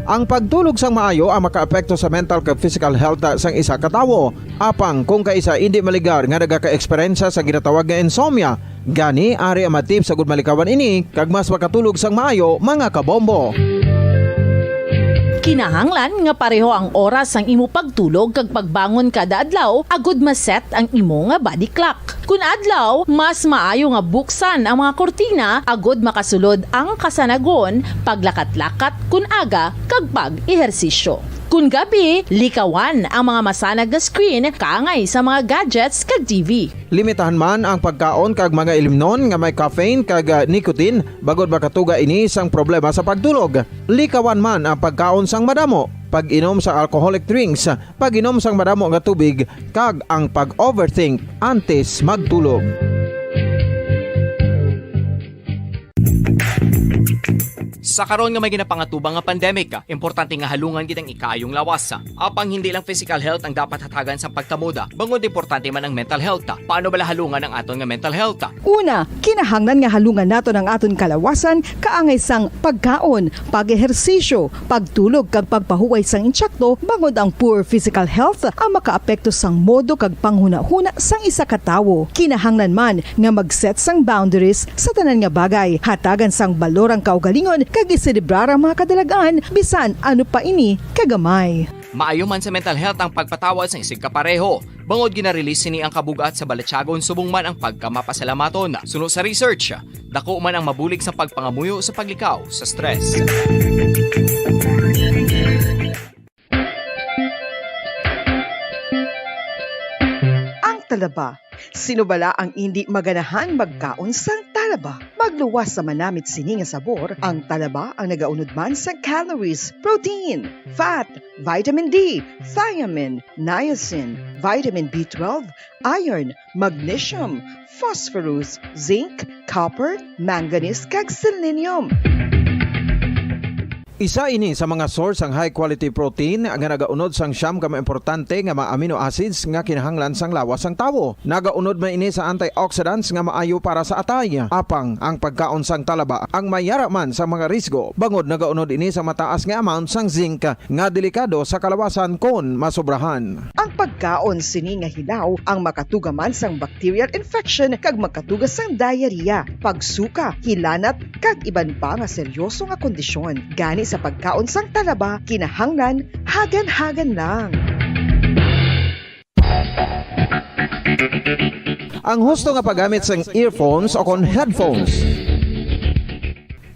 Ang pagtulog sang maayo ang makaapekto sa mental kag physical health sang isa ka tawo. Apang kung kaisa indi maligar nga nagaka-eksperyensya sa ginatawag nga insomnia, gani ari ang mga tips agud malikawan ini kag mas makatulog sang maayo, mga kabombo. Kinahanglan nga pareho ang oras sang imo pagtulog kag pagbangon kada adlaw agud ma-set ang imo nga body clock. Kun adlaw, mas maayo nga buksan ang mga kurtina agud makasulod ang kasanagon, paglakat-lakat kun aga, kag pag-ehersisyo. Kun gabi, likawan ang mga masanag nga screen kaangay sa mga gadgets kag T V. Limitahan man ang pagkaon kag mga ilimnon nga may caffeine kag, ah, nicotine, bangod makatuga ini sang problema sa pagtulog. Likawan man ang pagkaon sang madamo, pag-inom sa alcoholic drinks, pag-inom sang madamo nga tubig, kag ang pag-overthink antes magtulog. Sa karon nga may ginapangatubang nga pandemic, importante nga halungan gid ang ikaayong lawas. Apang hindi lang physical health ang dapat hatagan sang pagtamod, bangod importante man ang mental health. Paano bala halungan ang aton nga mental health? Una, kinahanglan nga halungan naton ang aton kalawasan kaangay sang pagkaon, pag-ehersisyo, pagtulog kag pagpahuway sang insakto, bangod ang poor physical health ang makaapekto sang modo kag panghunahuna sang isa ka tawo. Kinahanglan man nga mag-set sang boundaries sa tanan nga bagay, hatagan sang balor ang kaugalingon kag iselebrar ang mga kadalag-an, bisan ano pa ini kagamay. Maayo man sa mental health ang pagpatawad sang isigkapareho, bangod gina-release sini ang kabug-at sa balatyagon subong man ang pagkamapasalamaton. Suno sa research, dako man ang mabulig sa pagpangamuyo sa paglikaw sa stress. Ang talaba. Sino bala ang indi maganahang magkaon sang talaba? Magluwas sa manamit sini nga sabor, ang talaba ang nagaunod man sa calories, protein, fat, vitamin D, thiamine, niacin, vitamin B twelve, iron, magnesium, phosphorus, zinc, copper, manganese, kag selenium. Isa ini sa mga source sang high quality protein nga nagaunod sang siyam ka mga importante nga mga amino acids nga kinahanglan sang lawas sang tawo. Nagaunod man ini sa antioxidants nga maayo para sa atay. Apang ang pagkaon sang talaba ang may yara man sa mga risgo, bangod nagaunod ini sa mataas nga amount sang zinc nga delikado sa kalawasan kon masobrahan. Ang pagkaon sini nga hilaw ang makatuga man sang bacterial infection kag makatuga sang diarrhea, pagsuka, hilanat, kag iban pa nga seryoso nga kondisyon. Gani sa pagkaon sang talaba, kinahanglan hagan-hagan lang. Ang husto nga paggamit sang earphones o kon headphones.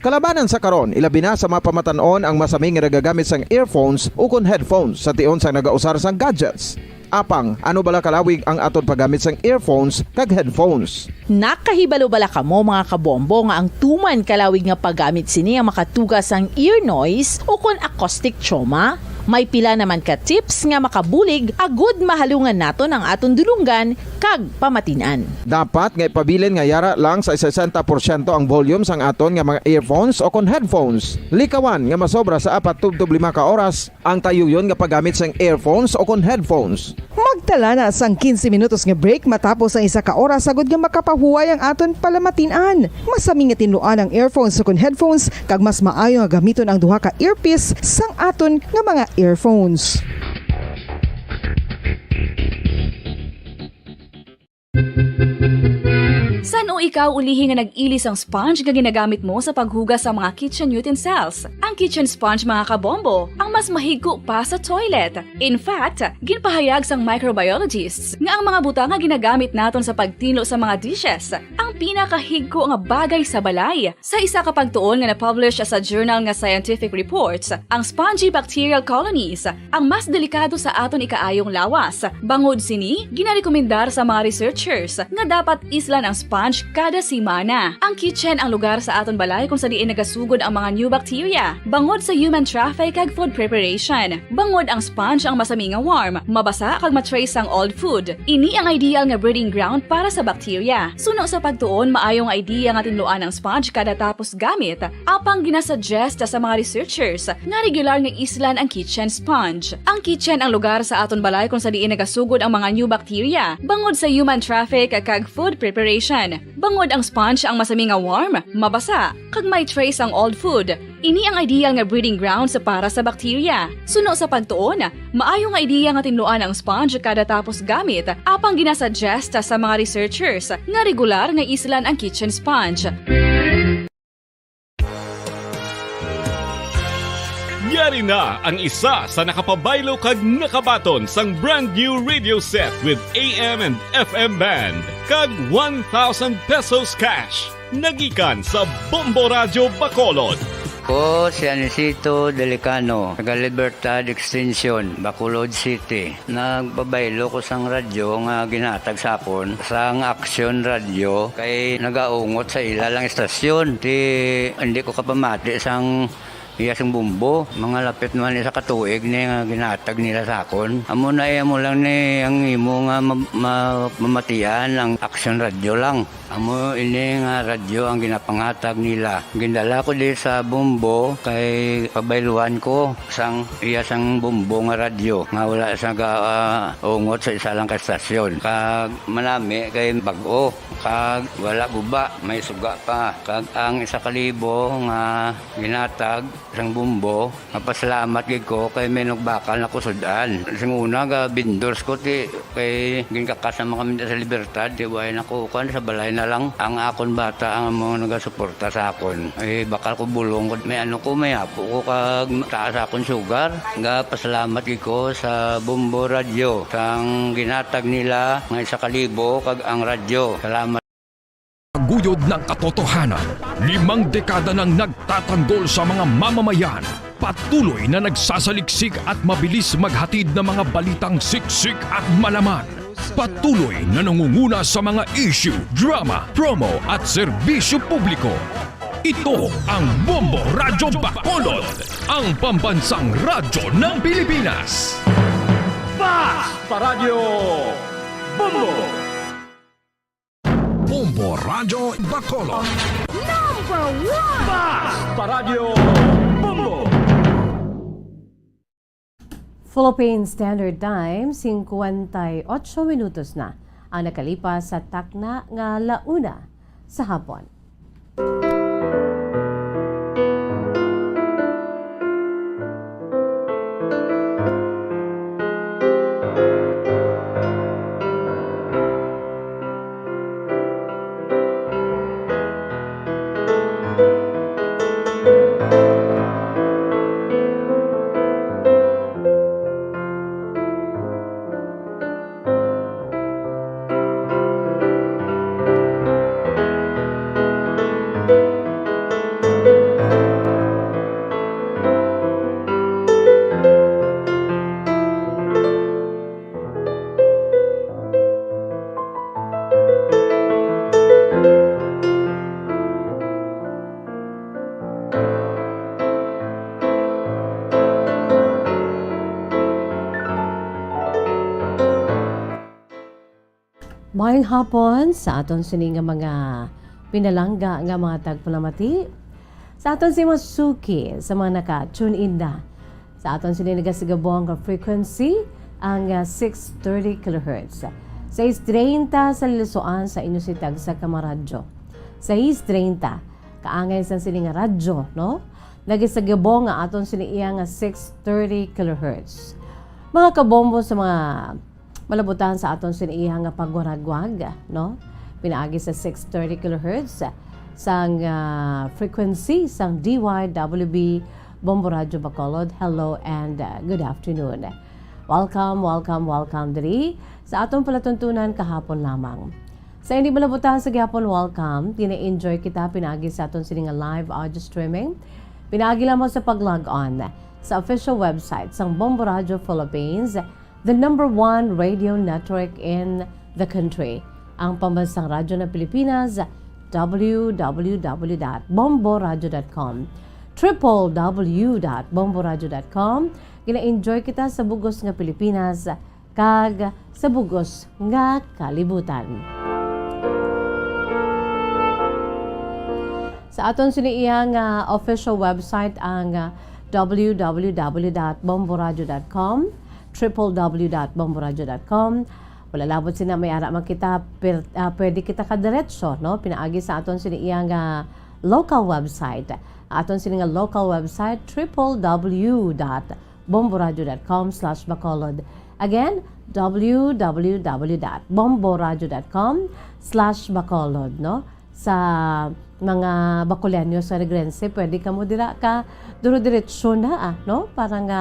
Kalabanan sa karon, ilabi na sa mga pamatan-on ang masami nga nagagamit sang earphones ukon headphones sa tion sang nagausar sang gadgets. Apang, ano bala kalawig ang aton paggamit sang earphones kag headphones? Nakahibalo bala kamo, mga kabombo, nga ang tuman kalawig nga paggamit sini ang makatuga sang ear noise ukon acoustic trauma? May pila naman ka tips nga makabulig agud mahalungan naton ang aton dulonggan kag pamatin-an. Dapat nga ipabilin nga yara lang sa sesenta porsyento ang volume sang aton nga mga earphones o kon headphones. Likawan nga masobra sa apat tubtob lima ka oras ang tayuyon nga paggamit sang earphones o kon headphones. Magtala na sang quince minutos nga break matapos ang isa ka oras, agud nga makapahuway ang aton palamatin-an. Masami nga tinluan ang earphones o kon headphones, kag mas maayo nga gamiton ang duha ka earpiece sang aton nga mga earphones. San-o ikaw ulihi nga nag-ili sang sponge nga ginagamit mo sa paghugas sa mga kitchen utensils? Ang kitchen sponge, mga kabombo, ang mas mahigko pa sa toilet. In fact, ginpahayag sang microbiologists nga ang mga butang nga ginagamit naton sa pagtinlo sa mga dishes ang pinakahigko nga bagay sa balay. Sa isa ka pagtuon nga na-publish sa journal nga Scientific Reports, ang spongy bacterial colonies ang mas delikado sa aton ikaayong lawas. Bangod sini, ginarekomendar sa mga researchers nga dapat islan ang sponge kada semana. Ang kitchen ang lugar sa aton balay kung sa diin nagasugod ang mga new bacteria, bangod sa human traffic kag food preparation. Bangod ang sponge ang masami nga warm, mabasa kag ma-trace ang old food. Ini ang ideal nga breeding ground para sa bacteria. Suno sa pagtuon, maayo nga idea nga tinluan ang sponge kada tapos gamit, apang ginasuggest sa mga researchers nga regular nga islan ang kitchen sponge. Ang kitchen ang lugar sa aton balay kung sa diin nagasugod ang mga new bacteria, bangod sa human traffic kag food preparation. Bangod ang sponge ang masami nga warm, mabasa, kag may trace ang old food, ini ang ideal nga breeding grounds para sa bacteria. Suno sa pagtuon, maayo nga idea nga tinluan ang sponge kada tapos gamit, apang ginasuggest sa mga researchers nga regular nga islan ang kitchen sponge. Yari na ang isa sa nakapabaylo kag nakabaton sang brand new radio set with A M and F M band kag one thousand pesos cash. Nagikan sa Bombo Radyo Bacolod. Ko si Anisito Delicano, taga Libertad Extension, Bacolod City. Nagpabaylo ko sang radyo nga ginhatag sa akon sang Action Radio, kay nagaungot sa ila lang istasyon. Ti, hindi ko kapamati sang iya sang Bombo. Mga lapit man isa ka tuig ni nga ginhatag nila sa akon. Amo na, eh, amo lang ni ang imo nga ma-, ma-, mamatian ang Action Radio lang. Amo ini nga radyo ang ginapanghatag nila. Gindala ko di sa Bombo kay pabayluan ko sang iya sang Bombo nga radyo nga wala sa ga-, ah, ungot sa isa lang ka estasyon. Kag manami kay bag-o, kag wala guba, may suga pa. Kag ang isa ka libo nga ginhatag sang Bombo, mapasalamat gid ko kay may nagbakal na ko sud-an. Sing una, ga vendors ko, ti, kay ginkakas naman kami sa Libertad, ti, way na ko, kuwan, sa balay na lang. Ang akon bata ang amo nagasuporta sa akon. Ay, bakal ko bulong ko, may ano ko, may apo ko, kag taas akon sugar. Ga pasalamat gid ko sa Bombo Radyo, sang ginhatag nila nga isa ka libo, kag ang radyo. Salamat. Taguyod ng katotohanan, limang dekada nang nagtatanggol sa mga mamamayan. Patuloy na nagsasaliksik at mabilis maghatid ng mga balitang siksik at malaman. Patuloy na nangunguna sa mga issue, drama, promo at serbisyo publiko. Ito ang Bombo Radyo Bacolod, ang pambansang radyo ng Pilipinas. Basta Radyo Bombo! Bombo Radyo Bacolod. Number one! Basta Radyo Bombo! Philippine Standard Time, singkwenta y ocho minutos na ang nakalipas sa takna nga la una sa hapon. Maayong hapon sa aton sini nga mga pinalangga nga mga tagpalamati, sa aton sini mga suki, sa mga naka-tune in na. Sa aton sini nagasigabong nga frequency ang, ah, six thirty kilohertz. Sais treinta sa lilusoan sa inyo sitag sa kamaradyo. Sais treinta, kaangay sa sini nga radyo, no? Nagisagabong nga aton sini iya nga six thirty kilohertz. Mga kabombo, sa mga malabutan sa aton sini iya nga pagwaragwag, no? Pinaagi sa six thirty kilohertz sang, ah, frequency sang D Y W B Bombo Radio Bacolod. Hello and, ah, good afternoon. Welcome, welcome, welcome diri sa aton palatuntunan kahapon lamang. Sa hindi malabutan sa gihapon, welcome. Gina-enjoy kita pinaagi sa aton sini nga live audio streaming. Pinaagi lamang sa pag-log on sa official website sang Bombo Radio Philippines, the number one radio network in the country. Ang pambansang radyo ng Pilipinas, W W W dot bomboradio dot com, triple W dot bomboradio dot com. Gina-enjoy kita sa bugos nga Pilipinas kag sa bugos nga kalibutan. Sa aton sini iya nga official website ang, ah, W W W dot bomboradio dot com, triple W dot bomboradio dot com. Wala labot sina, may ara man kita, per-, ah, pwede kita kadiretso, no? Pinaagi sa aton sini iya nga local website. Aton sini nga local website, triple W dot bomboradio dot com slash bacolod. Again, W W W dot bomboradio dot com slash bacolod, no? Sa mga Bacolodños nga nagrense, pwede kamo dira ka duro-diretso na, ah, no? Para nga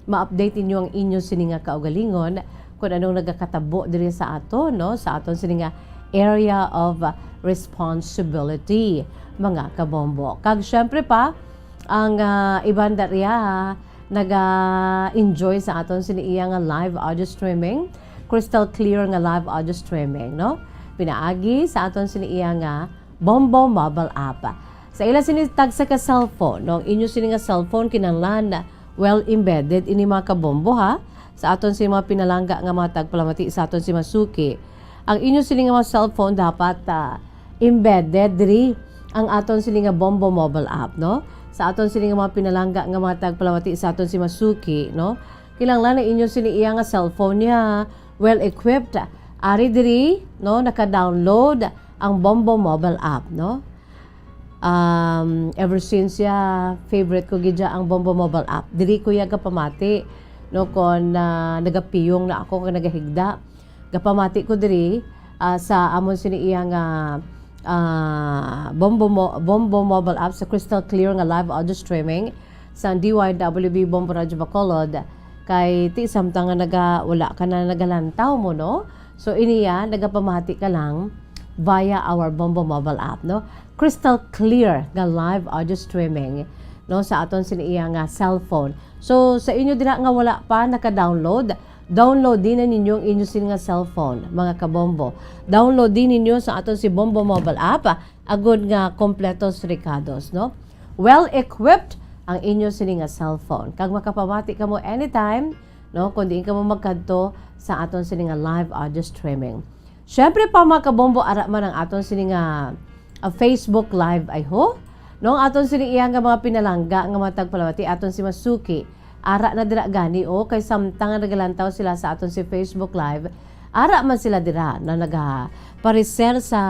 ma-update ninyo ang inyo sini nga kaugalingon kung anong nagakatabo diri sa aton, no? Sa aton sini nga area of responsibility, mga kabombo. Kag syempre pa, ang, ah, iban dariya, naga-enjoy sa aton sini iya nga live audio streaming, crystal clear nga live audio streaming, no? Pinaagi sa aton sini iya nga Bombo mobile app. Sa ila sini tagsa ka cellphone, no? Ang inyo sini nga cellphone kinahanglan well embedded ini, mga kabombo, ha? Sa aton sini mga pinalangga nga mga tagpalamati, sa aton sini mga suki, ang inyo sini nga mga cellphone dapat, ah, embedded diri ang aton sini nga Bombo mobile app, no? Sa aton sini nga mga pinalangga nga mga tagpalamati, sa aton sini mga suki, no? Kinahanglan ang inyo sini iya nga cellphone niya well equipped. Ari diri, no, naka-download ang Bombo mobile app, no? Um, ever since ya, favorite ko gid ya ang Bombo mobile app. Diri ko ya gapamati, no, kon, ah, nagapiyong na ako, kon nagahigda. Gapamati ko diri, ah, sa amon sini iya nga, ah, Bombo Mo-, Bombo mobile app sa crystal clear nga live audio streaming sa D Y W B Bombo Radio Bacolod. Kay ti samtang nga naga-, wala ka na nagalantaw mo, no? So, iniya, nagapamati ka lang via our Bombo mobile app, no? Crystal clear nga live audio streaming, no, sa aton sini iya nga cellphone. So, sa inyo dira nga wala pa naka-download, download din na ninyo ang inyo sini nga cellphone, mga kabombo. Download din ninyo sa aton si Bombo mobile app, agod nga kompleto sa rekados, no? Well equipped ang inyo sini nga cellphone. Kag makapamati kamo anytime, no, kung diin kamo magkadto sa aton sini nga live audio streaming. Syempre pa, mga kabombo, ara man ang aton sini nga, ah, Facebook Live, ay ho. No, ang aton sini iya nga mga pinalangga nga mga tagpalamati, aton si mga suki. Ara na dira gani, oh, kay samtang nga nagalantaw sila sa aton si Facebook Live, ara man sila dira na nagapareser sa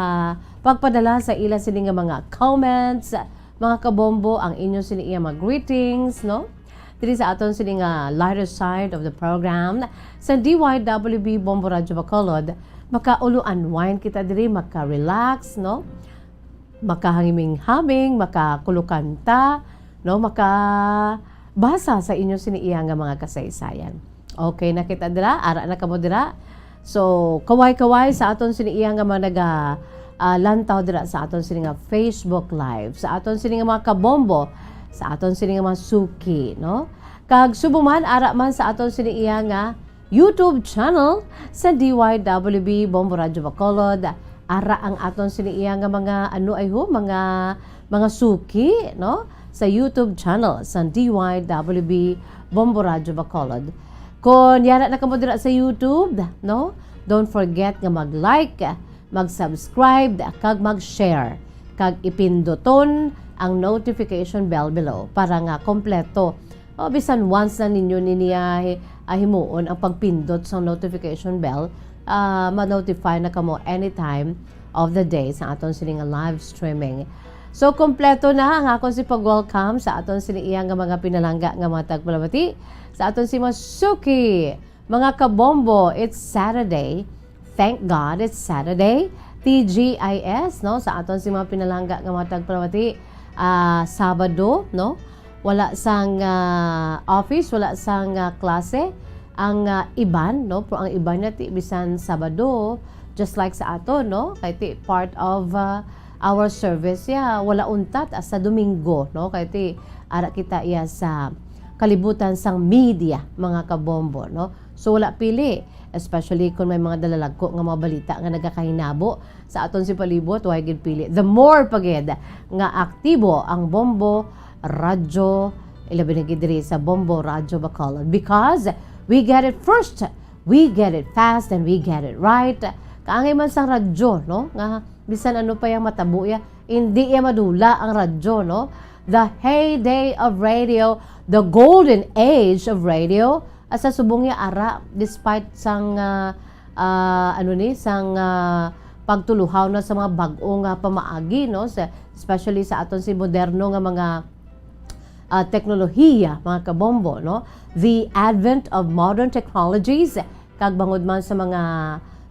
pagpadala sa ila sini nga mga comments, mga kabombo, ang inyo sini iya mga greetings, no? Diri sa aton sini nga lighter side of the program, sa D Y W B Bombo Radyo Bacolod, makaulo-unwind kita diri, maka-relax, no? Makahangiming-haming, makakulukanta, no? Makabasa sa inyo sini iya nga mga kasaysayan. Okay na kita dira, ara na kamo dira. So, kaway-kaway sa aton sini iya nga mga naga, ah, lantaw dira sa aton sini nga Facebook Live, sa aton sini nga mga kabombo, sa aton sini nga mga suki, no? Kag subong man, ara man sa aton sini iya nga YouTube channel sa D Y W B Bombo Radyo Bacolod. Ara ang aton sini iya nga mga, ano ay ho, mga, mga suki, no? Sa YouTube channel sa D Y W B Bombo Radyo Bacolod. Kon yara na kamo dira sa YouTube, no? Don't forget nga mag-like, mag-subscribe, kag mag-share, kag ipinduton ang notification bell below para nga kompleto. O bisan once na ninyo niya hi-, ah, himuon ang pagpindot sa notification bell, ah, ma-notify na kamo anytime of the day sa aton sini nga live streaming. So, kompleto na ang akon si pag-welcome sa aton sini iya nga mga pinalangga nga mga tagpalamati, sa aton si Masuki. Mga kabombo, it's Saturday. Thank God it's Saturday. T G I S, no? Sa aton si mga pinalangga nga mga tagpalamati, ah, Sabado, no? Wala sang, ah, office, wala sang, ah, klase. Ang, ah, iban, no? Pero ang iban na ti bisan Sabado, just like sa aton, no? Kay ti part of, ah, our service, ya, wala untat, ah, sa Domingo, no? Kay ti ara kita iya sa kalibutan sang media, mga kabombo, no? So, wala pili, especially kung may mga dalalagko nga mga balita nga nagakahinabo sa aton si palibot, wala gid pili. The more pa gid nga aktibo ang Bombo Radyo, ilabi na gid diri sa Bombo Radyo Bacolod, because we get it first, we get it fast, and we get it right. Kaangay man sang radyo, no? Nga bisan ano pa yang matabo ya, hindi ya madula ang radyo, no? The heyday of radio, the golden age of radio, asa subong ya ara, despite sang, ah, ah, ano ni, sang, ah, pagtuluhaw na sa mga bag-o nga pamaagi, no? Sa, especially sa aton si moderno nga mga, ah, teknolohiya, mga kabombo, no? The advent of modern technologies, kag bangod man sa mga,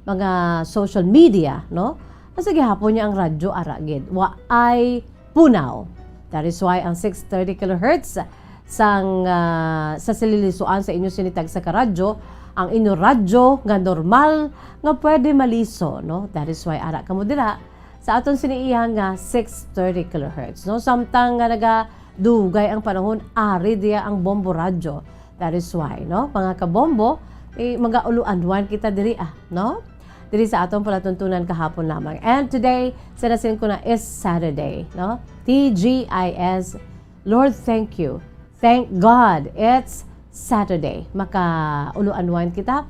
mga social media, no? Asa gihapon niya ang radyo ara gid. Waay punaw. That is why ang six thirty kilohertz sang, ah, sa salilisuan sa inyo sini tagsa ka radyo, ang inyo radyo nga normal nga pwede maliso, no? That is why ara kamo dira sa aton sini iya nga six thirty kilohertz, no? Samtang nga nagadugay ang panahon, ari diya ang Bombo Radyo. That is why, no? Mga kabombo, eh, mag-ulo-anwan kita diri, ah, no? Diri sa aton palatuntunan kahapon lamang. And today, sa nasin ko na is Saturday, no? T G I S, Lord, thank you. Thank God, it's Saturday. Maka-ulo-anwan kita.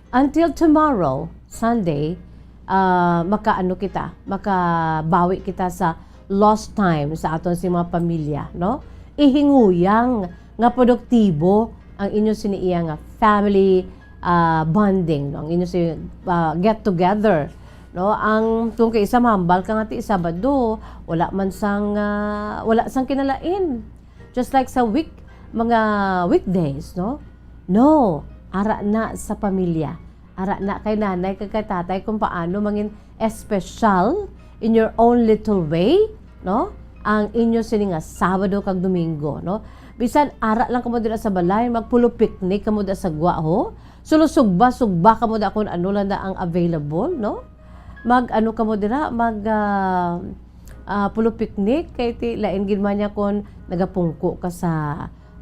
Until tomorrow, Sunday, ah, makaano kita, makabawi kita sa lost time sa aton si mga pamilya, no? Ihinguyang nga produktibo ang inyo sini iya nga family, ah, bonding, no? Ang inyo si, ah, get together, no? Ang, kung kay isa mahambal ka nga ti Sabado, wala man sang, ah, wala sang kinalain. Just like sa week, mga weekdays, no? No, ara na sa pamilya. Ara na kay nanay kag kay tatay kung paano mangin espesyal in your own little way, no? Ang inyo sini nga Sabado kag Domingo, no? Bisan ara lang kamo dira sa balay, magpulo picnic kamo dira sa gwa, ho? Sulusugba-sugba kamo da kung ano lang na ang available, no? Mag-ano kamo dira, mag, ah, ah, pulo picnic, kay ti lain gid man niya kung nagapungko ka sa,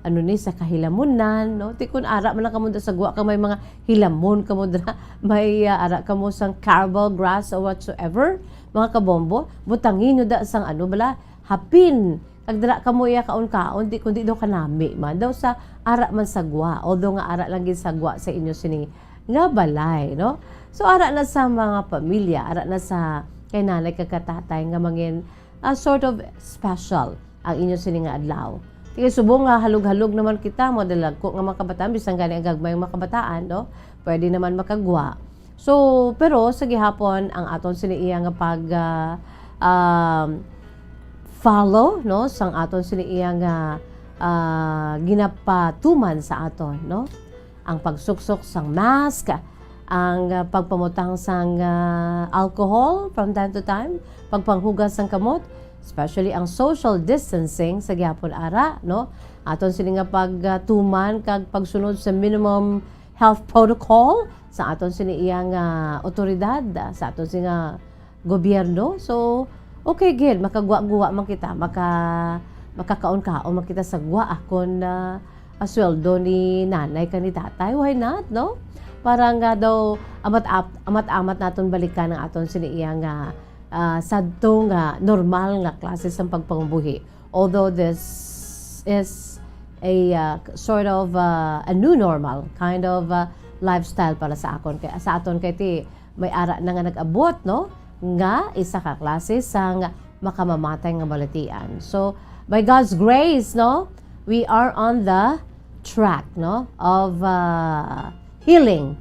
ano ni, sa kahilamunan, no? Ti kung ara man lang kamo da sa gwa ka, may mga hilamon kamo dira, may, ah, ara kamo sang carabao grass or whatsoever, mga kabombo, butangi nyo da sang ano bala, hapin. Kag dira kamo iya kaon-kaon, di, kundi daw kanami man. Daw sa ara man sa gwa, although nga ara lang gid sa gwa sa inyo sini nga balay, no? So, ara na sa mga pamilya, ara na sa kay nanay kag katatay nga mangin, ah, sort of special ang inyo sini nga adlaw. Sige, subong nga halog-halog naman kita, mga dalagko nga mga kabataan, bisan gani ang gagmay nga mga kabataan, no? Pwede naman makagwa. So, pero sa gihapon, ang aton sini iya nga pag, ah, um, follow, no, sang aton sini iya nga, ah, ginapatuman sa aton, no? Ang pagsuksok sang mask, ang, ah, pagpamutang sang, ah, alcohol from time to time, pagpanghugas sang kamot, especially ang social distancing sa gihapon ara, no? Aton sini nga pagtuman kag pagsunod sa minimum health protocol sa aton sini iya nga otoridad, sa aton sini nga gobyerno. So, okay gid, makagwa-guwa man kita, maka-, makakaon-kaon man kita sa gwa, ah, kon, ah, ah, sweldo ni nanay kag ni tatay. Why not, no? Para nga daw amat-ap-, amat-amat naton balikan ang aton sini iya nga, ah, sadto nga normal nga klase sang pagpangubuhi. Although this is a, uh, sort of, uh, a new normal, kind of, uh, lifestyle para sa akon, kay sa aton kay ti may ara na nga nag-abot, no, nga isa ka klase sang makamamatay nga balatian. So, by God's grace, no, we are on the track, no, of uh, healing,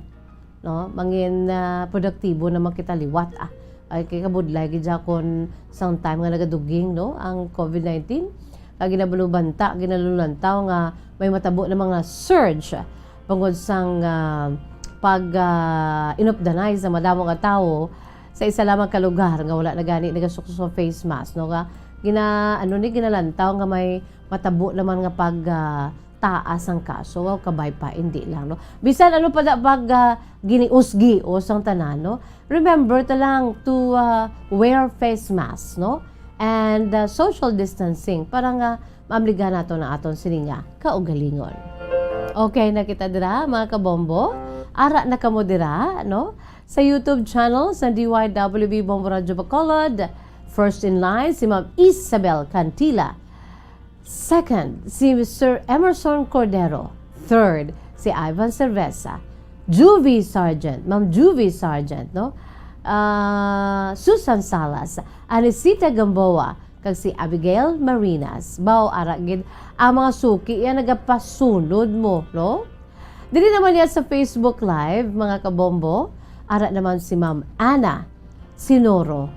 no? Mangin uh, produktibo naman kita liwat, ah. Ay, kay kabudlay gid siya kon sang time nga nagaduging, no, ang covid nineteen. Kag ginabalubanta, ginalulantaw nga may matabo na mga surge bangod sang ah, pag ah, inupdanay sa madamo nga tawo sa isa lamang ka lugar nga wala na gani nagasukso sa face mask, no? Nga gina ano ni ginalantaw nga may matabo naman nga pag ah, taas ang kaso. Wow, kabay pa, hindi lang, no? Bisan ano pa da pag ah, giniusgi o sang tanan, no? Remember ta lang to ah, wear face mask, no? And ah, social distancing para nga maamligan nato na aton sini nga kaugalingon. Okay na kita dira, mga kabombo. Ara na kamo dira, no? Sa YouTube channel sa D Y W B Bombo Radyo Bacolod, first in line si Ma'am Isabel Cantila. Second, si Sir Emerson Cordero. Third, si Ivan Cerveza. Juvie Sargent, Ma'am Juvie Sargent, no? Ah, Susan Salas, Anisita Gamboa, kag si Abigail Marinas. Baw, ara gid ang mga suki iya nagapasunod mo, no? Diri naman niya sa Facebook Live, mga kabombo, ara naman si Ma'am Ana Sinoro.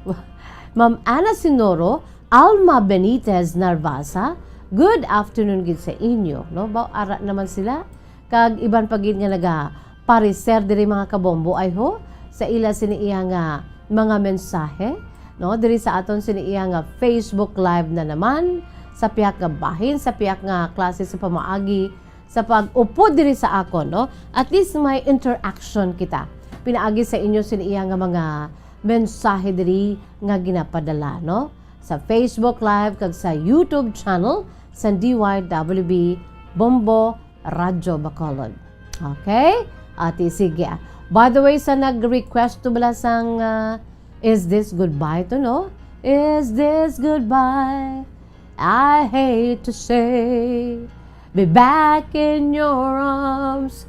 Ma'am Ana Sinoro, Alma Benitez Narvasa, good afternoon gid sa inyo, no? Baw, ara naman sila. Kag iban pa gid nga nagapareser diri, mga kabombo, ay ho, sa ila sini iya nga mga mensahe, no? Diri sa aton sini iya nga Facebook Live na naman, sa pihak nga bahin, sa pihak nga klase sa pamaagi, sa pag-upod diri sa akon, no? At least may interaction kita. Pinaagi sa inyo sini iya nga mga mensahe diri nga ginapadala, no? Sa Facebook Live kag sa YouTube channel sa D Y W B Bombo Radyo Bacolod. Okay? Ati, sige. By the way, sa nag-request to bala sang ah, Is This Goodbye to, no? Is this goodbye? I hate to say, be back in your arms.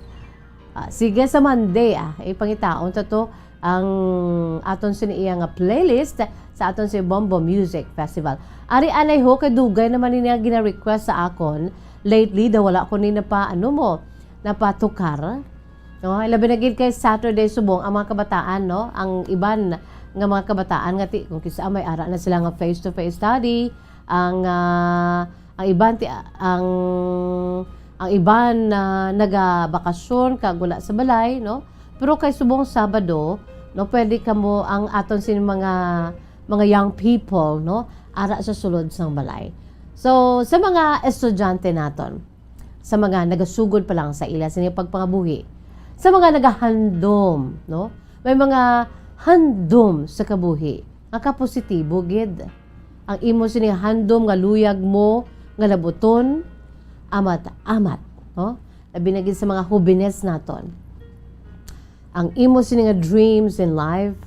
Ah, sige, sa Monday, ah, ipangitaon ta to ang aton sini iya nga playlist sa aton si Bombo Music Festival. Ari anay ho, kay dugay naman ini nga gina-request sa akon. Lately, daw wala ko ni napa, ano mo, napatukar. No, labi na gid kay Saturday subong ang mga kabataan, no? Ang iban nga mga kabataan nga ti, kung kisa may ara na sila nga face-to-face study, ang ah, ang iban ti ang ang iban na nagabakasyon kag wala sa balay, no? Pero kay subong Sabado, no, pwede kamo ang aton sin mga mga young people, no, ara sa sulod sang balay. So, sa mga estudyante naton, sa mga nagasugod pa lang sa ila sini pagpangabuhi, sa mga nagahandom, no, may mga handom sa kabuhi nga kapositibo gid. Ang imo sini handom nga luyag mo nga labuton, amat-amat, no? Labi na gid sa mga hubines naton. Ang imo sini nga dreams in life,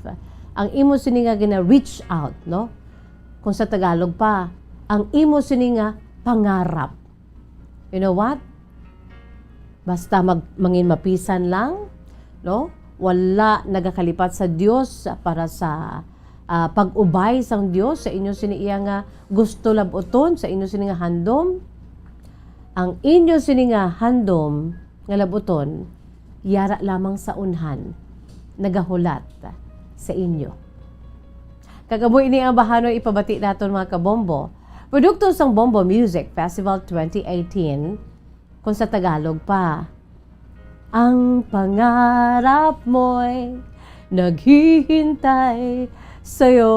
ang imo sini nga gina-reach out, no? Kung sa Tagalog pa, ang imo sini nga pangarap. You know what? Basta mag-, mangin mapisan lang, no? Wala nagakalipat sa Dios para sa ah, pag-ubay sang Dios sa inyo sini iya nga gusto labuton, sa inyo sini nga handom. Ang inyo sini nga handom nga labuton, yara lamang sa unhan nagahulat sa inyo. Kag amo ini ang bahanon ipabati naton, mga kabombo. Produkto sang Bombo Music Festival twenty eighteen, kung sa Tagalog pa, ang pangarap mo'y naghihintay sa'yo.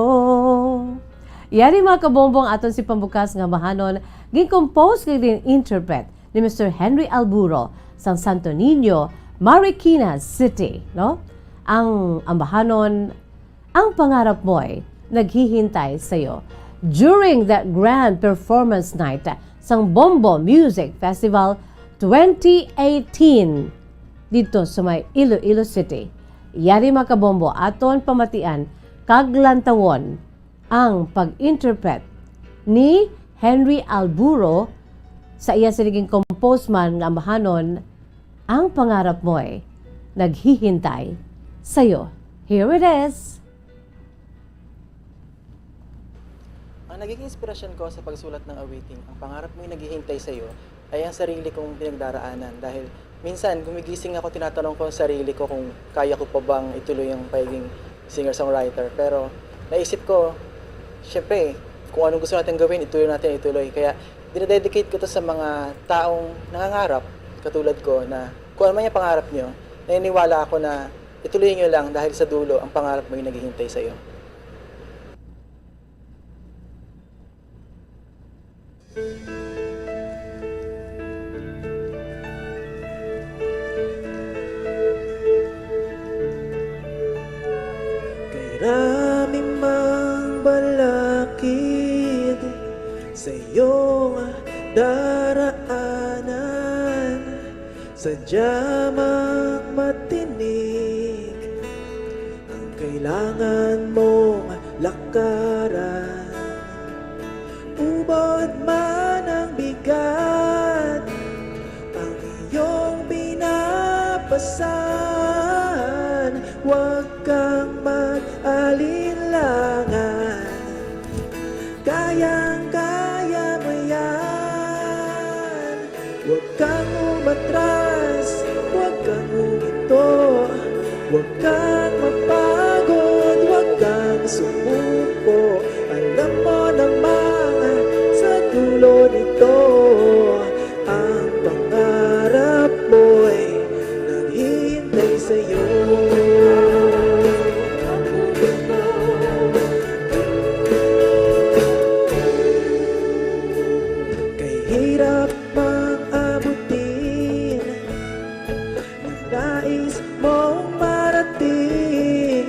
Yari, mga kabombo, ang aton si pambukas nga bahanon, gin-compose kag gin-interpret ni Mister Henry Alburo sang Santo Niño, Marikina City, no? Ang ambahanon, ang pangarap mo'y naghihintay sa'yo. During that grand performance night sang Bombo Music Festival twenty eighteen dito sa may Iloilo City. Yari, mga kabombo, aton pamatian kag lantawon ang pag-interpret ni Henry Alburo sa iya sini gin-compose man nga ambahanon, Ang Pangarap Mo'y naghihintay sa'yo. Here it is. Ang naging inspirasyon ko sa pagsulat ng awiting Ang Pangarap Mo'y Naghihintay Sa'yo ay ang sarili kong pinagdaraanan. Dahil minsan, gumigising ako, tinatanong ko ang sarili ko kung kaya ko pa bang ituloy ang pagiging singer-songwriter. Pero naisip ko, syempre, kung anong gusto natin gawin, ituloy natin, ituloy. Kaya dinededicate ko to sa mga taong nangangarap, katulad ko, na kung ano man yung pangarap nyo, naniniwala ako na ituloy nyo lang dahil sa dulo, ang pangarap mo'y naghihintay sa'yo. Kay rami mang balakid sa iyong daraanan, sadya mang matinik ang kailangan mong lakaran. Ubod man ang bigat, ang iyong binapasan, huwag kang mag-alinlangan. Kayang-kaya mo yan. Huwag kang umatras, huwag kang huminto, huwag kang mapagod, huwag kang sumuko. Alam mo namang sa dulo nito, ang pangarap mo'y naghihintay sa'yo. Kay hirap mang abutin ang nais mong marating,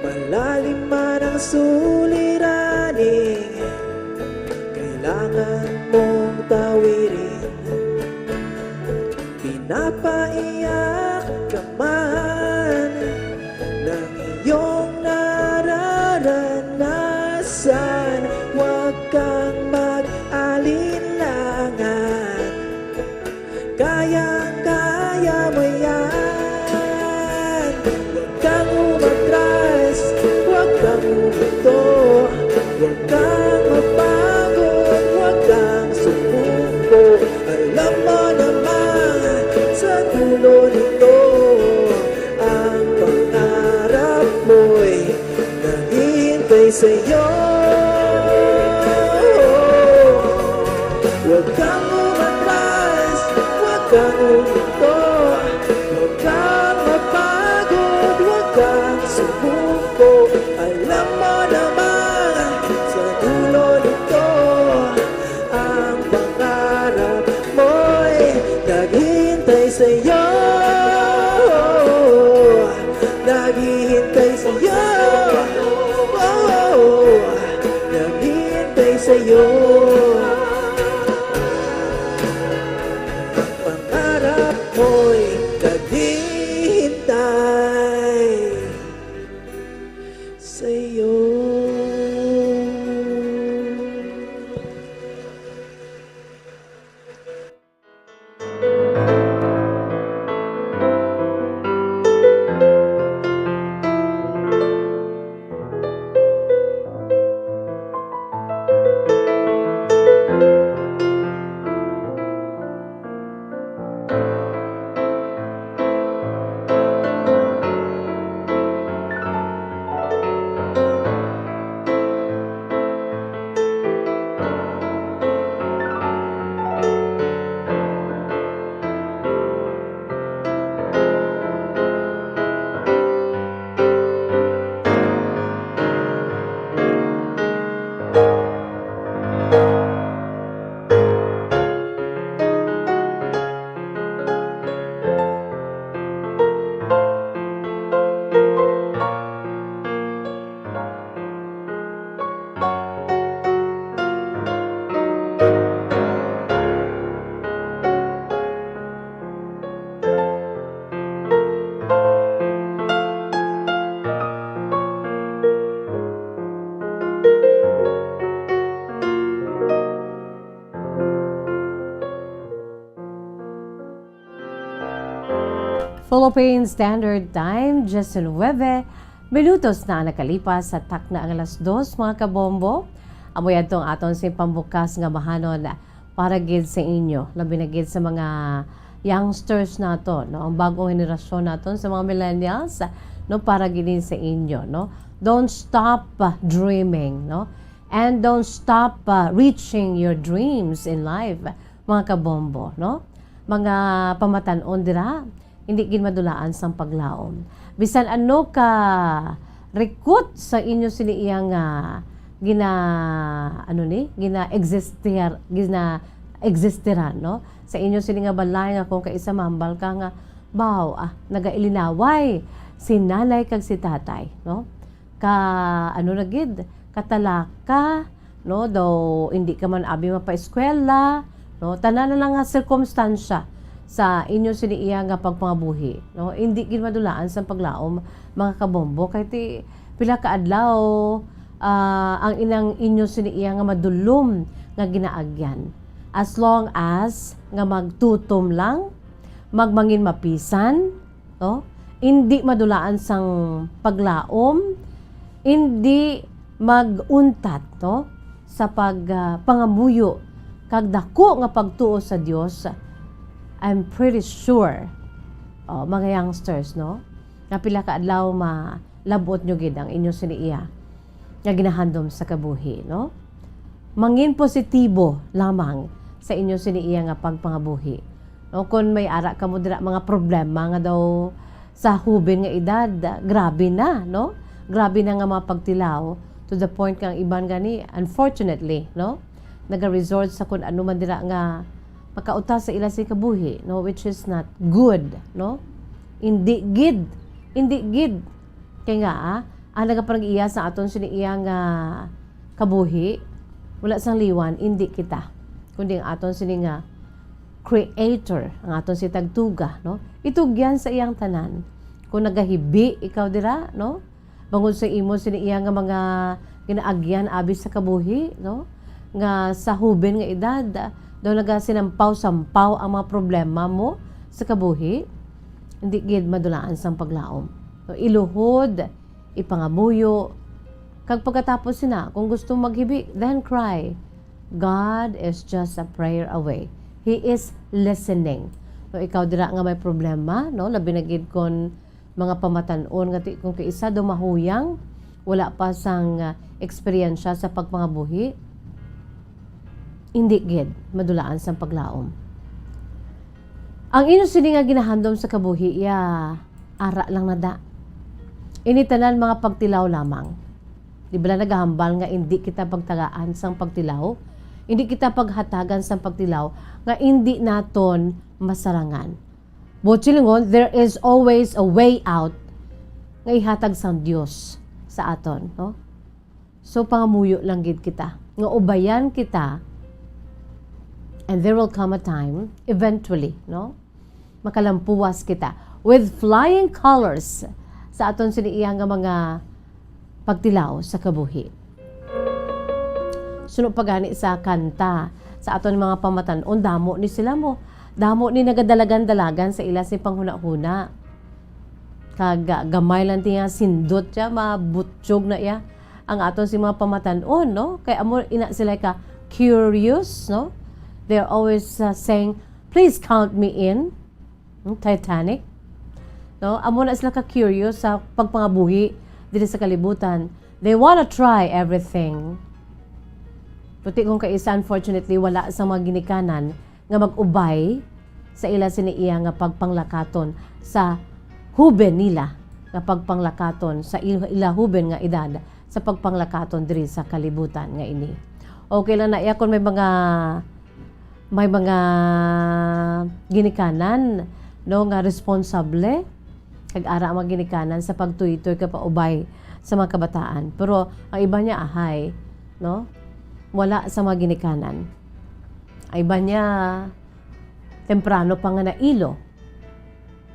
malalim man ang suliraning kailangan mong tawirin. Pinapaiyak ka man ng iyong nararanasan, huwag kang mag-alinlangan. Kayang-kaya mo yan. Huwag kang umatras, huwag kang huminto, huwag kang mapagod, huwag kang sumuko. Alam mo naman sa dulo nito, ang pangarap mo'y naghihintay sa'yo. Huwag kang umatras, huwag kang huminto, huwag kang mapagod, huwag kang sumuko. Alam mo naman sa dulo nito, ang pangarap mo'y naghihintay sa'yo. Naghihintay sa'yo. Oh, naghihintay sa'yo. Ang pangarap mo'y naghihintay sa'yo. Philippine Standard Time, diyes nuwebe minutos na ang nakalipas sa takna ang alas dos, mga kabombo. Amo yadto ang aton sing pambukas nga bahanon para gid sa inyo, labi na gid sa mga youngsters naton, no? Ang bagong henerasyon naton sa mga millennials, no? Para gid sa inyo, no? Don't stop, uh, dreaming, no? And don't stop, uh, reaching your dreams in life, mga kabombo, no? Mga pamatan-on dira, hindi gid madulaan sang paglaom. Bisan ano ka rikot sa inyo sini iya nga gina-, ano ni? Gina-exister-, gina-existeran, no? Sa inyo sini nga balay nga kung kaisa mahambal ka nga, "Baw, ah, nagailinaway si nanay kag si tatay," no? Ka, ano na gid, katalaka, no? Daw hindi ka man abi mapaeskwela, no? Tanan na lang nga sirkumstansya sa inyo sini iya nga pagpangabuhi, no? Hindi gid madulaan sang paglaom, mga kabombo, kay ti pila ka adlaw, ah, ang inang inyo sini iya nga madulom nga ginaagyan. As long as nga magtutom lang, magmangin mapisan, no? Indi madulaan sang paglaom, indi mag-untat, no? Sa pag, ah, pangamuyo kag dako nga pagtuo sa Dios, I'm pretty sure, oh, mga youngsters, no? Nga pila ka adlaw malab-ot nyo gid ang inyo sini iya nga ginahandom sa kabuhi, no? Mangin positibo lamang sa inyo sini iya nga pagpangabuhi. No, kung may ara kamo dira mga problema nga daw sa huben nga edad, grabe na, no? Grabe na nga mga pagtilaw to the point nga ang iban gani, unfortunately, no? Naga-resort sa kun ano man dira nga makauta sa ila sa kabuhi, no? Which is not good, no? Hindi gid, hindi gid. Kay nga, ah, ang nagapanag-iya sa aton sini iya nga kabuhi, wala sang liwan, indi kita, kundi ang aton sini nga Creator, ang aton si Tagtuga, no? Itugyan sa iyang tanan. Kung nagahibi ikaw dira, no? Bangod sa imo sini iya nga mga ginaagyan abi sa kabuhi, no? Nga sa huben nga edad, daw nagasinampaw-sampaw ang mga problema mo sa kabuhi, hindi gid madulaan sang paglaom. No? Iluhod, ipangamuyo, kag pagkatapos sina, kung gusto maghibi, then cry. God is just a prayer away. He is listening. No, ikaw dira nga may problema, no? Labi na gid kon mga pamatan-on nga ti-, kung kaisa daw mahuyang, wala pa sang, ah, eksperyensya sa pagpangabuhi, indi gid madulaan sang paglaom. Ang inyo sini nga ginahandom sa kabuhi, iya, ara lang na da. Ini tanan mga pagtilaw lamang. Di bala nagahambal nga indi kita pagtagaan sang pagtilaw? Indi kita paghatagan sang pagtilaw nga indi naton masarangan. Buot silingon, there is always a way out nga ihatag sang Dios sa aton, no? So, pangamuyo lang gid kita nga ubayan kita, and there will come a time, eventually, no? Makalampuwas kita with flying colors sa aton sini iya nga mga pagtilaw sa kabuhi. Suno pa gani sa kanta sa aton mga pamatan-on, damo ni sila mo, damo ni nagadalagan-dalagan sa ila sing panghunahuna. Kag, ah, gamay lang ti nga sindot siya, mabutyog na iya ang aton si mga pamatan-on, no? Kay amo ina sila ka curious, no? They're always, uh, saying, "Please count me in." Hmm, Titanic. No? Amo na sila ka curious sa pagpangabuhi diri sa kalibutan. They wanna try everything. Puti kung kaisa, unfortunately, wala sa mga ginikanan nga mag-ubay sa ila sini iya nga pagpanglakaton sa huben nila, nga pagpanglakaton sa il-, ila huben nga edad sa pagpanglakaton diri sa kalibutan nga ini. Okay lang na iya kung may mga, may mga ginikanan, no, nga responsable kag ara ang mga ginikanan sa pagtuytoy ka paubay sa mga kabataan. Pero ang iba niya ahay, no, wala sa mga ginikanan. Ay ba niya temprano pa nga nailo?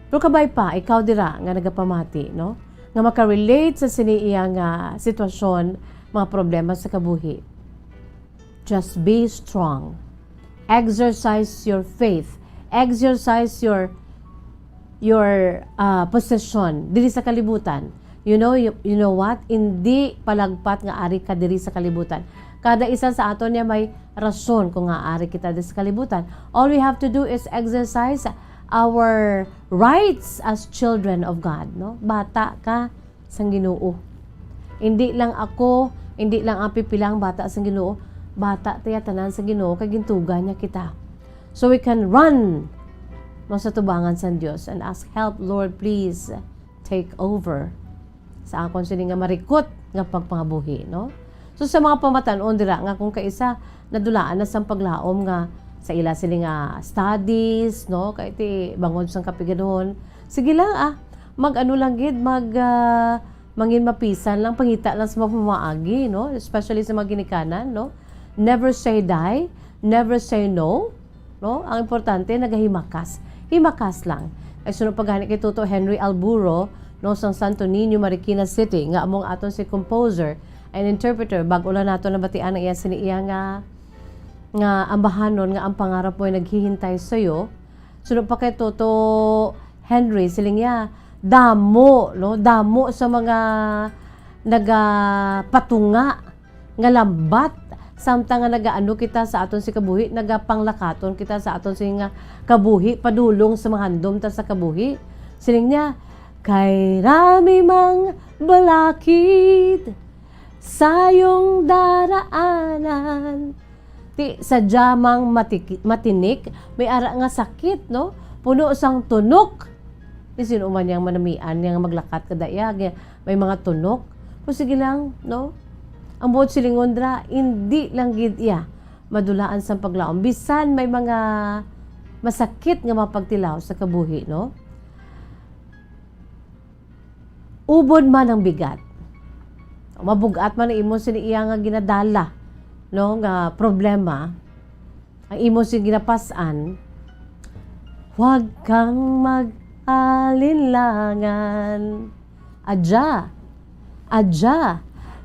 Pero kabay pa, ikaw dira nga nagapamati, no? Nga makarelate sa sini iya nga sitwasyon, mga problema sa kabuhi. Just be strong. Exercise your faith. Exercise your your, ah, position diri sa kalibutan. You know, you, you know what? Hindi palagpat nga ari ka diri sa kalibutan. Kada isa sa aton niya may rason kung nga ari kita diri sa kalibutan. All we have to do is exercise our rights as children of God, no? Bata ka sang Ginoo. Hindi lang ako, hindi lang ang pipila ang bata sang Ginoo. Bata tiya tanan sang Ginoo kay gintuga niya kita. So we can run, no, sa tubangan sang Dios and ask help, "Lord, please take over sa akon sini nga marikot nga pagpangabuhi," no? So sa mga pamatan-on dira nga kung kaisa nadulaan na sang paglaom nga sa ila sini nga studies, no, kay ti bangod sang kapiganon, sige lang, ah, mag-ano lang gid, mag, ah, mangin mapisan lang, pangita lang sa mga pamaagi, no? Especially sa mga ginikanan, no? Never say die, never say no, no? Ang importante, nagahimakas. Himakas lang. Ay suno pa gani kay Toto Henry Alburo, no, sang Santo Niño, Marikina City, nga among aton si composer and interpreter, bag-o lang nato nabatian ang iya sini iya nga, nga ambahanon nga ang pangarap mo'y naghihintay sa'yo. Suno pa kay Toto Henry, siling niya, damo, no? Damo sa mga nagapatunga nga lambat, samtang nga nagaano kita sa aton si kabuhi, nagapanglakaton kita sa aton si nga kabuhi, padulong sa mga handom ta sa kabuhi. Siling niya, "Kay rami mang balakid sayong daraanan." Ti, sadya mang matiki-, matinik, may ara nga sakit, no? Puno sang tunok. Ni sino man yang manamian yang maglakat kada iya, may mga tunok. Pero sige lang, no? Ang buot silingon dira, hindi lang gid iya madulaan sang paglaom. Bisan may mga masakit nga mga pagtilaw sa kabuhi, no? Ubod man ang bigat, mabug-at man ang imo sini iya nga ginadala, no, nga problema, ang imo sing ginapas-an, huwag kang mag-alinlangan. Adya, adya,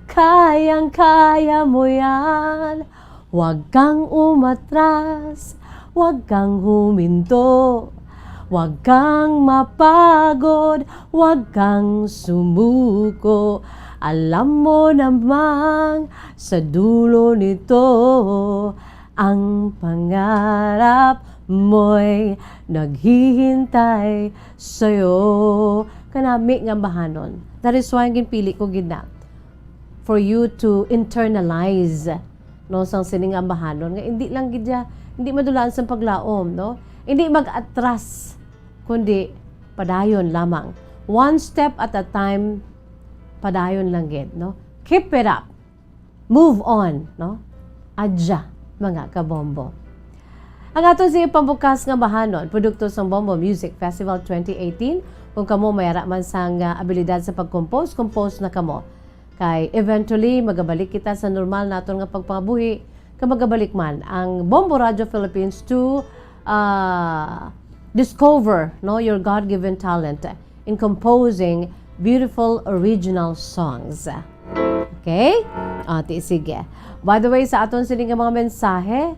kayang-kaya mo yan. Huwag kang umatras, huwag kang huminto, huwag kang mapagod, huwag kang sumuko. Alam mo namang sa dulo nito, ang pangarap mo'y naghihintay sa'yo. Kanami nga bahanon. That is why ginpili ko gid na for you to internalize, no, sang sining ambahanon nga hindi lang gid siya, hindi madulaan sang paglaom, no? Hindi mag-atras, kundi padayon lamang. One step at a time, padayon lang gid, no? Keep it up. Move on, no? Adya, mga kabombo. Ang aton sa pambukas nga bahanon, produkto sang Bombo Music Festival twenty eighteen. Kung kamo may ara man sang, ah, abilidad sa pag-compose, compose na kamo. Kay eventually, magabalik kita sa normal naton nga pagpangabuhi, kag magabalik man ang Bombo Radio Philippines to, ah, discover, no, your God-given talent in composing beautiful original songs. Okay? Ah, ti, sige. By the way, sa aton sini nga mga mensahe,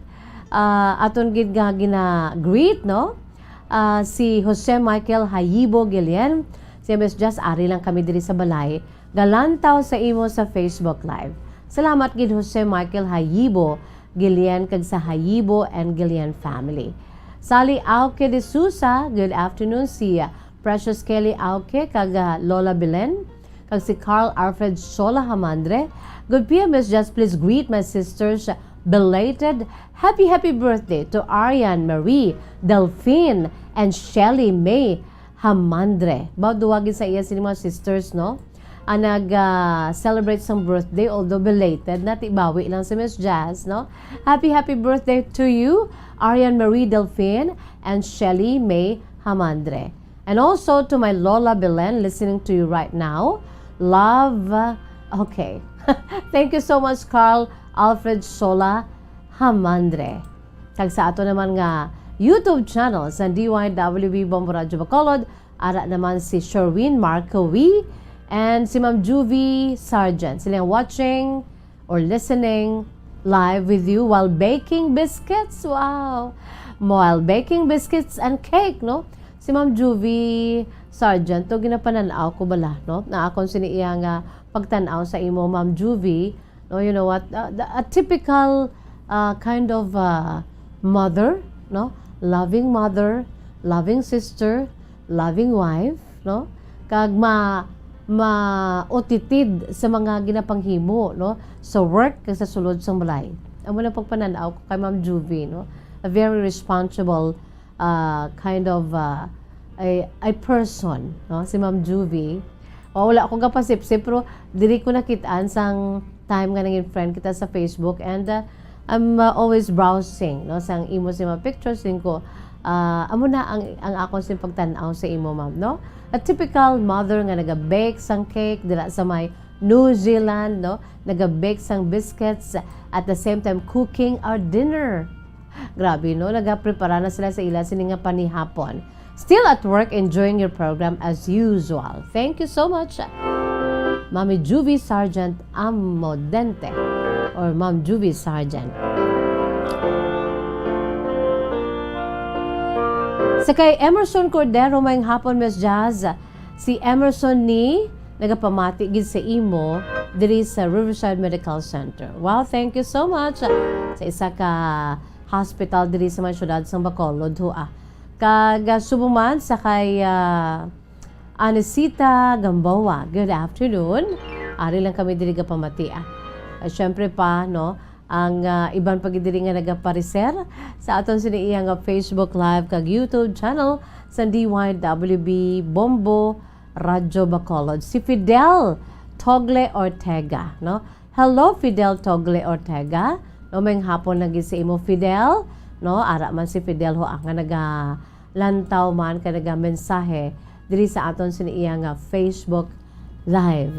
ah, aton gid nga gina-greet, no? Ah, si Jose Michael Hayibo Guillen, si Miss Jess, ari lang kami diri sa balay. Galantaw sa imo sa Facebook Live. Salamat gid, Jose Michael Hayibo Guillen, kag sa Hayibo and Guillen family. Sally Auque de Sousa, good afternoon. Si, ah, Precious Kelly Auque, kag, ah, Lola Belen, kag si Carl Alfred Sola Hamandre. Good P M, Miss Jess, please greet my sisters. Belated happy, happy birthday to Arian Marie Delfin and Shelly May Hamandre. Ba, duwa gid sa iya sini mga sisters, no? Ang nag, ah, celebrate sang birthday, although belated na, ti bawi lang si Miss Jazz, no? Happy, happy birthday to you, Arian Marie Delfin and Shelly May Hamandre. And also to my Lola Belen, listening to you right now. Love, uh, okay. Thank you so much, Carl Alfred Sola Hamandre. Kag sa ato naman nga YouTube channel sa D Y W B Bombo Radyo Bacolod, ara naman si Sherwin Marcowi and si Ma'am Juvie Sargent. Sila watching or listening live with you while baking biscuits. Wow! While baking biscuits and cake, no? Si Ma'am Juvie Sargent, to ginapanan-aw ko bala, no? Na akon sini iya nga pagtan-aw sa imo, Ma'am Juvie, no? You know what? Uh, the, a typical, uh, kind of, uh, mother, no? Loving mother, loving sister, loving wife, no? Kag ma-, mautitid sa mga ginapanghimo, no? Sa work kag sa sulod sang balay. Amo na pagpanan-aw ko kay Ma'am Juvie, no? A very responsible, uh, kind of, uh, a, a person, no? Si Ma'am Juvie. O, wala ko gapasipsip, pero diri ko nakit-an sang time nga nangin friend kita sa Facebook, and, uh, I'm, uh, always browsing, no, sang imo sa mga pictures din ko. Uh, amo na ang, ang akon sing pagtan-aw sa imo, ma'am, no? A typical mother nga naga-bake sang cake dira sa may New Zealand, no? Naga-bake sang biscuits, at the same time cooking our dinner. Grabe, no? Nagaprepara na sila sa ila sini nga panihapon. Still at work, enjoying your program as usual. Thank you so much, Mami Juvie Sargent Amodente, or Ma'am Juvie Sargent. Sa kay Emerson Cordero, maayong hapon, Miss Jazz. Si Emerson ni nagapamati gid sa imo diri sa Riverside Medical Center. Wow, thank you so much, ah, sa isa ka hospital diri sa may siyudad sang Bacolod, ho, ah. Kag, ah, subong man sa kay, ah, Anisita Gamboa. Good afternoon. Ari lang kami diri gapamati, ah. Ah, syempre pa, no, ang, ah, iban pa gid diri nga nagapareser sa aton sini iya nga Facebook Live kag YouTube channel sa D Y W B Bombo Radyo Bacolod, si Fidel Togle Ortega, no? Hello, Fidel Togle Ortega. No, maayong hapon lagi sa imo, Fidel. No, ara man si Fidel ho, ah, nga nagalantaw man kag nagamensahe diri sa aton sini iya nga Facebook Live.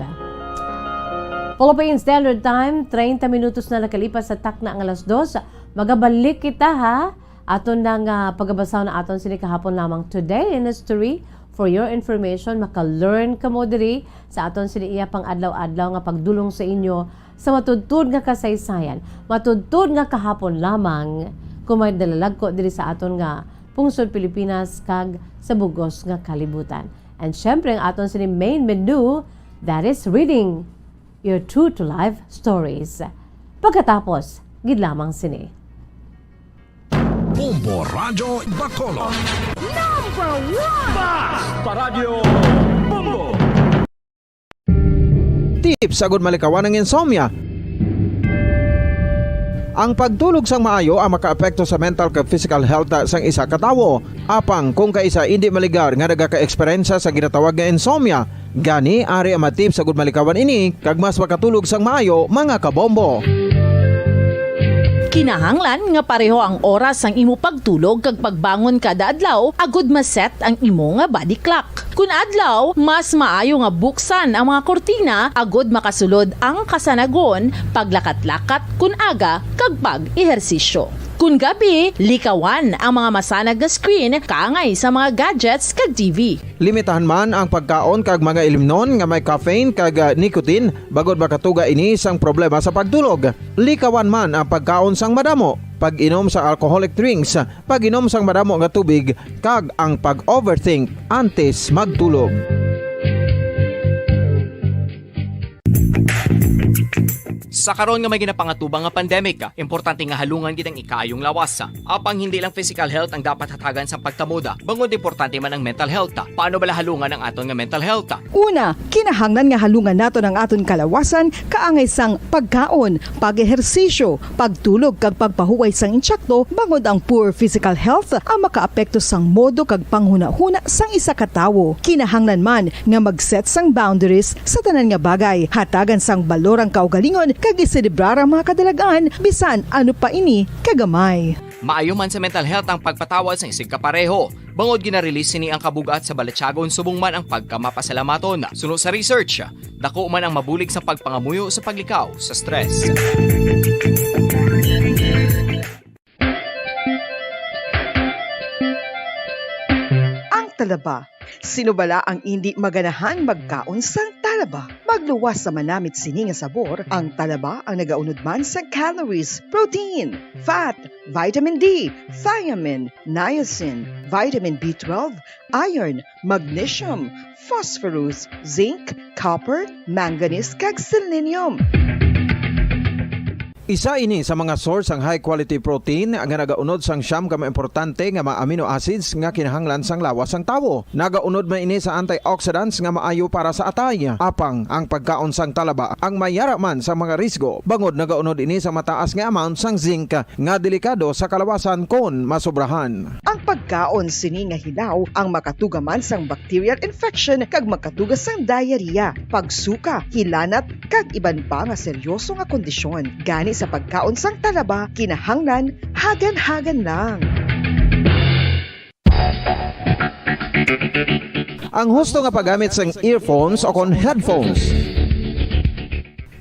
Philippine Standard Time, treinta minutos na nakalipas sa takna nga alas dos. Magabalik kita, ha. Aton na nga pagabasa na aton sini kahapon lamang. Today in History, for your information, maka-learn kamo diri sa aton sini iya pang-adlaw-adlaw nga pagdulong sa inyo sa matudtod nga kasaysayan, matudtod nga kahapon lamang, kung may dalalagko diri sa aton nga pungsod Pilipinas kag sa bug-os nga kalibutan. And syempre, ang aton sini main menu, that is reading your true to life stories. Pagkatapos gid lamang sini. Bombo Radyo Bacolod. Number one! Bas! Paradyo Bombo! Tips agud malikawan ang insomnia. Ang pagtulog sang maayo ang makaapekto sa mental kag physical health sang isa ka tawo. Apang kung kaisa indi maligar nga nagaka-eksperyensya sa ginatawag nga insomnia, gani ari ang mga tips agud malikawan ini kag mas makatulog sang maayo, mga kabombo. Kinahanglan nga pareho ang oras sang imo pagtulog kag pagbangon kada adlaw agud ma-set ang imo nga body clock. Kun adlaw, mas maayo nga buksan ang mga kurtina agud makasulod ang kasanagon, paglakat-lakat kun aga, kag pag-ehersisyo. Kun gabi, likawan ang mga masanag nga screen kaangay sa mga gadgets kag T V. Limitahan man ang pagkaon kag mga ilimnon nga may caffeine kag, ah, nicotine, bangod makatuga ini sang problema sa pagtulog. Likawan man ang pagkaon sang madamo, pag-inom sa alcoholic drinks, pag-inom sang madamo nga tubig, kag ang pag-overthink antes magtulog. Sa karon nga may ginapangatubang nga pandemic, importante nga halungan gid ang ikaayong lawas. Apang hindi lang physical health ang dapat hatagan sa pagtamuda, bangod importante man ang mental health. Paano bala halungan ang aton nga mental health? Una, kinahanglan nga halungan naton ang aton kalawasan kaangay sang pagkaon, pag-ehersisyo, pagtulog kag pagpahuway sang insakto, bangod ang poor physical health ang makaapekto sang modo kag panghunahuna sang isa ka tawo. Kinahanglan man nga mag-set sang boundaries sa tanan nga bagay, hatagan sang balor ang kaugalingon kag iselebrar ang mga kadalag-an bisan ano pa ini kagamay. Maayo man sa mental health ang pagpatawad sang isigkapareho, bangod gina-release sini ang kabug-at sa balatyagon subong man ang pagkamapasalamaton. Suno sa research, dako man ang mabulig sa pagpangamuyo sa paglikaw sa stress. Ang talaba. Sino bala ang indi maganahan magkaon sang talaba? Talaba. Magluwas sa manamit sini nga sabor, ang talaba ang nagaunod man sa calories, protein, fat, vitamin D, thiamine, niacin, vitamin B twelve, iron, magnesium, phosphorus, zinc, copper, manganese, kag selenium. Isa ini sa mga source sang high quality protein nga nagaunod sang siyam ka mga importante nga mga amino acids nga kinahanglan sang lawas sang tawo. Nagaunod man ini sa antioxidants nga maayo para sa atay. Apang ang pagkaon sang talaba ang may yara man sa mga risgo, bangod nagaunod ini sa mataas nga amount sang zinc nga delikado sa kalawasan kon masobrahan. Ang pagkaon sini nga hilaw ang makatuga man sang bacterial infection kag makatuga sang diarrhea, pagsuka, hilanat, kag iban pa nga seryoso nga kondisyon. Gani sa pagkaon sang talaba, kinahanglan hagan-hagan lang. Ang husto nga paggamit sang earphones o kon headphones.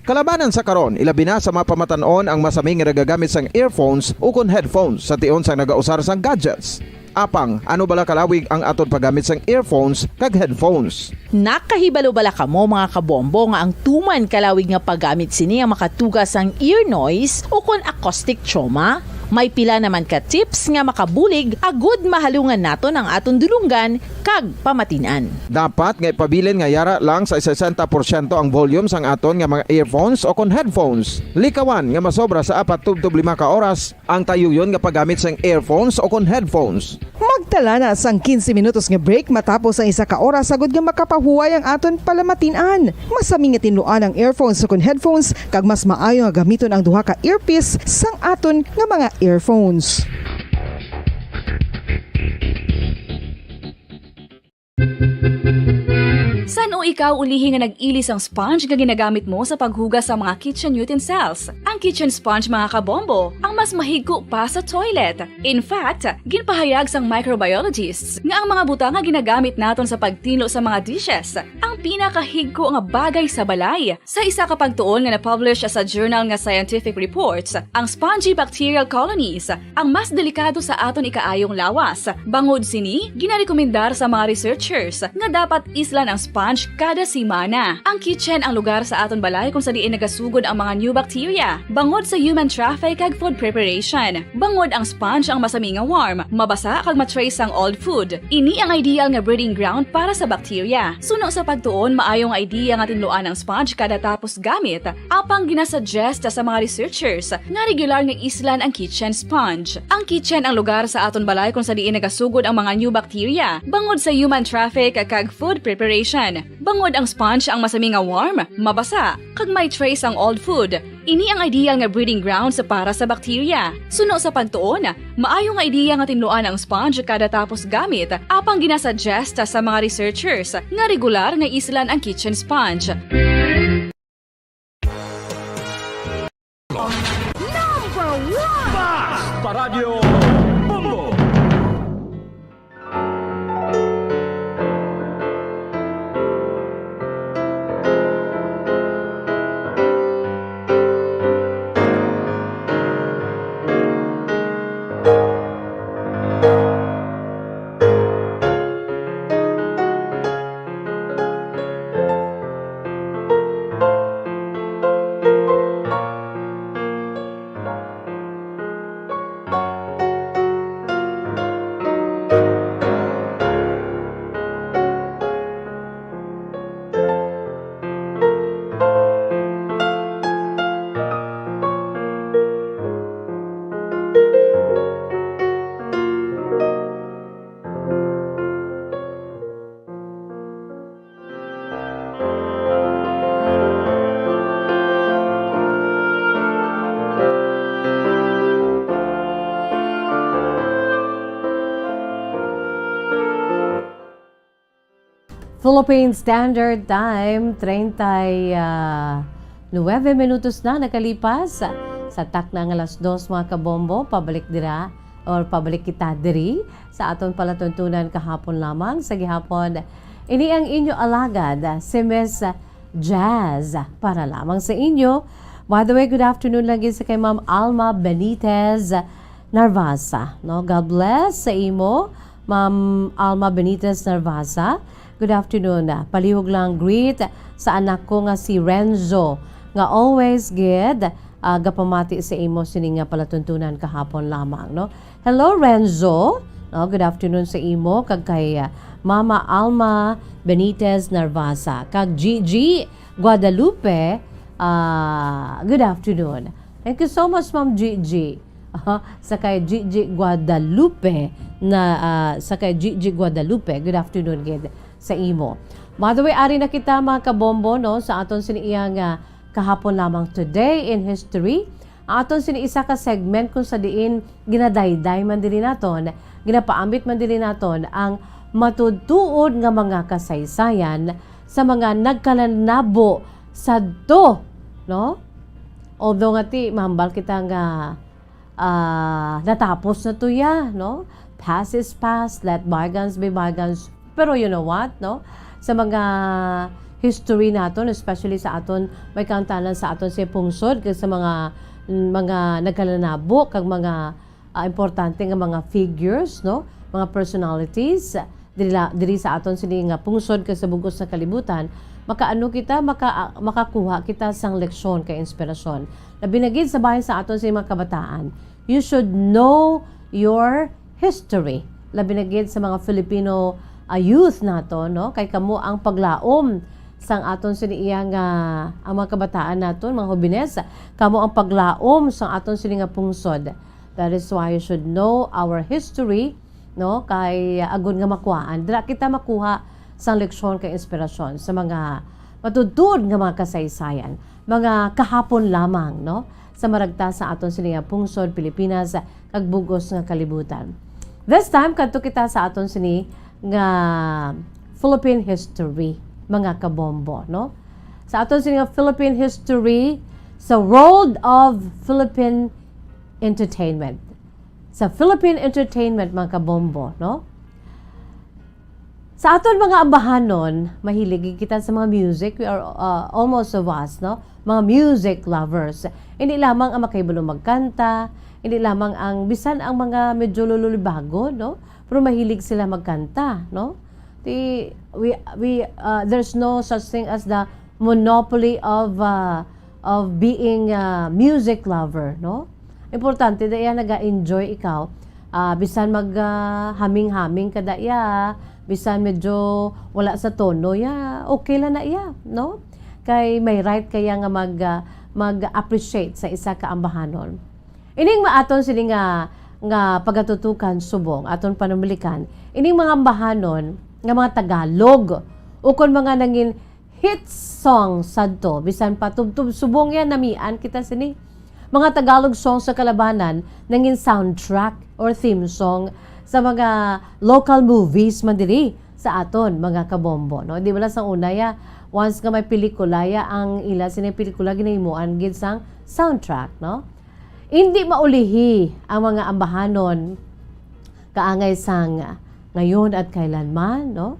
Kalabanan sa karon, ilabi na sa mga pamatan-on ang masami nga nagagamit sang earphones ukon headphones sa tion sang nagausar sang gadgets. Apang, ano bala kalawig ang aton paggamit sang earphones kag headphones? Nakahibalo bala kamo, mga kabombo, nga ang tuman kalawig nga paggamit sini ang makatuga sang ear noise ukon acoustic trauma? May pila naman ka tips nga makabulig agud mahalungan naton ang aton dulonggan kag pamatin-an. Dapat nga ipabilin nga yara lang sa sesenta porsyento ang volume sang aton nga mga earphones o kon headphones. Likawan nga masobra sa apat tubtob lima ka oras ang tayuyon nga paggamit sang earphones o kon headphones. Magtala na sang quince minutos nga break matapos ang isa ka oras, agud nga makapahuway ang aton palamatin-an. Masami nga tinluan ang earphones o kon headphones, kag mas maayo nga gamiton ang duha ka earpiece sang aton nga mga earphones. San-o ikaw ulihi nga nag-ili sang sponge nga ginagamit mo sa paghugas sa mga kitchen utensils? Ang kitchen sponge, mga kabombo, ang mas mahigko pa sa toilet. In fact, ginpahayag sang microbiologists nga ang mga butang nga ginagamit naton sa pagtinlo sa mga dishes ang pinakahigko nga bagay sa balay. Sa isa ka pagtuon nga na-publish sa journal nga Scientific Reports, ang spongy bacterial colonies ang mas delikado sa aton ikaayong lawas. Bangod sini, ginarekomendar sa mga researchers nga dapat islan ang sponge kada semana. Ang kitchen ang lugar sa aton balay kung sa diin nagasugod ang mga new bacteria, bangod sa human traffic kag food preparation. Bangod ang sponge ang masami nga warm, mabasa kag ma-trace sang old food. Ini ang ideal nga breeding ground para sa bacteria. Suno sa pagtuon, maayo nga idea nga tinluan ang sponge kada tapos gamit, apang ginasuggest sa mga researchers nga regular nga islan ang kitchen sponge. Ang kitchen ang lugar sa aton balay kung sa diin nagasugod ang mga new bacteria, bangod sa human traffic kag food preparation. Bangod ang sponge ang masami nga warm, mabasa, kag may trace ang old food, ini ang ideal nga breeding grounds para sa bacteria. Suno sa pagtuon, maayo nga ideya nga tinluan ang sponge kada tapos gamit, apang ginasuggest sa mga researchers nga regular nga islan ang kitchen sponge. Number one! Bas! Paradyo Bombo! Philippine Standard Time, treinta y nueve minutos na nakalipas sa takna nga alas dos, mga kabombo. Pabalik dira, or pabalik kita diri sa aton palatuntunan kahapon lamang. Sa gihapon, ini ang inyo alagad, si Miss Jazz, para lamang sa inyo. By the way, good afternoon lang gid sa kay Ma'am Alma Benitez Narvasa, no? God bless sa imo, Ma'am Alma Benitez Narvasa. Good afternoon. Ah, palihog lang greet sa anak ko nga si Renzo, nga always gid, ah, gapamati sa imo sini nga palatuntunan kahapon lamang, no? Hello, Renzo. No, good afternoon sa imo kag kay, ah, Mama Alma Benitez Narvasa kag Gigi Guadalupe. Ah, good afternoon. Thank you so much, Ma'am Gigi. Aha, sa kay Gigi Guadalupe na, ah, sa kay Gigi Guadalupe. Good afternoon gid sa imo. By the way, ari na kita, mga kabombo, no, sa aton sini iya nga kahapon lamang, Today in History. Ang aton sini isa ka segment kung sa diin ginadayday man diri naton, ginapaambit man diri naton ang matuod-tuod nga mga kasaysayan sa mga nagkalanabo sadto, no? Although nga ti, mahambal kita nga, ah, natapos na to ya, no? Past is past, let bygones be bygones. Pero you know what, no? Sa mga history naton, especially sa aton, may kaangtanan sa aton sa pungsod, kag sa mga, mga nagkalanabo, kag mga, ah, importante nga mga figures, no? Mga personalities, diri la-, diri sa aton sini nga pungsod kag sa bug-os nga kalibutan, makaano kita, maka-, makakuha kita sang leksyon kag inspirasyon. Labi na gid sa bahin sa aton sini mga kabataan, you should know your history. Labi na gid sa mga Filipino, ah, youth nato, no? Kay kamo ang paglaom sang aton sini iya nga, ang mga kabataan naton, mga hobines, kamo ang paglaom sang aton sini nga pungsod. That is why you should know our history, no? Kay, ah, agod nga makuhaan, dira kita makuha sang leksyon kag inspirasyon sa mga matuod-tuod nga mga kasaysayan, mga kahapon lamang, no? Sa maragta sa aton sini nga pungsod, Pilipinas, kag bug-os nga kalibutan. This time, kadto kita sa aton sini nga Philippine history, mga kabombo, no? Sa aton sini nga Philippine history, sa world of Philippine entertainment. Sa Philippine entertainment, mga kabombo, no? Sa aton mga ambahanon, mahilig kita sa mga music. We are, uh, almost of us, no? Mga music lovers. Hindi lamang ang makahibalo magkanta, hindi lamang ang, bisan ang mga medyo lululibago, no? Pero mahilig sila magkanta, no? Di, we, we, uh, there's no such thing as the monopoly of, uh, of being a music lover, no? Importante da iya naga-enjoy ikaw. Ah, bisan mag, ah, haming-haming ka da iya, bisan medyo wala sa tono ya, okay lang na iya, no? Kay may right kaya nga mag, ah, mag-appreciate sa isa ka ambahanon. Ining maaton sini nga, nga pagatutukan subong, aton panumilikan, ining mga ambahanon nga mga Tagalog, ukon mga nangin hit song sadto, bisan pa tubtob subong yan, namian kita sini. Mga Tagalog song sa kalabanan, nangin soundtrack or theme song sa mga local movies man diri sa aton, mga kabombo, no? Di ba, sa una ya, once nga may pelikula ya, ang ila sini pelikula ginahimuan gid sang soundtrack, no? Indi maulihi ang mga ambahanon kaangay sang ngayon at kailanman, no?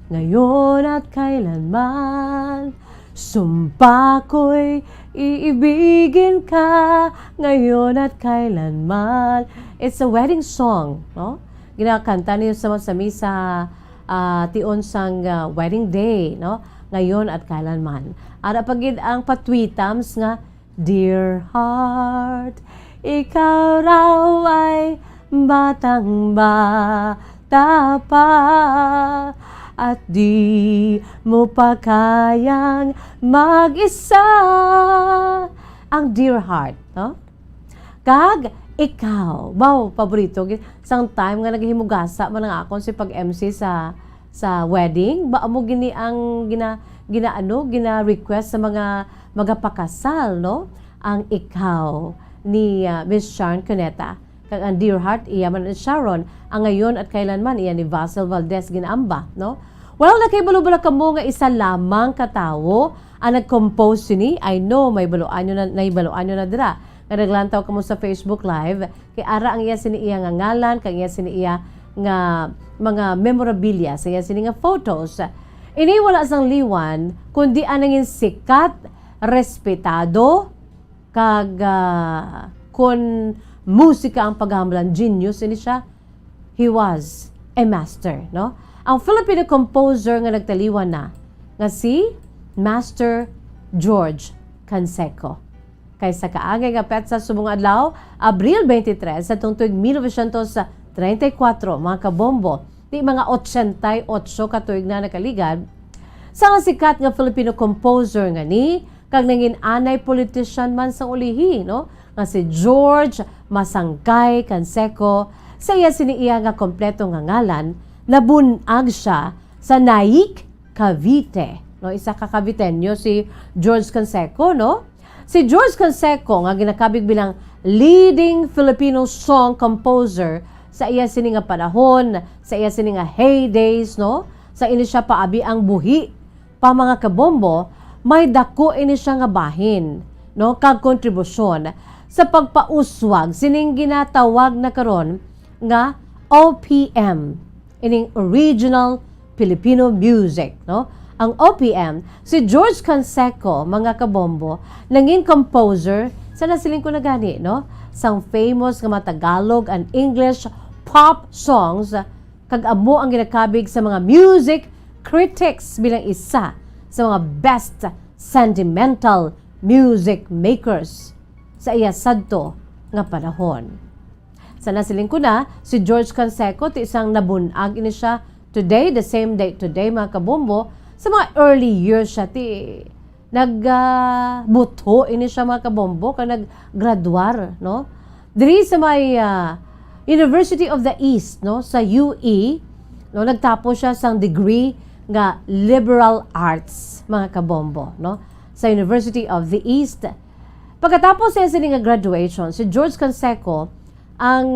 Ngayon at kailanman, sumpa ko'y iibigin ka, ngayon at kailanman. It's a wedding song, no? Ginakanta niyo sa, sa misa, ah, tion sang, ah, wedding day, no? Ngayon at kailanman. Ara pa gid ang patwitams nga, Dear heart, ikaw raw ay batang-bata pa, at di mo pa kayang mag-isa. Ang Dear Heart, no? Kag ikaw, wow, paborito gid. Sang time nga naghimugasa man ang akon si pag-M C sa, sa wedding, ba mo gini ang gina-, ginaano, gina-request sa mga magapakasal, no? Ang Ikaw ni, ah, Miss Sharon Cuneta, kag ang Dear Heart, iya man ni Sharon, ang Ngayon at Kailanman, iya ni Vasil Valdez ginaamba, no? Well, nakahibalo bala kamo nga isa lamang ka tawo ang nag-compose sini? I know, may baluan nyo na, nahibaluan nyo na dira nga naglantaw kamo sa Facebook Live, kay ara ang iya sini iya nga ngalan, kag iya sini iya nga mga memorabilia, sa iya sini nga photos. Ini wala sang liwan, kundi ang nangin sikat, respetado, kag, ah, kun musika ang paghamlan, genius ini siya. He was a master, no? ang Filipino composer nga nagtaliwan na, nga si Master George Canseco. Kay sa kaangay nga petsa subong adlaw, Abril twenty-three sa tuig mil novecientos treinta y cuatro, mga kabombo, di mga ochenta y ocho ka tuig na nakaligad, sa sikat nga Filipino composer nga ni kag nangin-anay politician man sang ulihi, no? Nga si George Masangkay Canseco, sa iya sini iya nga kompleto nga ngalan, nabun-ag siya sa Naic, Cavite. No, isa ka Caviteño si George Canseco, no? Si George Canseco nga ginakabig bilang leading Filipino song composer sa iya sini nga panahon, sa iya sini nga heydays, no? Sa ini siya paabi ang buhi pa, mga kabombo, may dako ini siya nga bahin, no, kag kontribusyon sa pagpauswag sining ginatawag na karon nga O P M, ining original Filipino music, no? Ang O P M, si George Canseco, mga kabombo, nangin composer sa nasiling ko na gani, no? Sang famous nga mga Tagalog and English pop songs, kag amo ang ginakabig sa mga music critics bilang isa sa mga best sentimental music makers sa iya sadto nga panahon. Sa nasiling ko na, si George Canseco ti isang nabun-ag ini siya today, the same day today, mga kabombo, sa mga early years siya ti nag, ah, butho ini siya, mga kabombo, kag naggraduar, no? Diri sa may, ah, University of the East, no, sa U E, no, nagtapos siya sang degree nga liberal arts, mga kabombo, no, sa University of the East. Pagkatapos sa sini nga graduation, si George Canseco ang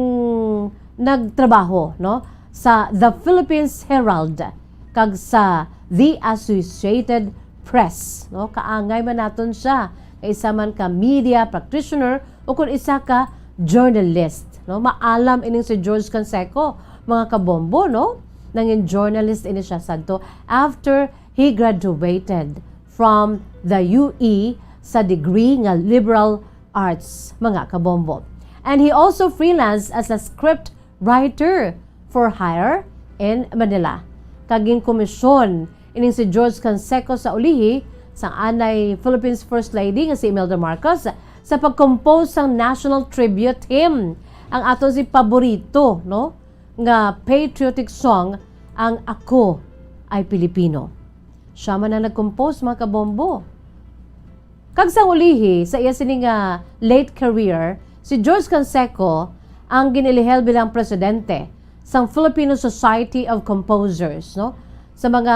nagtrabaho, no, sa The Philippines Herald kag sa The Associated Press, no? Kaangay man naton siya nga isa man ka media practitioner o kon isa ka journalist, no? Maalam ining si George Canseco, mga kabombo, no? Nangin journalist ini siya sadto after he graduated from the U E sa degree nga liberal arts, mga kabombo. And he also freelanced as a script writer for hire in Manila. Kag ginkomisyon ining si George Canseco sa ulihi sang anay Philippines First Lady nga si Imelda Marcos sa pag-compose sang national tribute hymn, ang aton si paborito, no, nga patriotic song, ang Ako Ay Pilipino. Siya man ang nag-compose, mga kabombo. Kag sa ulihi, sa iya sini nga late career, si George Canseco ang gin-elihel bilang presidente sang Filipino Society of Composers, no? Sa mga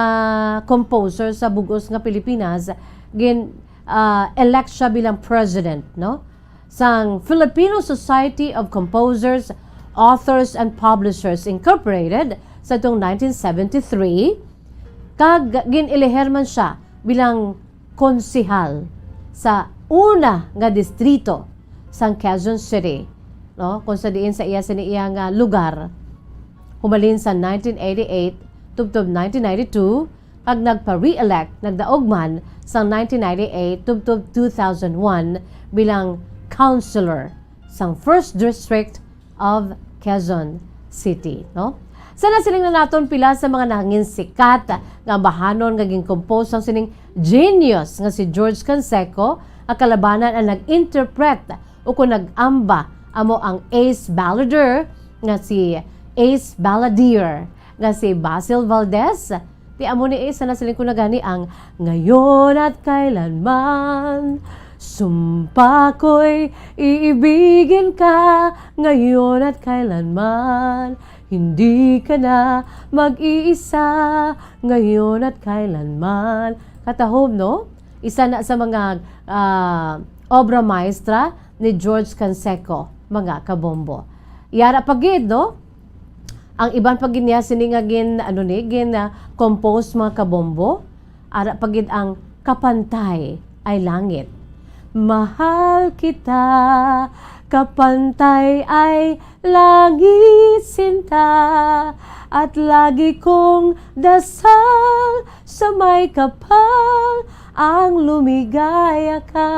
composer sa bug-os nga Pilipinas, gin, ah, elect siya bilang president, no? Sang Filipino Society of Composers, Authors, and Publishers Incorporated sa tuong nineteen seventy-three, kag gin-elihel man siya bilang konsehal sa una nga distrito sang Quezon City, no? Kung sa diin sa iya sini iya nga lugar, humalin sa nineteen eighty-eight tubtob nineteen ninety-two, kag nagpa-re-elect, nagdaog man sang nineteen ninety-eight tubtob two thousand one bilang councilor sang First District of Quezon City, no? Sa nasiling na naton pila sa mga nangin sikat nga ambahanon nga gin-compose sang sining genius nga si George Canseco, ang kalabanan ang nag-interpret o kung nag-amba amo ang ace ballader nga si ace balladeer nga si Basil Valdez. Ti amo ni, eh, sa nasiling ko na gani ang ngayon at kailanman. Sumpa ko'y iibigin ka ngayon at kailanman. Hindi ka na mag-iisa ngayon at kailanman. Katahom, no? Isa na sa mga, ah, obra maestra ni George Canseco, mga kabombo. Yara pa gid, no? Ang iban pa gid niya sini nga gin, ano ni, gin, ah, compose, mga kabombo. Ara pa gid ang Kapantay Ay Langit. Mahal kita, kapantay ay langit, sinta, at lagi kong dasal sa may kapal ang lumigaya ka.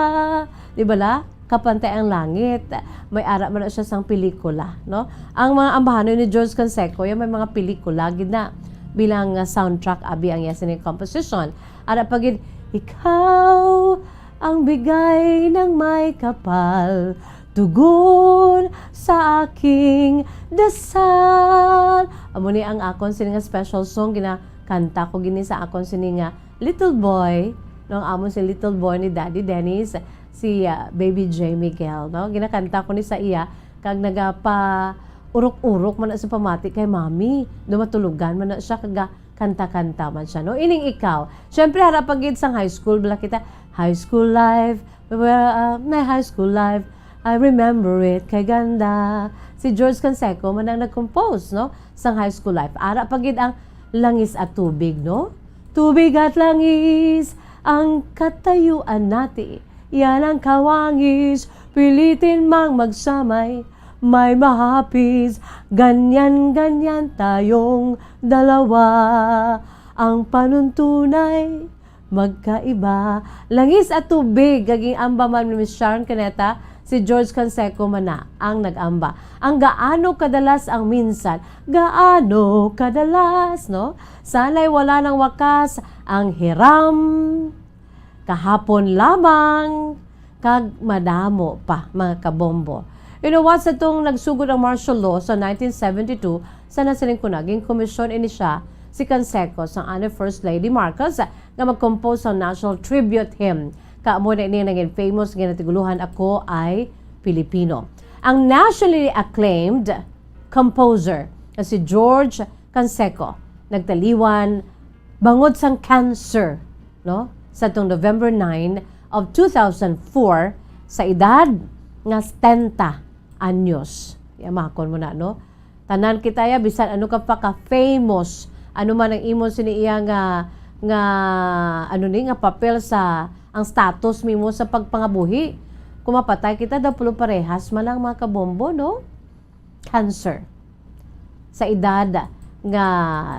Di ba la? Kapantay ang langit. May ara man na siya sang pelikula, no? Ang mga ambahanon ni George Canseco, yan may mga pelikula, gid na. bilang nga soundtrack, abi, ang iya sini composition. Ara pa gid, "Ikaw ang bigay ng may kapal, tugon sa aking dasal." Amo ni ang akon sini nga special song, ginakanta ko gini sa akon sini nga little boy, no, ang amon si little boy ni Daddy Dennis, si, ah, Baby J Miguel, no? Ginakanta ko ni sa iya, kag nagapa-urok-urok man na sa pamati kay Mami. Do matulogan man na siya, kag kanta-kanta man siya, no? Ining ikaw. Siyempre, harap pa gid sang high school, bala kita, high school life, well, ah, my high school life, I remember it, kay ganda. Si George Canseco man ang nag-compose, no? Sang high school life. Ara pa gid ang Langis at Tubig, no? Tubig at langis ang katayuan nati. Yan ang kawangis, pilitin mang magsamay. May mahapis, ganyan-ganyan tayong dalawa. Ang panuntunay, magkaiba. Langis at Tubig, kag ginamba man ni Miss Sharon Cuneta, si George Canseco man na ang nag-amba. Ang gaano kadalas ang minsan, gaano kadalas, no? Sana'y wala nang wakas ang hiram. Kahapon lamang, kag madamo pa, mga kabombo. You know what? Sa tong nagsugod ang martial law sa nineteen seventy-two, sa nasiling ko na, ginkomisyon ini siya, si Canseco, sang anay First Lady Marcos, nga mag-compose sang national tribute hymn. Kaamo na ini naging famous, ginatiguluhan Ako Ay Pilipino. Ang nationally acclaimed composer nga si George Canseco nagtaliwan bangod sang cancer, no? Sa tong November nine of two thousand four, sa edad nga setenta anyos. Yamakon mo na, no? Tanan kita ya, bisan ano ka pa ka famous, ano man ang imo sini iya nga, nga, ano ni, nga papel sa ang status mimo sa pagpangabuhi. Kung mapatay kita, daw pulo parehas man ang mga kabombo, no? Cancer sa edad nga,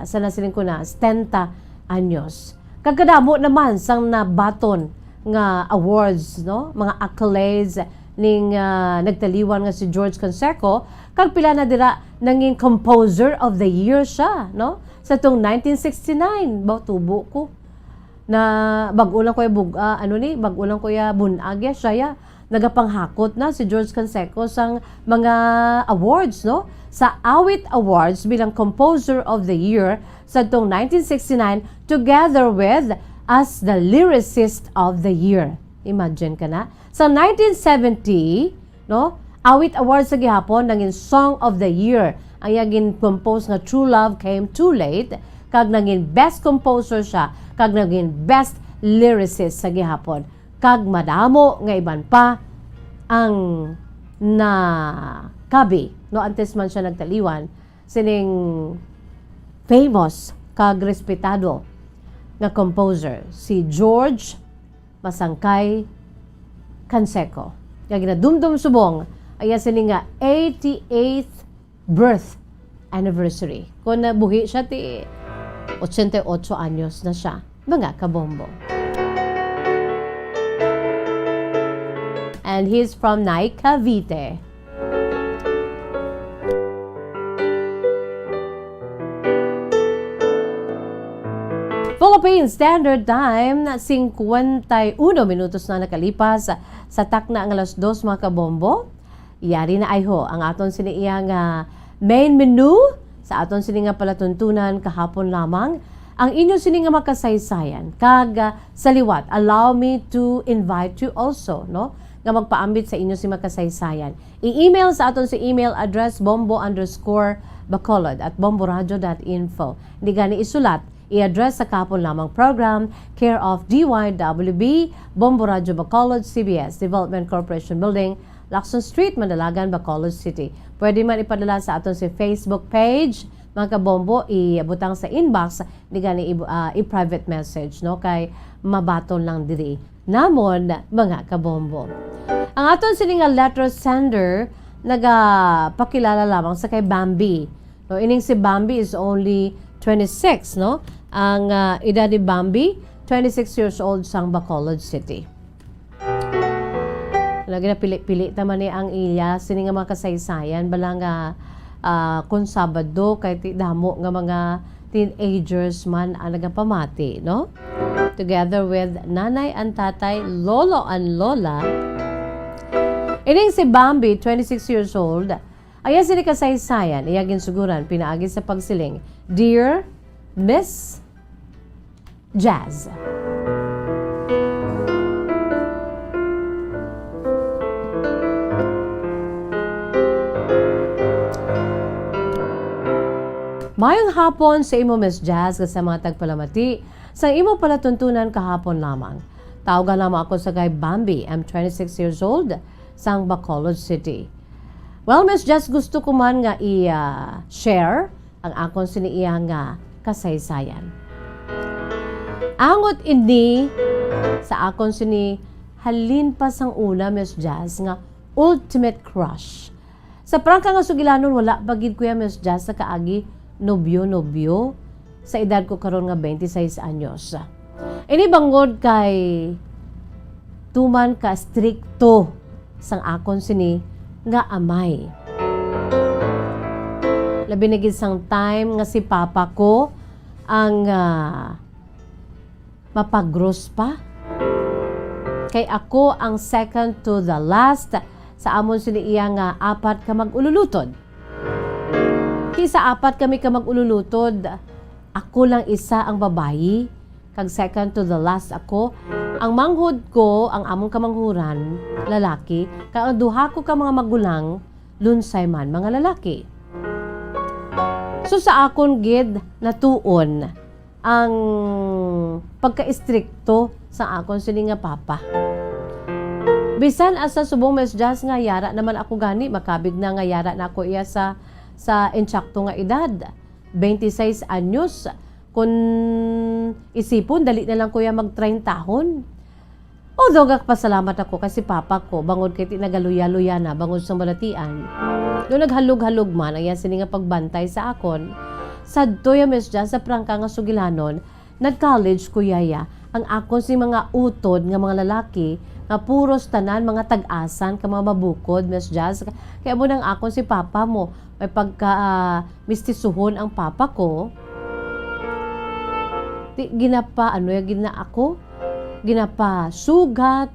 sa nasiling ko na, setenta anyos. Kag kadamo naman sang nabaton nga awards, no? Mga accolades ning, ah, nagtaliwan nga si George Canseco, kag pila na dira nangin Composer of the Year siya, no? Sa tong nineteen sixty-nine, ba, tubo ko. Na bag-o lang ko ya bug-, ah, ano ni, bag-o lang ko ya bun-ag ya, siya ya. Nagapanghakot na si George Canseco sang mga awards, no? Sa Awit Awards bilang Composer of the Year sa tong nineteen sixty-nine, together with as the Lyricist of the Year. Imagine ka na. Sa nineteen seventy, no? Awit Awards sa gihapon, nangin Song of the Year ang iya gin-compose nga True Love Came Too Late, kag nangin Best Composer siya, kag nangin Best Lyricist sa gihapon. Kag madamo nga iban pa ang nakabi, no, antes man siya nagtaliwan sining famous kag respetado nga composer, si George Masangkay Canseco, nga ginadumdom subong ang iya sini nga eighty-eighth birth anniversary. Kung nabuhi siya, ti ochenta y ocho anyos na siya, mga kabombo. And he's from Naik, Cavite. Philippine Standard Time, singkwenta y uno minutos na nakalipas sa takna nga alas dos, mga kabombo. Yari na ayho ang aton sini iya nga main menu sa aton sini nga palatuntunan kahapon lamang. Ang inyo sini nga makasaysayan, kag, ah, sa liwat, allow me to invite you also, no, nga magpaambit sa inyo sini makasaysayan. I-email sa aton sa email address, bombo underscore bacolod at bomboradio dot info. Di gani isulat, i-address sa kahapon lamang program, care of D Y W B, Bombo Radyo Bacolod, C B S, Development Corporation Building, Lacson Street, Mandalagan, Bacolod City. Pwede man ipadala sa aton si Facebook page, mga kabombo, ibutang sa inbox, di gani i-, ah, i-private message, no? Kay mabaton lang diri namon, mga kabombo. Ang aton sini nga letter sender, nagapakilala lamang sa kay Bambi. No, ining si Bambi is only twenty-six, no? Ang, ah, edad ni Bambi, twenty-six years old, sang Bacolod City. Lagi na pili-pili ta man ni ang iya sini nga mga kasaysayan, bala nga, ah, kon Sabado, kay ti-, damo nga mga teenagers man ang nagapamati, no? Together with nanay and tatay, lolo and lola. Ining si Bambi, twenty-six years old, ang iya sini kasaysayan, iya ginsuguran pinaagi sa pagsiling, "Dear Miss Jazz." Mayong hapon sa imo, Miss Jazz, kag sa mga tagpalamati sa imo palatuntunan kahapon lamang. Tawgan lamang ako sa kay Bambi. I'm twenty-six years old, sang Bacolod City. Well, Miss Jazz, gusto ko man nga i-, ah, share ang akon sini iya nga kasaysayan. Angot ini sa akon sini halin pa sang una, Miss Jazz, nga ultimate crush. Sa prangka nga sugilanon, wala pa gid, Kuya, Miss Jazz, sa kaagi nobyo-nobyo sa edad ko karon nga twenty-six anyos. Ini bangod kay tuman ka strikto sang akon sini nga amay. Labi na gid sang time nga si papa ko ang, ah, mapagros pa. Kay ako ang second to the last sa amon sini iya nga apat ka mag-ululutod. Kay sa apat kami ka mag-ululutod, ako lang isa ang babayi, kag second to the last ako. Ang manghod ko, ang among kamanghuran, lalaki, kag ang duha ko ka mga magulang, lunsay man, mga lalaki. So, sa akon gid natuon ang pagka-istrikto sa akon sini nga papa. Bisan asa subong, Miss Jazz, nga yara naman ako gani, makabig na nga yara na ako iya sa, sa insakto nga edad, twenty-six anyos. Kun isipon, dali na lang kuya mag-trentahon. Although, gapasalamat ako kay si papa ko, bangod kay ti nagaluya-luya na, bangod sa balatian. No naghalog-halog man ang iya sini nga pagbantay sa akon, sadto ya, Miss Jan, sa prangka nga sugilanon, nag-college ko yaya. Ang akon si mga utod nga mga lalaki, nga puros tanan mga tag-asan ka mga mabukod, Miss Jazz. Kay amo nang akon si papa mo, may pagka, ah, mistisuhon ang papa ko. Ti, ginapa, ano ya gid na ako? Ginapasugat.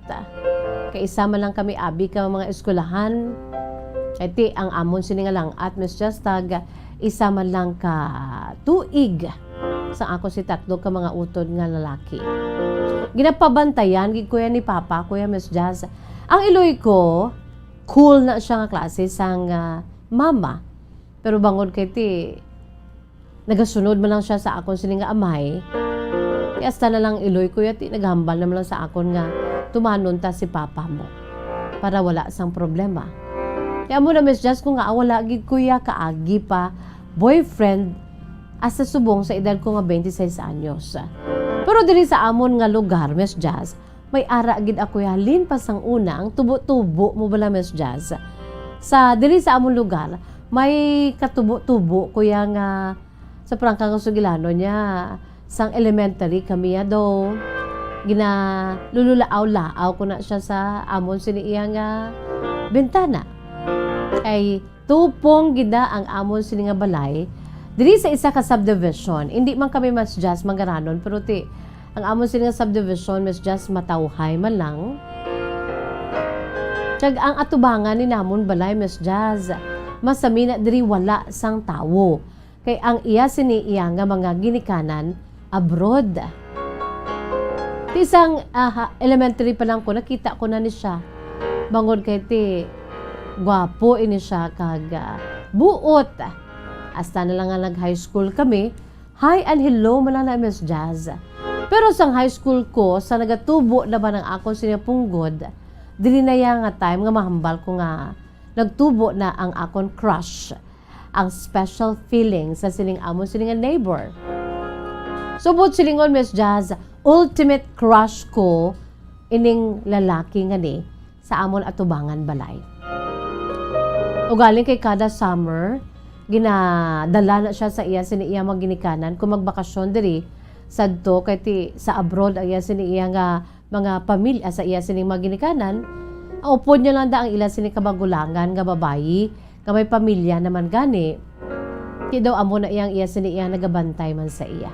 Kay isa man lang kami abi ka mga eskwelahan. Kay ti, ang amon sini nga lang-at, Miss Jazz, tag isa man lang ka tuig sa ako si tatlo ka mga utod nga lalaki. Ginapabantayan gid ko yan ni Papa, Kuya Miss Jazz. Ang iloy ko, cool na siya nga klase sang, ah, mama. Pero bangod kay ti, nagasunod man lang siya sa akon sini nga amay. Ti hasta na lang iloy ko ya, ti naghambal naman lang sa akon nga tumanon ta si Papa mo para wala sang problema. Kaya mo na, Miss Jazz, kung nga wala gid ko ya kaagi pa boyfriend hasta subong sa edad ko nga twenty-six anyos. Pero diri sa amon nga lugar, Miss Jazz, may ara gid ako halin pa sang una ang tubo-tubo mo bala, Miss Jazz. Sa diri sa amon lugar, may katubo-tubo ko ya nga sa prangka nga sugilanon niya. Sang elementary kami ya do, ginalululaaw-laaw ko na siya sa amon sini iya nga bintana. Kay tupong gid na ang amon sini nga balay diri sa isa ka subdivision. Hindi man kami Miss Jazz mangaranon, pero ti, ang amon sini nga subdivision, Miss Jazz, matawhay man lang. Kag ang atubangan ni namon balay, Miss Jazz, masami na diri wala sang tawo. Kay ang iya sini iya nga mga ginikanan abroad. Ti sang, ah, ha, elementary pa lang ko, nakita ko na ni siya. Bangod kay ti gwapo ini siya kag, ah, buot. Hasta na lang nga nag-high school kami, hi and hello man lang na, Miss Jazz. Pero sang high school ko, sa nagatubo naman ang akon sini punggod, dili na ya nga time nga mahambal ko nga nagtubo na ang akon crush, ang special feeling sa sining amon sini nga neighbor. Subot silingon, Miss Jazz, ultimate crush ko ining lalaki nga ni sa amon atubangan balay. Ugaling kay kada summer, ginadala na siya sa iya sini iya mga ginikanan kung magbakasyon diri sadto kay ti sa abroad ang iya sini iya nga mga pamilya sa iya sining mga ginikanan, ang upod niya lang da ang ila sini kamagulangan nga babayi, nga may pamilya naman gani, ti daw amo na iyang iya sini iya nagabantay man sa iya.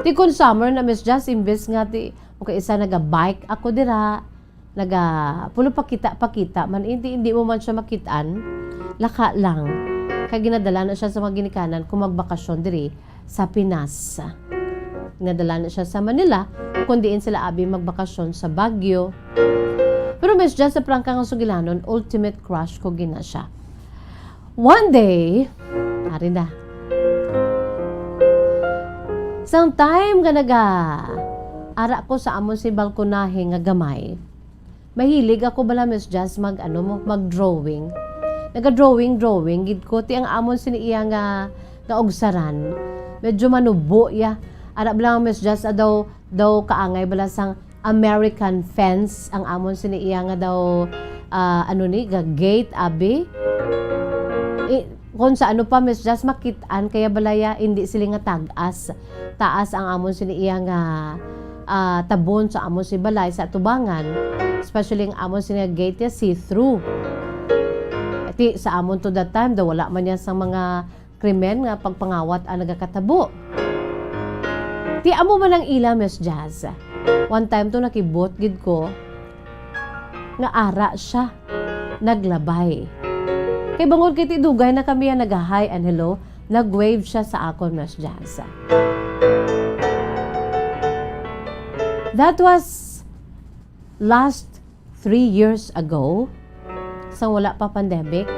Ti kon summer na, Miss Jazz, imbes nga ti, okay, isa naga-bike ako dira, naga, pulo pakita-pakita man, hindi, hindi mo man siya makitaan, laka lang. Kay ginadala na siya sa mga ginikanan kung magbakasyon diri sa Pinas. Ginadala na siya sa Manila, kung diin sila abi magbakasyon sa Baguio. Pero Miss Jazz, sa prangka nga sugilanon, ultimate crush ko gina siya. One day, ari na. Sang time nga naga, ara ko sa amon si balkonahe nga gamay, mahilig ako bala, Miss Jazz, mag, ano mo, mag-drawing. Naga-drawing, drawing gid ko. Ti ang amon sini iya nga, nga ugsaran, medyo manubo ya. Ara bala, Miss Jazz, ah, daw, daw kaangay bala sang American fence ang amon sini iya nga daw, ah, ano ni, ga gate, abi. I, kung sa ano pa, Miss Jazz, makit-an kaya balaya, hindi sila nga tag-as. Taas ang amon sini iya nga, ah, tabon sa amon si balay sa atubangan. Especially ang amon sini nga gate ya see-through. Ti sa amon to that time, daw wala man niya sang mga krimen nga pagpangawat ang nagakatabo. Ti amo man ang ila, Miss Jazz. One time to nakibot gid ko nga ara siya naglabay. Kay bangod kay ti dugay na kami ang nag-hi and hello, nag-wave siya sa akon, Miss Jazz. That was last three years ago, sang wala pa pandemic.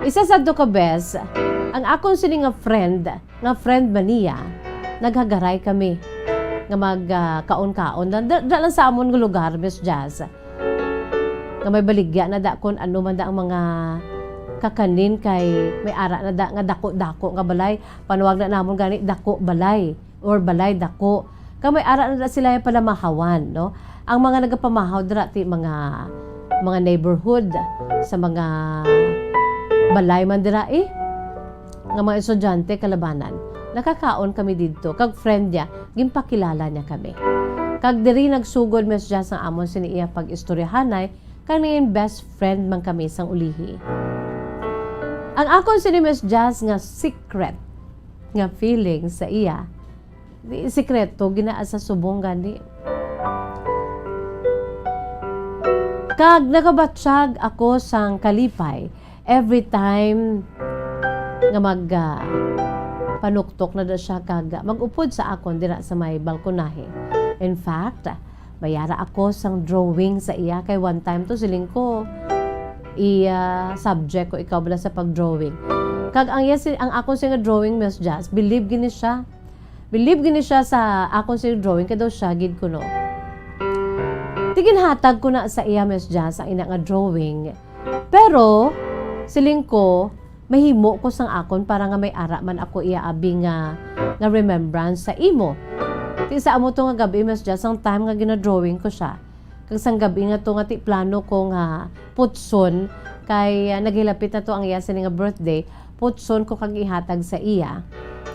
Isa sadto ka bes, ang akon sini nga friend, nga friend man niya, naghagaray kami nga mag, ah, kaon-kaon. Da, da, da lang sa amon nga lugar, Miss Jazz. Nga may baligya na da kon ano man da ang mga kakanin kay may ara na da nga dako-dako nga balay. Panuwag na namon gani, dako balay or balay dako. Kag may ara na da sila palamahawan, no? Ang mga nagapamahaw dira ti mga, mga neighborhood sa mga balay man dira, eh, nga mga estudyante kalabanan. Nakakaon kami didto, kag friend niya, ginpakilala niya kami. Kag diri nagsugod, Miss Jazz, ang amon sini iya pag-istoryahanay kag naging best friend man kami sang ulihi. Ang akon sini, Miss Jazz, nga secret nga feeling sa iya, di sikreto, ginaa sa subong gani. Kag nagabatyag ako sang kalipay every time nga mag, ah, panuktok na daw siya kag mag-upod sa akon dira sa may balkonahe. In fact, may ara ako sang drawing sa iya, kay one time to siling ko, i, ah, subject ko ikaw bala sa pag-drawing. Kag ang iya si, ang akon sini nga drawing, Miss Jazz, believe gini siya. Believe gini siya sa akon sini drawing, kay daw siya gid kuno. Ti ginhatag ko na sa iya, Miss Jazz, ang ina nga drawing. Pero, siling ko, mahimo ko sang akon para nga may ara man ako iya abi nga, nga remembrance sa imo. Ti sa amo to nga gab-i, Miss Jazz, sang time nga ginadrawing ko siya. Kag sang gab-i nga to nga ti plano ko nga putson, kay, ah, naghilapit na to ang iya sini nga birthday, putson ko kag ihatag sa iya.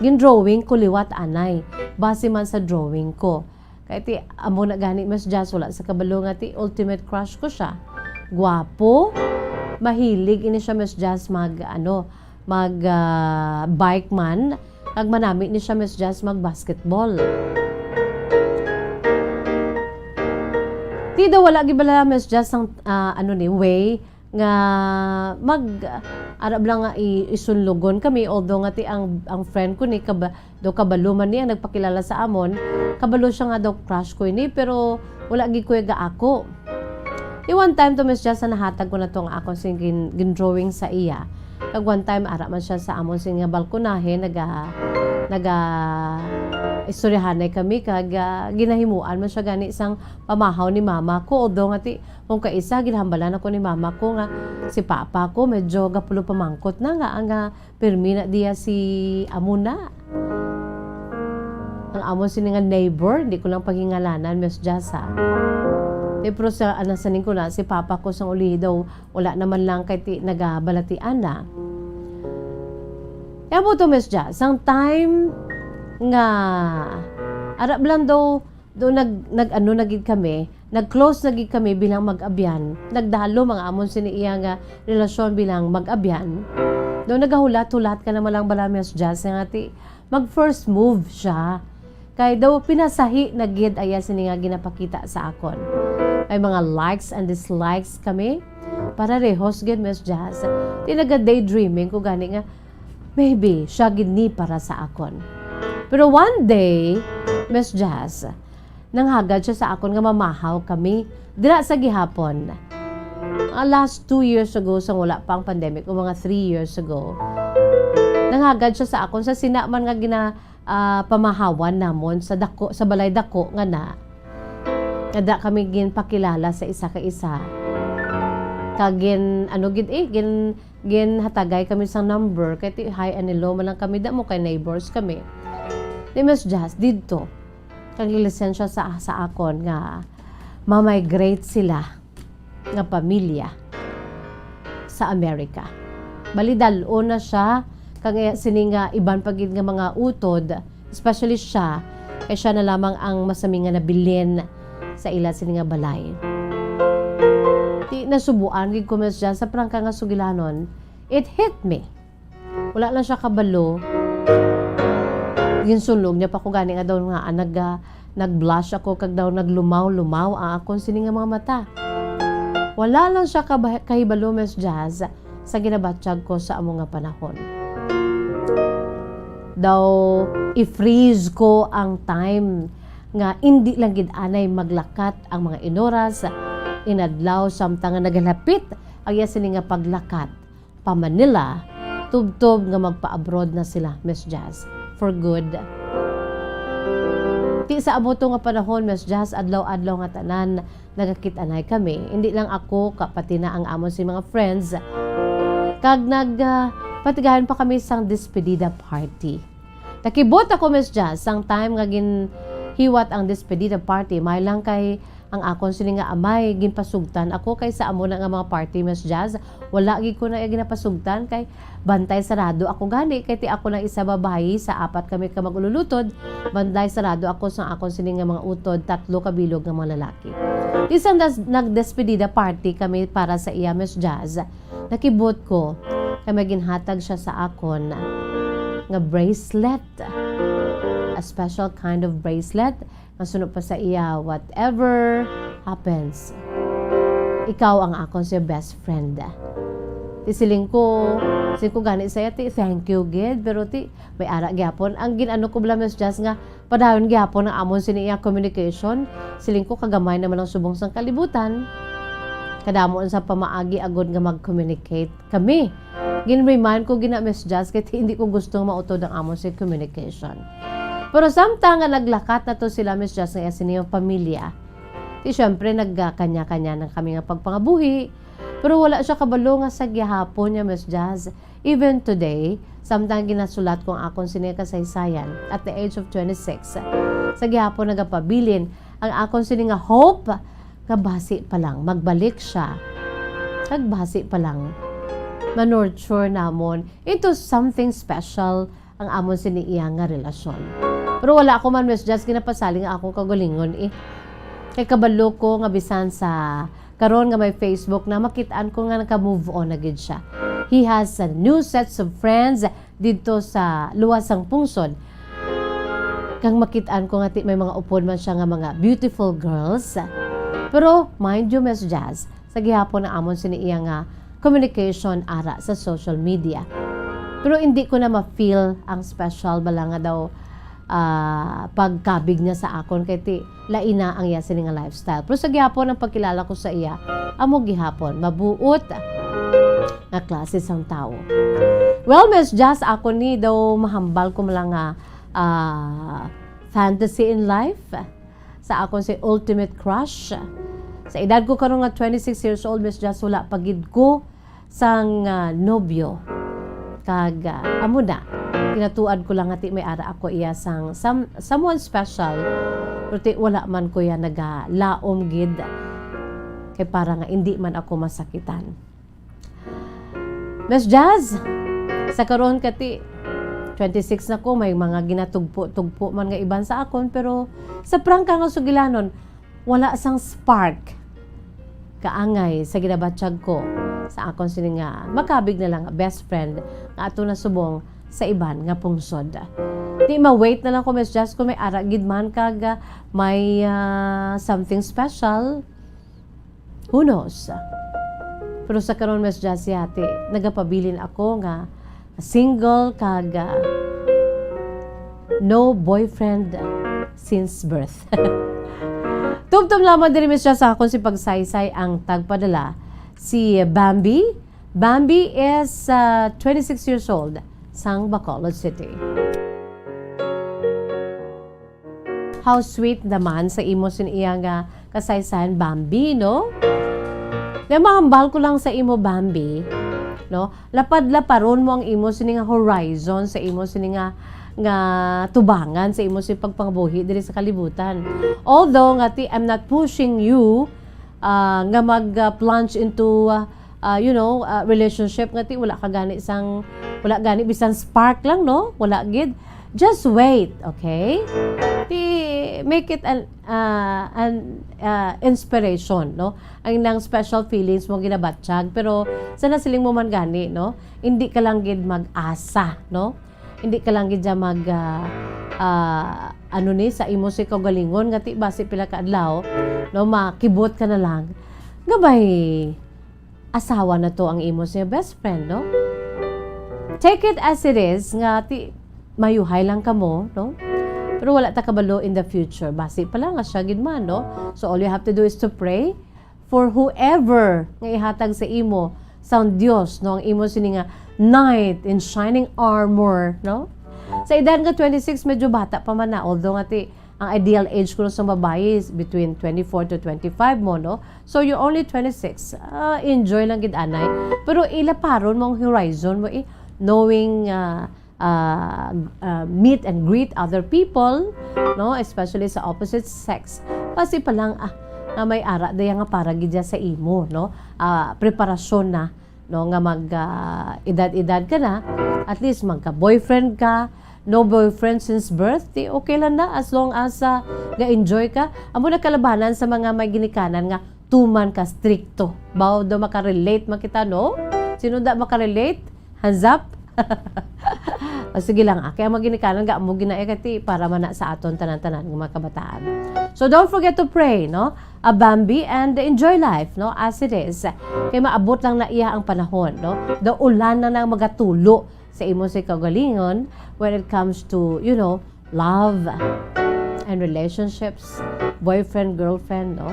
Gin-drawing ko liwat anay, base man sa drawing ko. Kay ti, amo na gani, Miss Jazz, wala sa kabalo nga ti ultimate crush ko siya. Gwapo, mahilig ini siya, Miss Jazz, mag, ano, mag, ah, bike man, kag manami ni siya, Miss Jazz, mag basketball. Ti daw wala gid bala, Miss Jazz, ang, ah, ano ni, way nga mag, ah, arab lang nga i-, isunlogon kami, although nga ti ang, ang friend ko ni kaba-, do kabalo man ni ang nagpakilala sa amon, kabalo siya nga daw crush ko ini, pero wala gid ko gaako. Di one time to, Miss Jazz, nahatag ko na to nga akon sing gin-, gin-drawing sa iya. Kag one time, ara man siya sa amon sing nga balkonahe, naga-, naga-istoryahanay kami, kag, ah, ginahimuan man siya gani sang pamahaw ni mama ko, although nga ti, kung kaisa, ginhambalan ako ni mama ko nga si papa ko, medyo gapulo pamangkot na nga, nga, ah, Pirmi na diya si amo na. Ang amo sini nga neighbor, di ko lang pagingalanan, Miss Jazz, ha. Di, pero sa, ano, sa ning ko na, si papa ko sang ulihi daw, wala naman lang kay ti, nagabalatian na. Kaya mo to, Miss Jazz, sang time nga, arab lang daw, do nag, nag, ano na gid kami, nag-close na gid kami bilang mag-abyan. Nagdalom ang amon sini iya nga relasyon bilang mag-abyan. Daw nagahulat-hulat ka naman lang bala, Miss Jazz, nga ti mag-first move siya. Kay daw pinasahi na gid ang iya sini nga ginapakita sa akon. May mga likes and dislikes kami. Pararehos gid, Miss Jazz. Ti naga-daydreaming ko gani nga maybe siya gid ni para sa akon. Pero one day, Miss Jazz, nanghagad siya sa akon nga mamahaw kami dira sa gihapon. Mga last two years ago, sa wala pa ang pandemic, o mga three years ago, nanghagad siya sa akon sa sina man nga gina, ah, pamahawan namon sa dako, sa balay dako nga na. Nga da kami ginpakilala sa isa ka isa. Kag gin, ano gid eh, gin, ginhatagay kami sang number. Kay ti high and low man lang kami, da mo kay neighbors kami. Ni Miss Jazz, didto. Kag lisensya sa, sa akon nga ma-migrate sila nga pamilya sa Amerika. Bali, dal-on na siya, kag, eh, sini nga iban pa gid nga mga utod, especially siya, kay siya na lamang ang masami nga nabilin sa ila sini nga balay. Ti nasubuan gid ko, Miss Jazz, sa prangka nga sugilanon, it hit me. Wala lang siya kabalo. Ginsunog niya pa ko gani nga daw nga, ah, nag, ah, nag-blush ako kag daw naglumaw-lumaw ang akon sini nga mga mata. Wala lang siya kaba-, kahibalo, Miss Jazz, sa ginabatyag ko sa amo nga panahon. Daw i-freeze ko ang time nga indi lang gid anay maglakat ang mga inoras, inadlaw, samtang nga nagalapit ang iya sini nga paglakat pa Manila, tubtob nga magpa-abroad na sila, Miss Jazz, for good. Ti sa amo to nga panahon, Miss Jazz, adlaw-adlaw nga tanan nagakit-anay kami. Hindi lang ako, ka, pati na ang amon si mga friends. Kag nag, ah, patigayon pa kami sang despedida party. Nakibot ako, Miss Jazz, sang time nga ginhiwat ang despedida party, may lang kay ang akon sini nga amay, ginpasugtan ako kay sa amo na nga mga party, Miss Jazz, wala gid ko na iya ginapasugtan kay bantay sarado ako gani kay ti ako lang isa babayi sa apat kami ka mag-ululutod, bantay sarado ako sa akon sini nga mga utod, tatlo ka bilog nga mga lalaki. Ti sang das-, nagdespedida party kami para sa iya, Miss Jazz, nakibot ko kay may ginhatag siya sa akon nga bracelet, a special kind of bracelet nga suno pa sa iya, "Whatever happens, ikaw ang akon siya best friend." Ti siling ko, siling ko gani sa iya, ti, "Thank you gid," pero ti, may ara gyapon. Ang gin-ano ko bala, Miss Jazz, nga padayon gyapon ang amon sini iya communication. Siling ko, kagamay naman ang subong sang kalibutan. Kadamo sa pamaagi agod nga mag-communicate kami. Gin-remind ko gina, Miss Jazz, kay hindi ko gusto nga mautod ang amon sa communication. Pero samtang nga naglakat na to sila, Miss Jazz, nga sini nga pamilya, ti syempre nagkanya-kanya na kami nga pagpangabuhi. Pero wala siya kabalo nga sa gihapon niya, Miss Jazz. Even today, samtang ginasulat ko ang akon sini nga kasaysayan at the age of twenty-six, sa gihapon nagapabilin ang akon sini nga hope nga basi pa lang magbalik siya. Kag basi pa lang manurture namon into something special ang amon sini iya nga relasyon. Pero wala ako man, Miss Jazz, ginapasaling nga akong kaugalingon eh. Kay kabalo ko nga bisan sa karon nga may Facebook na, makit-an ko nga naka-move on na gid siya. He has a new sets of friends didto sa luwas sang pungsod. Kag makit-an ko nga ti may mga upod man siya nga mga beautiful girls. Pero mind you, Miss Jazz, sa gihapon na amon sini iya nga communication ara sa social media. Pero hindi ko na ma-feel ang special bala nga daw, ah, pagkabig niya sa akon kay ti lain na ang iya sini nga lifestyle. Pero sa gihapon ang pagkilala ko sa iya, amo gihapon, mabuot nga klase sang tawo. Well, Miss Jazz, ako ni daw mahambal ko man lang nga, ah, fantasy in life sa akon si ultimate crush. Sa edad ko karon nga twenty-six years old, Miss Jazz, wala pa gid ko sang, ah, nobyo. Kag, ah, amo na, ginatuad ko lang nga ti may ara ako iya sang some-, someone special, pero ti wala man ko iya nagalaom gid. Kay para nga indi man ako masakitan. Miss Jazz, sa karon kati, twenty-six na ko, may mga ginatugpo-tugpo man nga iban sa akon, pero sa prangka nga sugilanon, Wala sang spark kaangay sa ginabatyag ko sa akon sini nga makabig na lang best friend nga ato na subong sa iban nga pungsod. Di ma-wait na lang ko, Miss Jess, kung may ara gid man kag, ah, may, ah, something special. Who knows? Pero sa karon, Miss Jess, yati, nagapabilin ako nga single kag, ah, no boyfriend since birth. Tumtom lamang diri, Miss Jess, sa akon si pagsaysay ang tagpadala, si Bambi. Bambi is, ah, twenty-six years old, sang Bacolod City. How sweet naman sa imo sin iya nga kasaysayan, Bambi, no? Nga mahambal ko lang sa imo, Bambi, no? Lapad-laparon mo ang imo sini nga horizon, sa imo sini nga, nga tubangan, sa imo sini pagpangabuhi diri sa kalibutan. Although nga ti, I'm not pushing you, ah, nga mag, ah, plunge into, ah, ah, you know, ah, relationship nga ti wala ka gani sang, wala gani bisan spark lang, no? Wala gid. Just wait, okay? Ti, make it an, ah, an, ah, inspiration, no? Ang nang special feelings mo ginabatyag, pero sa nasiling mo man gani, no? Hindi ka lang gid mag-asa, no? Hindi ka lang gid dyan mag, ah, ah, ano ni, sa imo si kaugalingon, nga ti basi pila ka adlaw, no, makibot ka na lang. Nga ba'y asawa na to ang imo siya best friend, no? Take it as it is, nga ti mayuhay lang kamo, no? Pero wala ta kabalo in the future. Basi pa lang nga siya gid man, no? So all you have to do is to pray for whoever nga ihatag sa imo sang Dios, no, ang imo sini nga knight in shining armor, no? Sa edad nga twenty-six, medyo bata pa man na, although nga ti, ang ideal age ko sa babayi is between twenty-four to twenty-five mo, no? So, you're only twenty-six. Ah, enjoy lang gid, anay. Pero ilaparon mo ang horizon mo, eh, knowing, ah, ah, ah, meet and greet other people, no? Especially sa opposite sex. Basi pa lang, ah, nga may ara daya nga para gid dya sa imo, no? Ah, preparasyon na, no? Nga mag, ah, edad-edad ka na, at least magka-boyfriend ka, no boyfriend since birth, di okay lang na as long as, ah, ga-enjoy ka. Amo na kalabanan sa mga may ginikanan nga tuman ka strikto. Baw daw makarelate man kita, no? Sino da makarelate? Hands up? O, sige lang, ah. Kaya mga ginikanan, ga mo ginaya kati para man na sa aton tanan-tanan nga mga kabataan. So don't forget to pray, no? A Bambi, and enjoy life, no? As it is. Kay maabot lang na iya ang panahon, no? Daw ulan na nang magatulo sa imo si kaugalingon when it comes to, you know, love and relationships, boyfriend, girlfriend, no?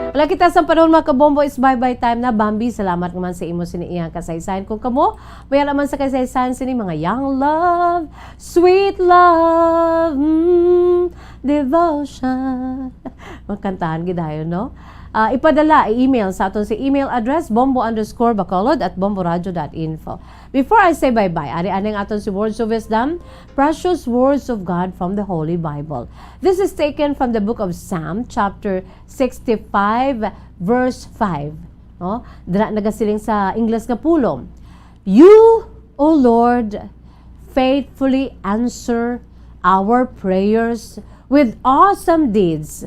Wala kita sa panahon, mga kabombo, is bye-bye time na. Bambi, salamat naman sa imo sini iyang kasaysayan. Kung kamo, may alam man sa kasaysayan sini mga young love, sweet love, mm, devotion. Magkantahan gid dayon, no? Ah, ipadala, i-email sa aton si email address, bombo underscore bacolod at bomboradio dot info. Before I say bye-bye, ari aning aton si Words of Wisdom, precious words of God from the Holy Bible. This is taken from the book of Psalm, chapter sixty-five, verse five. No? Dira nagasiling sa Ingles nga pulong, "You, O Lord, faithfully answer our prayers with awesome deeds.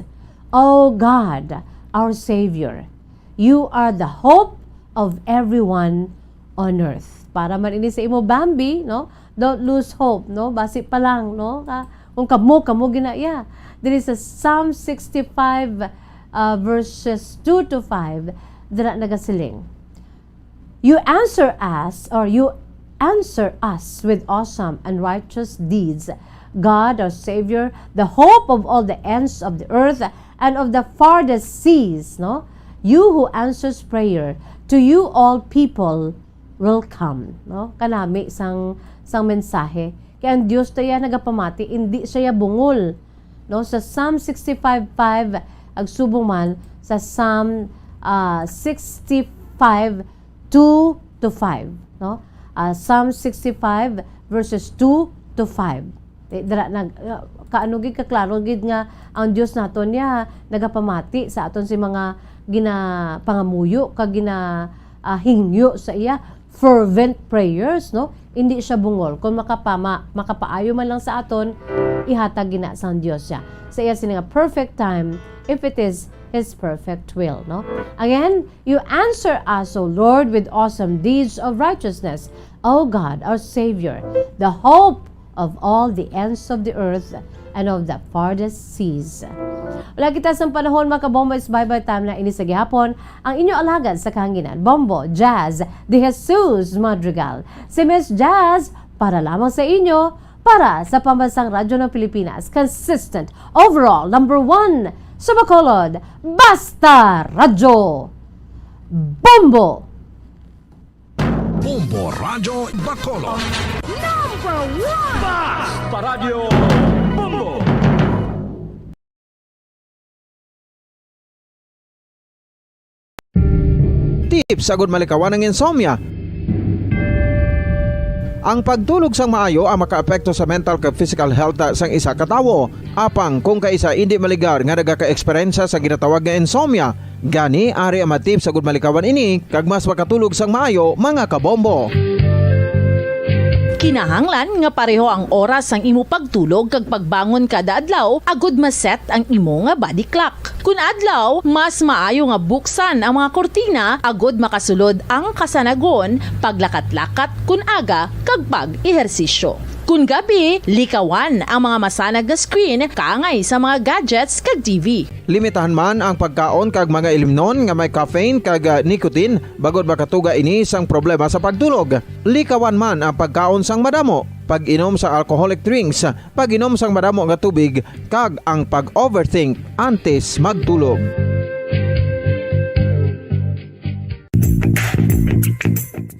O God, our Savior, you are the hope of everyone on earth." Para man ini sa imo, Bambi, no? Don't lose hope, no? Basi pa lang, no? Ka, kung kamo, kamo ginaya. Diri sa Psalm sixty-five, uh, verses two to five, dira nagasiling, "You answer us, or you answer us with awesome and righteous deeds, God, our Savior, the hope of all the ends of the earth and of the farthest seas," no? "You who answers prayer, to you all people will come," no? Kanami sang, sang mensahe. Kay ang Dios ta iya nagapamati, indi siya bungol, no? Sa Psalm sixty-five five, agsubong man sa Psalm, ah, sixty-five two to five, no? Ah, Psalm sixty-five, verses two to five. Di, dira nag, ah, kaano gid, kaklaro gid nga ang Dios naton niya nagapamati sa aton si mga ginapangamuyo kag gina, ah, hingyo sa iya, fervent prayers, no? Hindi siya bungol. Kung makapama-, makapaayo man lang sa aton, ihatag gina sang Dios siya sa iya sini nga perfect time, if it is His perfect will, no? Again, you answer us, O Lord, with awesome deeds of righteousness, O God, our Savior, the hope of all the ends of the earth and of the farthest seas. Wala kita sang panahon, mga kabombo, is bye-bye time na ini sa gihapon. Ang inyo alagad sa kahanginan, Bombo Jazz de Jesus Madrigal. Si Miss Jazz, para lamang sa inyo, para sa Pambansang Radyo ng Pilipinas, consistent, overall, number one sa Bacolod, Basta Radyo. Bombo! Bombo Radyo Bacolod. Number one! Basta Radyo Bombo! Tips agud malikawan ang insomnia. Ang pagtulog sang maayo ang makaapekto sa mental kag physical health sang isa ka tawo. Apang kung kaisa indi maligar nga nagaka-eksperyensya sa ginatawag nga insomnia, gani ari ang mga tips agud malikawan ini kag mas makatulog sang maayo, mga kabombo. Kinahanglan nga pareho ang oras sang imo pagtulog kag pagbangon kada adlaw agud ma-set ang imo nga body clock. Kun adlaw, mas maayo nga buksan ang mga kurtina agud makasulod ang kasanagon, paglakat-lakat kun aga, kag pag-ehersisyo. Kun gabi, likawan ang mga masanag nga screen kaangay sa mga gadgets kag T V. Limitahan man ang pagkaon kag mga ilimnon nga may caffeine kag ah, nicotine bangod makatuga ini sang problema sa pagtulog. Likawan man ang pagkaon sang madamo, pag-inom sa alcoholic drinks, pag-inom sang madamo nga tubig, kag ang pag-overthink antes magtulog.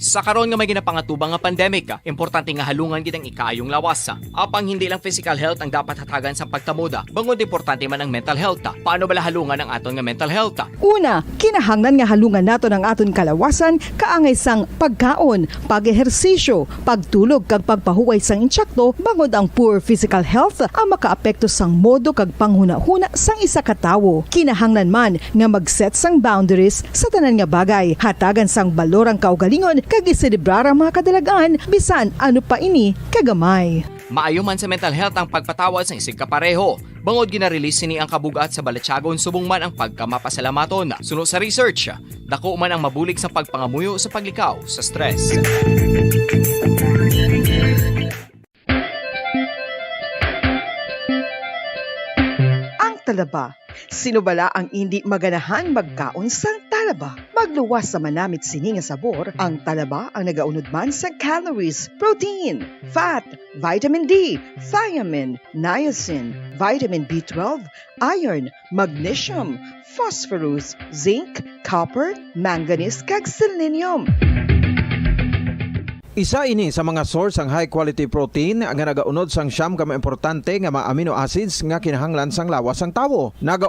Sa karon nga may ginapangatubang nga pandemic, importante nga halungan gid ang ikaayong lawas. Apang hindi lang physical health ang dapat hatagan sa pagtamod, bangod importante man ang mental health. Paano bala halungan ang aton nga mental health? Una, kinahanglan nga halungan naton ang aton kalawasan kaangay sang pagkaon, pag-ehersisyo, pagtulog kag pagpahuway sang insakto, bangod ang poor physical health ang makaapekto sang modo kag panghunahuna sang isa ka tawo. Kinahanglan man nga mag-set sang boundaries sa tanan nga bagay, hatagan sang balor ang kaugalingon kag iselebrar ang mga kadalag-an bisan ano pa ini kagamay. Maayo man sa mental health ang pagpatawad sang isigkapareho, bangod gina-release sini ang kabug-at sa balatyagon subong man ang pagkamapasalamaton. Suno sa research, dako man ang mabulig sa pagpangamuyo sa paglikaw sa stress. Ang talaba. Sino bala ang indi maganahan magkaon sang talaba? Magluwas sa manamit sini nga sabor, ang talaba ang nagaunod man sa calories, protein, fat, vitamin D, thiamine, niacin, vitamin B twelve, iron, magnesium, phosphorus, zinc, copper, manganese, kag selenium. Isa ini sa mga source sang high quality protein nga nagaunod sang siyam ka mga importante nga mga amino acids nga kinahanglan sang lawas sang tawo. Naga